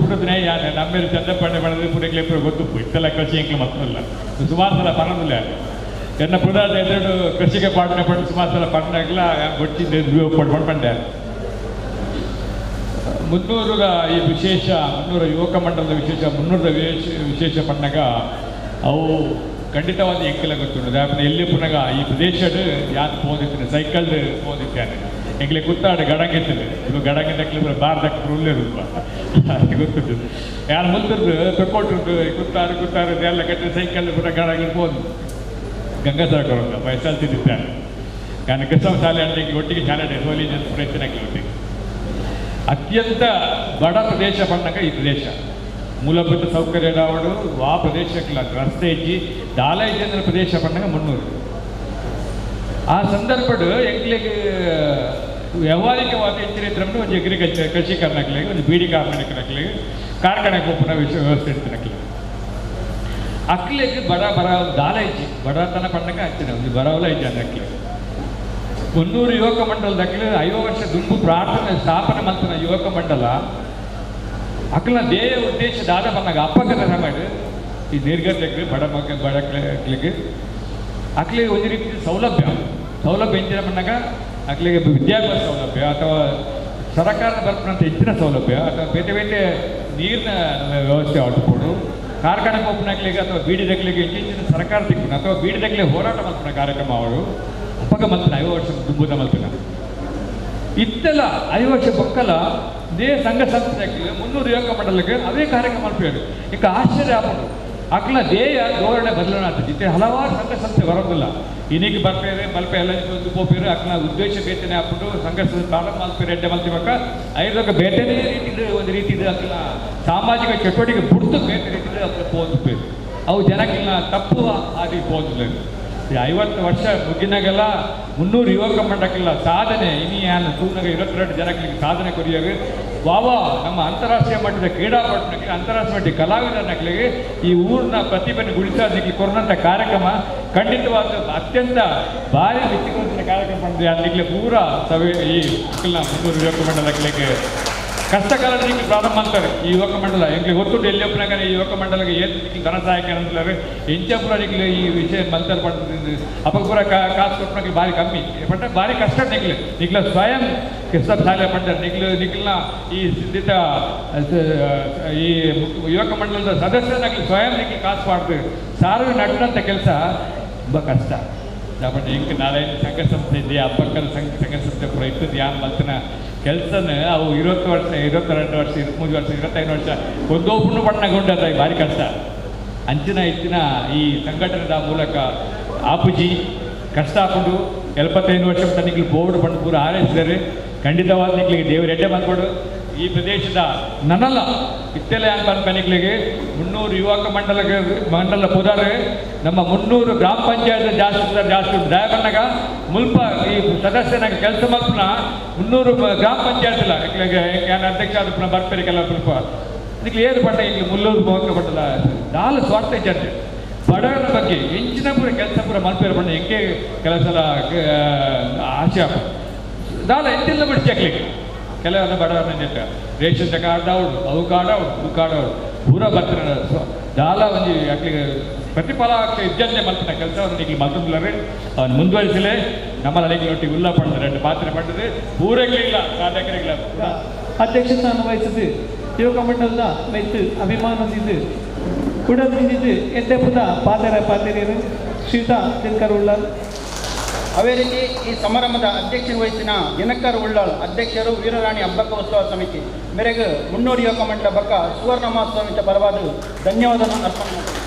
ಪುಟ್ಟದನೇ ಯಾನೆ ನಮ್ಮೇಲೆ ಚಂದಪ್ಪಣ್ಣೆ ಬಣ್ಣದ ಪುಡಕ್ಲೆ ಗೊತ್ತುಪ್ಪು ಇತ್ತೆಲ್ಲ ಕೃಷಿ ಎಂಕ್ಲು ಮತ್ತಲ್ಲ ಸುಮಾರು ಸಲ ಪನ್ನೊಂದಿಲ್ಲ. ಎನ್ನ ಪುದಾದ ಎದುರು ಕೃಷಿಕ ಪಾಡನೆ ಪಂಡು ಸುಮಾರು ಸಲ ಪಣ್ಣಾಗ್ಲ ಬೊಟ್ಟಿದ್ದೆ ಪಡ್ಕೊಂಡು ಪಂಡೆ. 300 ಈ ವಿಶೇಷ 300 ಯುವಕ ಮಂಡಲದ ವಿಶೇಷ 300 ವಿಶೇಷ ಪಣ್ಣಾಗ ಅವು ಖಂಡಿತವಾದ ಎಂಕೆಲ್ಲ ಗೊತ್ತುಂಟು. ಯಾಕಂದ್ರೆ ಎಲ್ಲಿ ಪುನಗ ಈ ಪ್ರದೇಶದ ಯಾರು ಪೋದಿತ್ತೇನೆ ಸೈಕಲ್ ಪೋದಿತ್ತೇನೆ ಎಂಗ್ಲೆ ಕುತ್ತಾಡ ಗಡಂಗಿರ್ತದೆ ಇದು ಗಡಂಗಿದ್ದಕ್ಕೆ ಬಾರ್ದಕ್ಕೆ ಉಳ್ಳೇರು ಗೊತ್ತುಂಟು. ಯಾರು ಮುಂದಿರ್ದು ತಕ್ಕೊಟ್ಟಿರ್ದು ಕುತ್ತಾರು ಕುತ್ತಾರು ಎಲ್ಲ ಕಟ್ಟಿ ಸೈಕಲ್ ಪುನಃ ಗಡಂಗಿ ಪೋದು ಗಂಗಾಸಾಗರ ವಯಸ್ಸಲ್ತಿದ್ದಾನೆ. ನಾನು ಕೃಷ್ಣ ಶಾಲೆ ಅಂದ್ರೆ ಒಟ್ಟಿಗೆ ಶಾಲೆ ಸೋಲಿ ಪ್ರಯತ್ನ ಒಟ್ಟಿಗೆ. ಅತ್ಯಂತ ಬಡ ಪ್ರದೇಶ ಬಂದಾಗ ಈ ಪ್ರದೇಶ ಮೂಲಭೂತ ಸೌಕರ್ಯ ಅವಳು ಆ ಪ್ರದೇಶಕ್ಕಿಲ್ಲ ರಸ್ತೆ ಇಜ್ಜಿ ದಾಲ ಇಜ್ಜಿ ಅಂದ್ರೆ ಪ್ರದೇಶ ಬಂದಾಗ 300. ಆ ಸಂದರ್ಭಡು ಎಂಗ್ಲಿಗೆ ವ್ಯಾವಹಾರಿಕವಾದ ಹೆಚ್ಚಿನ ಒಂದು ಅಗ್ರಿಕಲ್ಚರ್ ಕೃಷಿಕರನಕ್ಲಿಗೆ ಒಂದು ಬೀಡಿ ಕಾರ್ಮಿಕನಕ್ಲಿಗೆ ಕಾರ್ಖಾನೆಗೆ ಹೋಗ್ಪುನ ವ್ಯವಸ್ಥೆ ಇಡ್ತಿನಕ್ಲಿ ಅಕ್ಲಿಗೆ ಬಡ ಬರ ದಾಲ ಇಜ್ಜಿ ಬಡತನ ಪಣ್ಣಗ ಹಚ್ಚಿನ ಒಂದು ಬರವಲ ಇಜ್ಜಿ ಅಂದ್ರೆ 300 ಯುವಕ ಮಂಡಲದ ಅಕ್ಲಿ 50 ವರ್ಷ ದುಂಬು ಪ್ರಾರ್ಥನೆ ಸ್ಥಾಪನೆ ಮಲ್ತನ ಯುವಕ ಮಂಡಲ ಅಕ್ಲ ಧ್ಯೇಯ ಉದ್ದೇಶ ದಾದ ಬಂದಾಗ ಅಪ್ಪಕದ ಸಮಯ ಈ ನಿರ್ಗತಕ್ಕೆ ಬಡ ಮಗ ಬಡಕ್ಲಿಗೆ ಅಕ್ಲಿಗೆ ಒಂದು ರೀತಿ ಸೌಲಭ್ಯ ಸೌಲಭ್ಯ ಹೆಚ್ಚಿನ ಬಂದಾಗ ಅಕ್ಲಿಗೆ ವಿದ್ಯಾಭ್ಯಾಸ ಸೌಲಭ್ಯ ಅಥವಾ ಸರ್ಕಾರದ ಬರ್ಪಣಂತ ಹೆಚ್ಚಿನ ಸೌಲಭ್ಯ ಅಥವಾ ಬೇರೆ ಬೇರೆ ನೀರಿನ ವ್ಯವಸ್ಥೆ ಆಟುಕೊಂಡು ಕಾರ್ಖಾನೆ ಒಪ್ಪನಕ್ಲಿಗೆ ಅಥವಾ ಬೀಡಿದಕ್ಲಿಗೆ ಹೆಚ್ಚಿನ ಸರ್ಕಾರ ದಿಕ್ಕುನ ಅಥವಾ ಬೀಡಿದಕ್ಲಿಗೆ ಹೋರಾಟ ಮಲ್ಪನ ಕಾರ್ಯಕ್ರಮ ಅವರು ಅಪ್ಪಗ ಮಲ್ತನ 50 ವರ್ಷ ದುಂಬುದ ಮಲ್ತನ ಇತ್ತೆಲ್ಲ 50 ವರ್ಷ ಬೊಕ್ಕಲ ಇದೇ ಸಂಘ ಸಂಸ್ಥೆ 300 ಯುವಕ ಮಂಡಲಕ್ಕೆ ಅದೇ ಕಾರ್ಯಕ್ರಮ ಮಲ್ಪೇರು. ಈಗ ಆಶ್ಚರ್ಯ ಆಪುಂಡು. ಅಕ್ಲ ಧ್ಯೇಯ ಧೋರಣೆ ಬದಲಾವಣೆ ಆಗ್ತದೆ. ಇತ್ತೆ ಹಲವಾರು ಸಂಘ ಸಂಸ್ಥೆ ಬರೋದಿಲ್ಲ, ಇನ್ನೀಗ ಬರ್ಪೇರೆ ಬಲ್ಪೆ ಎಲ್ಲ ಪೋಪೇರು ಅಕ್ಲ ಉದ್ದೇಶ ಬೇತನೆ ಹಾಕ್ಬಿಟ್ಟು ಸಂಘ ಸಂಸ್ಥೆ ಪ್ರಾರಂಭ ಮಲ್ಪೇರು ಎಡ್ಡೆ ಮಲ್ತಿಬೇಕ ಐದಕ್ಕೆ ಬೇತನೇ ರೀತಿದು ಒಂದು ರೀತಿದು ಅಕ್ಲ ಸಾಮಾಜಿಕ ಚಟುವಟಿಕೆ ಬಿಡ್ತು ಬೇತೆ ರೀತಿದು ಅಕ್ಲ ಪೋದು ಅವು ಜನಕ್ಕೆಲ್ಲ ತಪ್ಪು ಆದಿ ಪೋದಿಲ್ಲ. 50 ವರ್ಷ ಮುಗಿನಾಗೆಲ್ಲ 300 ಯುವಕ ಮಂಡಕ್ಕೆಲ್ಲ ಸಾಧನೆ ಇನಿ ಯಾನು ತೂನಾಗ 22 ಜನಕ್ಕೆ ಸಾಧನೆ ಕೊರಿಯಾಗ ವಾವಾ ನಮ್ಮ ಅಂತಾರಾಷ್ಟ್ರೀಯ ಮಟ್ಟದ ಕ್ರೀಡಾಪಟುನಕ್ಕೆ ಅಂತಾರಾಷ್ಟ್ರೀಯ ಮಟ್ಟದ ಕಲಾವಿದರನ್ನಕ್ಲಿಗೆ ಈ ಊರಿನ ಪ್ರತಿಭೆಯನ್ನು ಗುಡಿಸೋದಕ್ಕೆ ಕೊರೋನಂಥ ಕಾರ್ಯಕ್ರಮ ಖಂಡಿತವಾದ ಅತ್ಯಂತ ಭಾರಿ ಮೆಚ್ಚಿಕೊಳ್ಳುವಂಥ ಕಾರ್ಯಕ್ರಮ ಅದಕ್ಕೆ ಪೂರಾ ಸಭೆ ಈ 300 ಯುವಕ ಮಂಡಲಕ್ಕೆ ಕಷ್ಟ ಕಾಲದಲ್ಲಿ ಪ್ರಾರಂಭ ಅಂತಾರೆ ಈ ಯುವಕ ಮಂಡಲ. ಎಂಗ್ಲಿಗೆ ಗೊತ್ತುಂಟು ಎಲ್ಲಿ ಒಪ್ಪನಾಗ ಈ ಯುವಕ ಮಂಡಲಕ್ಕೆ ಏನು ಧನ ಸಹಾಯಕ ಅಂತಾರೆ ಎಂಚಪುರ ನಿಕ್ಲು ಈ ವಿಷಯ ಮಂತರ್ ಪಡ್ತಿದ್ದು ಅಪ್ಪ ಪೂರ ಕಾಸು ಕೊಟ್ಟನಾಗ ಭಾರಿ ಕಮ್ಮಿ ಬಟ್ ಭಾರಿ ಕಷ್ಟ ನಿಕ್ಲು ನಿಕ್ಲ ಸ್ವಯಂ ಕೆಲಸ ಶಾಲೆ ಪಡ್ತಾರೆ ನಿಕ್ಲು ನಿಕ್ಲನ್ನ ಈ ಸಿದ್ಧಿತ ಈ ಯುವಕ ಮಂಡಲದ ಸದಸ್ಯನಾಗಲಿ ಸ್ವಯಂ ನಿಕ್ಲು ಕಾಸು ಮಾಡ್ತೀವಿ ಸಾರು ನಟ್ಟಂಥ ಕೆಲಸ ತುಂಬ ಕಷ್ಟ. ಬಟ್ ಹಿಂಗೆ ನಾಳೆ ಸಂಘ ಸಂಸ್ಥೆ ಇದೆ ಹಬ್ಬಕ್ಕಲ್ಲ ಸಂಘ ಸಂಸ್ಥೆ ಪೂರ ಇತ್ತು ಯಾನ್ ಮಲ್ತನ ಕೆಲಸನ ಅವು 20 ವರ್ಷ 22 ವರ್ಷ 23 ವರ್ಷ 25 ವರ್ಷ ಒಂದೊಬ್ಬನು ಬಣ್ಣಗೊಂಡದ ಭಾರಿ ಕಷ್ಟ. ಅಂಚಿನ ಇತ್ತಿನ ಈ ಸಂಘಟನೆದ ಮೂಲಕ ಆಪುಜಿ ಕಷ್ಟ ಹಾಕೊಂಡು 75 ವರ್ಷ ತನಿಖೆ ಬೋರ್ಡ್ ಬಣ್ಣ ಪೂರ ಹಾರೈಸಿದ್ದಾರೆ. ಖಂಡಿತವಾದ ನಿಕ್ಲಿಗೆ ದೇವರು ಎಡ್ಡೆ ಬಂದ್ಕೊಡು ಈ ಪ್ರದೇಶದ ನನ್ನಲ್ಲ ಇತ್ತೆಲ್ಲ ಅನ್ಪನಿಕ್ಲಿಗೆ 300 ಯುವಕ ಮಂಡಲ ಪುದಾರೆ ನಮ್ಮ 300 ಗ್ರಾಮ ಪಂಚಾಯತ್ ಜಾಸ್ತಿ ಜಾಸ್ತಿ ಉಂಟು. ದಯಬಣ್ಣಗ ಮುಲ್ಪ ಈ ಸದಸ್ಯನಾಗ ಕೆಲಸ ಮಲ್ಪನ 300 ಗ್ರಾಮ ಪಂಚಾಯತ್ ಇಲ್ಲ ಅಧ್ಯಕ್ಷ ಆದ ಬರ್ಪೇರಿ ಕೆಲ ಮುಲ್ಪ ಇದಕ್ಕೆ ಏನು ಪಟ್ಟ ಇಲ್ಲಿ ಮುಲ್ಲೂರು ಮೋಕ ಪಟ್ಟದ ದಾಲ ಸ್ವಾರ್ಥ ಜನ ಬಡವರ ಬಗ್ಗೆ ಹೆಂಚಿನ ಪೂರ ಕೆಲಸ ಪೂರ ಮಲ್ಪೇರು ಬಣ್ಣ ಹೆಂಗೆ ಕೆಲಸ ಆಶೆ ದಾಲ ಎಂತೆಲ್ಲ ಬಿಡಿಸಿ ಹಾಕ್ಲಿಕ್ಕೆ ಕೆಲವನ್ನ ಬಡವರನ್ನ ಜೊತೆ ರೇಷನ್ ಕಾರ್ಡ್ ಅವಳು ಅವು ಕಾರ್ಡ್ ಅವಳು ಇವು ಕಾರ್ಡ್ ಅವಳು ಪೂರ ಬರ್ತಾರೆ ದಾಲ ಒಂದು ಅಕ್ಲಿಗೆ ಪ್ರತಿಫಲ ಇಜ್ಜಂತೆ ಮಲ್ಪನ ಕೆಲಸವನ್ನು ನಿಕ್ಲಿ ಮಲ್ತಂದ್ರೆ ಅವನು ಮುಂದುವರಿಸಲೇ ನಮ್ಮ ಒಟ್ಟಿಗೆ ಉಲ್ಲ ಪಡೆದ 2 ಪಾತ್ರೆ ಪಡೆದು ಪೂರೈಕಲಿಲ್ಲ ಸಾಧಕರಿಲ್ಲ. ಅಧ್ಯಕ್ಷಸ್ಥಾನ ವಹಿಸಿದ್ದು ಯುವಕ ಮಂಡಲದ ಮೆತ್ತು ಅಭಿಮಾನದಿದ್ದು ಕುಡದಿದ್ದು ಎಡ್ಡೆಪುದ ಪಾತೆರ ಪಾತೆರಿಯರು ಶ್ರೀತಾ ದಿನಕರ್ ಉಳ್ಳಾಲ್. ಅದೇ ರೀತಿ ಈ ಸಮಾರಂಭದ ಅಧ್ಯಕ್ಷರು ವಹಿಸಿನ ದಿನಕರ್ ಉಳ್ಳಾಲ್ ಅಧ್ಯಕ್ಷರು ವೀರರಾಣಿ ಹಬ್ಬಕ್ಕ ಉತ್ಸವ ಸಮಿತಿ ಮೇರೆಗೆ 300 ಯುವಕ ಮಂಡಲ ಬಕ್ಕ ಸುವರ್ಣ ಮಹೋತ್ಸವ ಪರವಾದ ಧನ್ಯವಾದ ಅರ್ಪಣೆ ಮಾಡ್ತಾರೆ.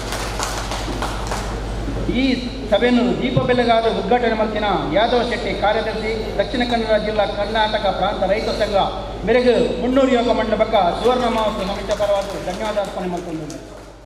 ಈ ಸಭೆಯನ್ನು ದೀಪ ಬೆಳಗಾದ ಉದ್ಘಾಟನೆ ಮಾಡ್ತಿನ ಯಾದವ ಶೆಟ್ಟಿ ಕಾರ್ಯದರ್ಶಿ ದಕ್ಷಿಣ ಕನ್ನಡ ಜಿಲ್ಲಾ ಕರ್ನಾಟಕ ಪ್ರಾಂತ ರೈತ ಸಂಘ ಮೇರೆಗೆ 300 ಯುವಕ ಮಂಡಲ ಬಕ್ಕ ಸುವರ್ಣ ಮಹೋತ್ಸವ ಸಮಿತಿ ಪರವಾದ ಧನ್ಯವಾದ ಅರ್ಪಣೆ ಮಾಡ್ಕೊಂಡಿದ್ದಾರೆ.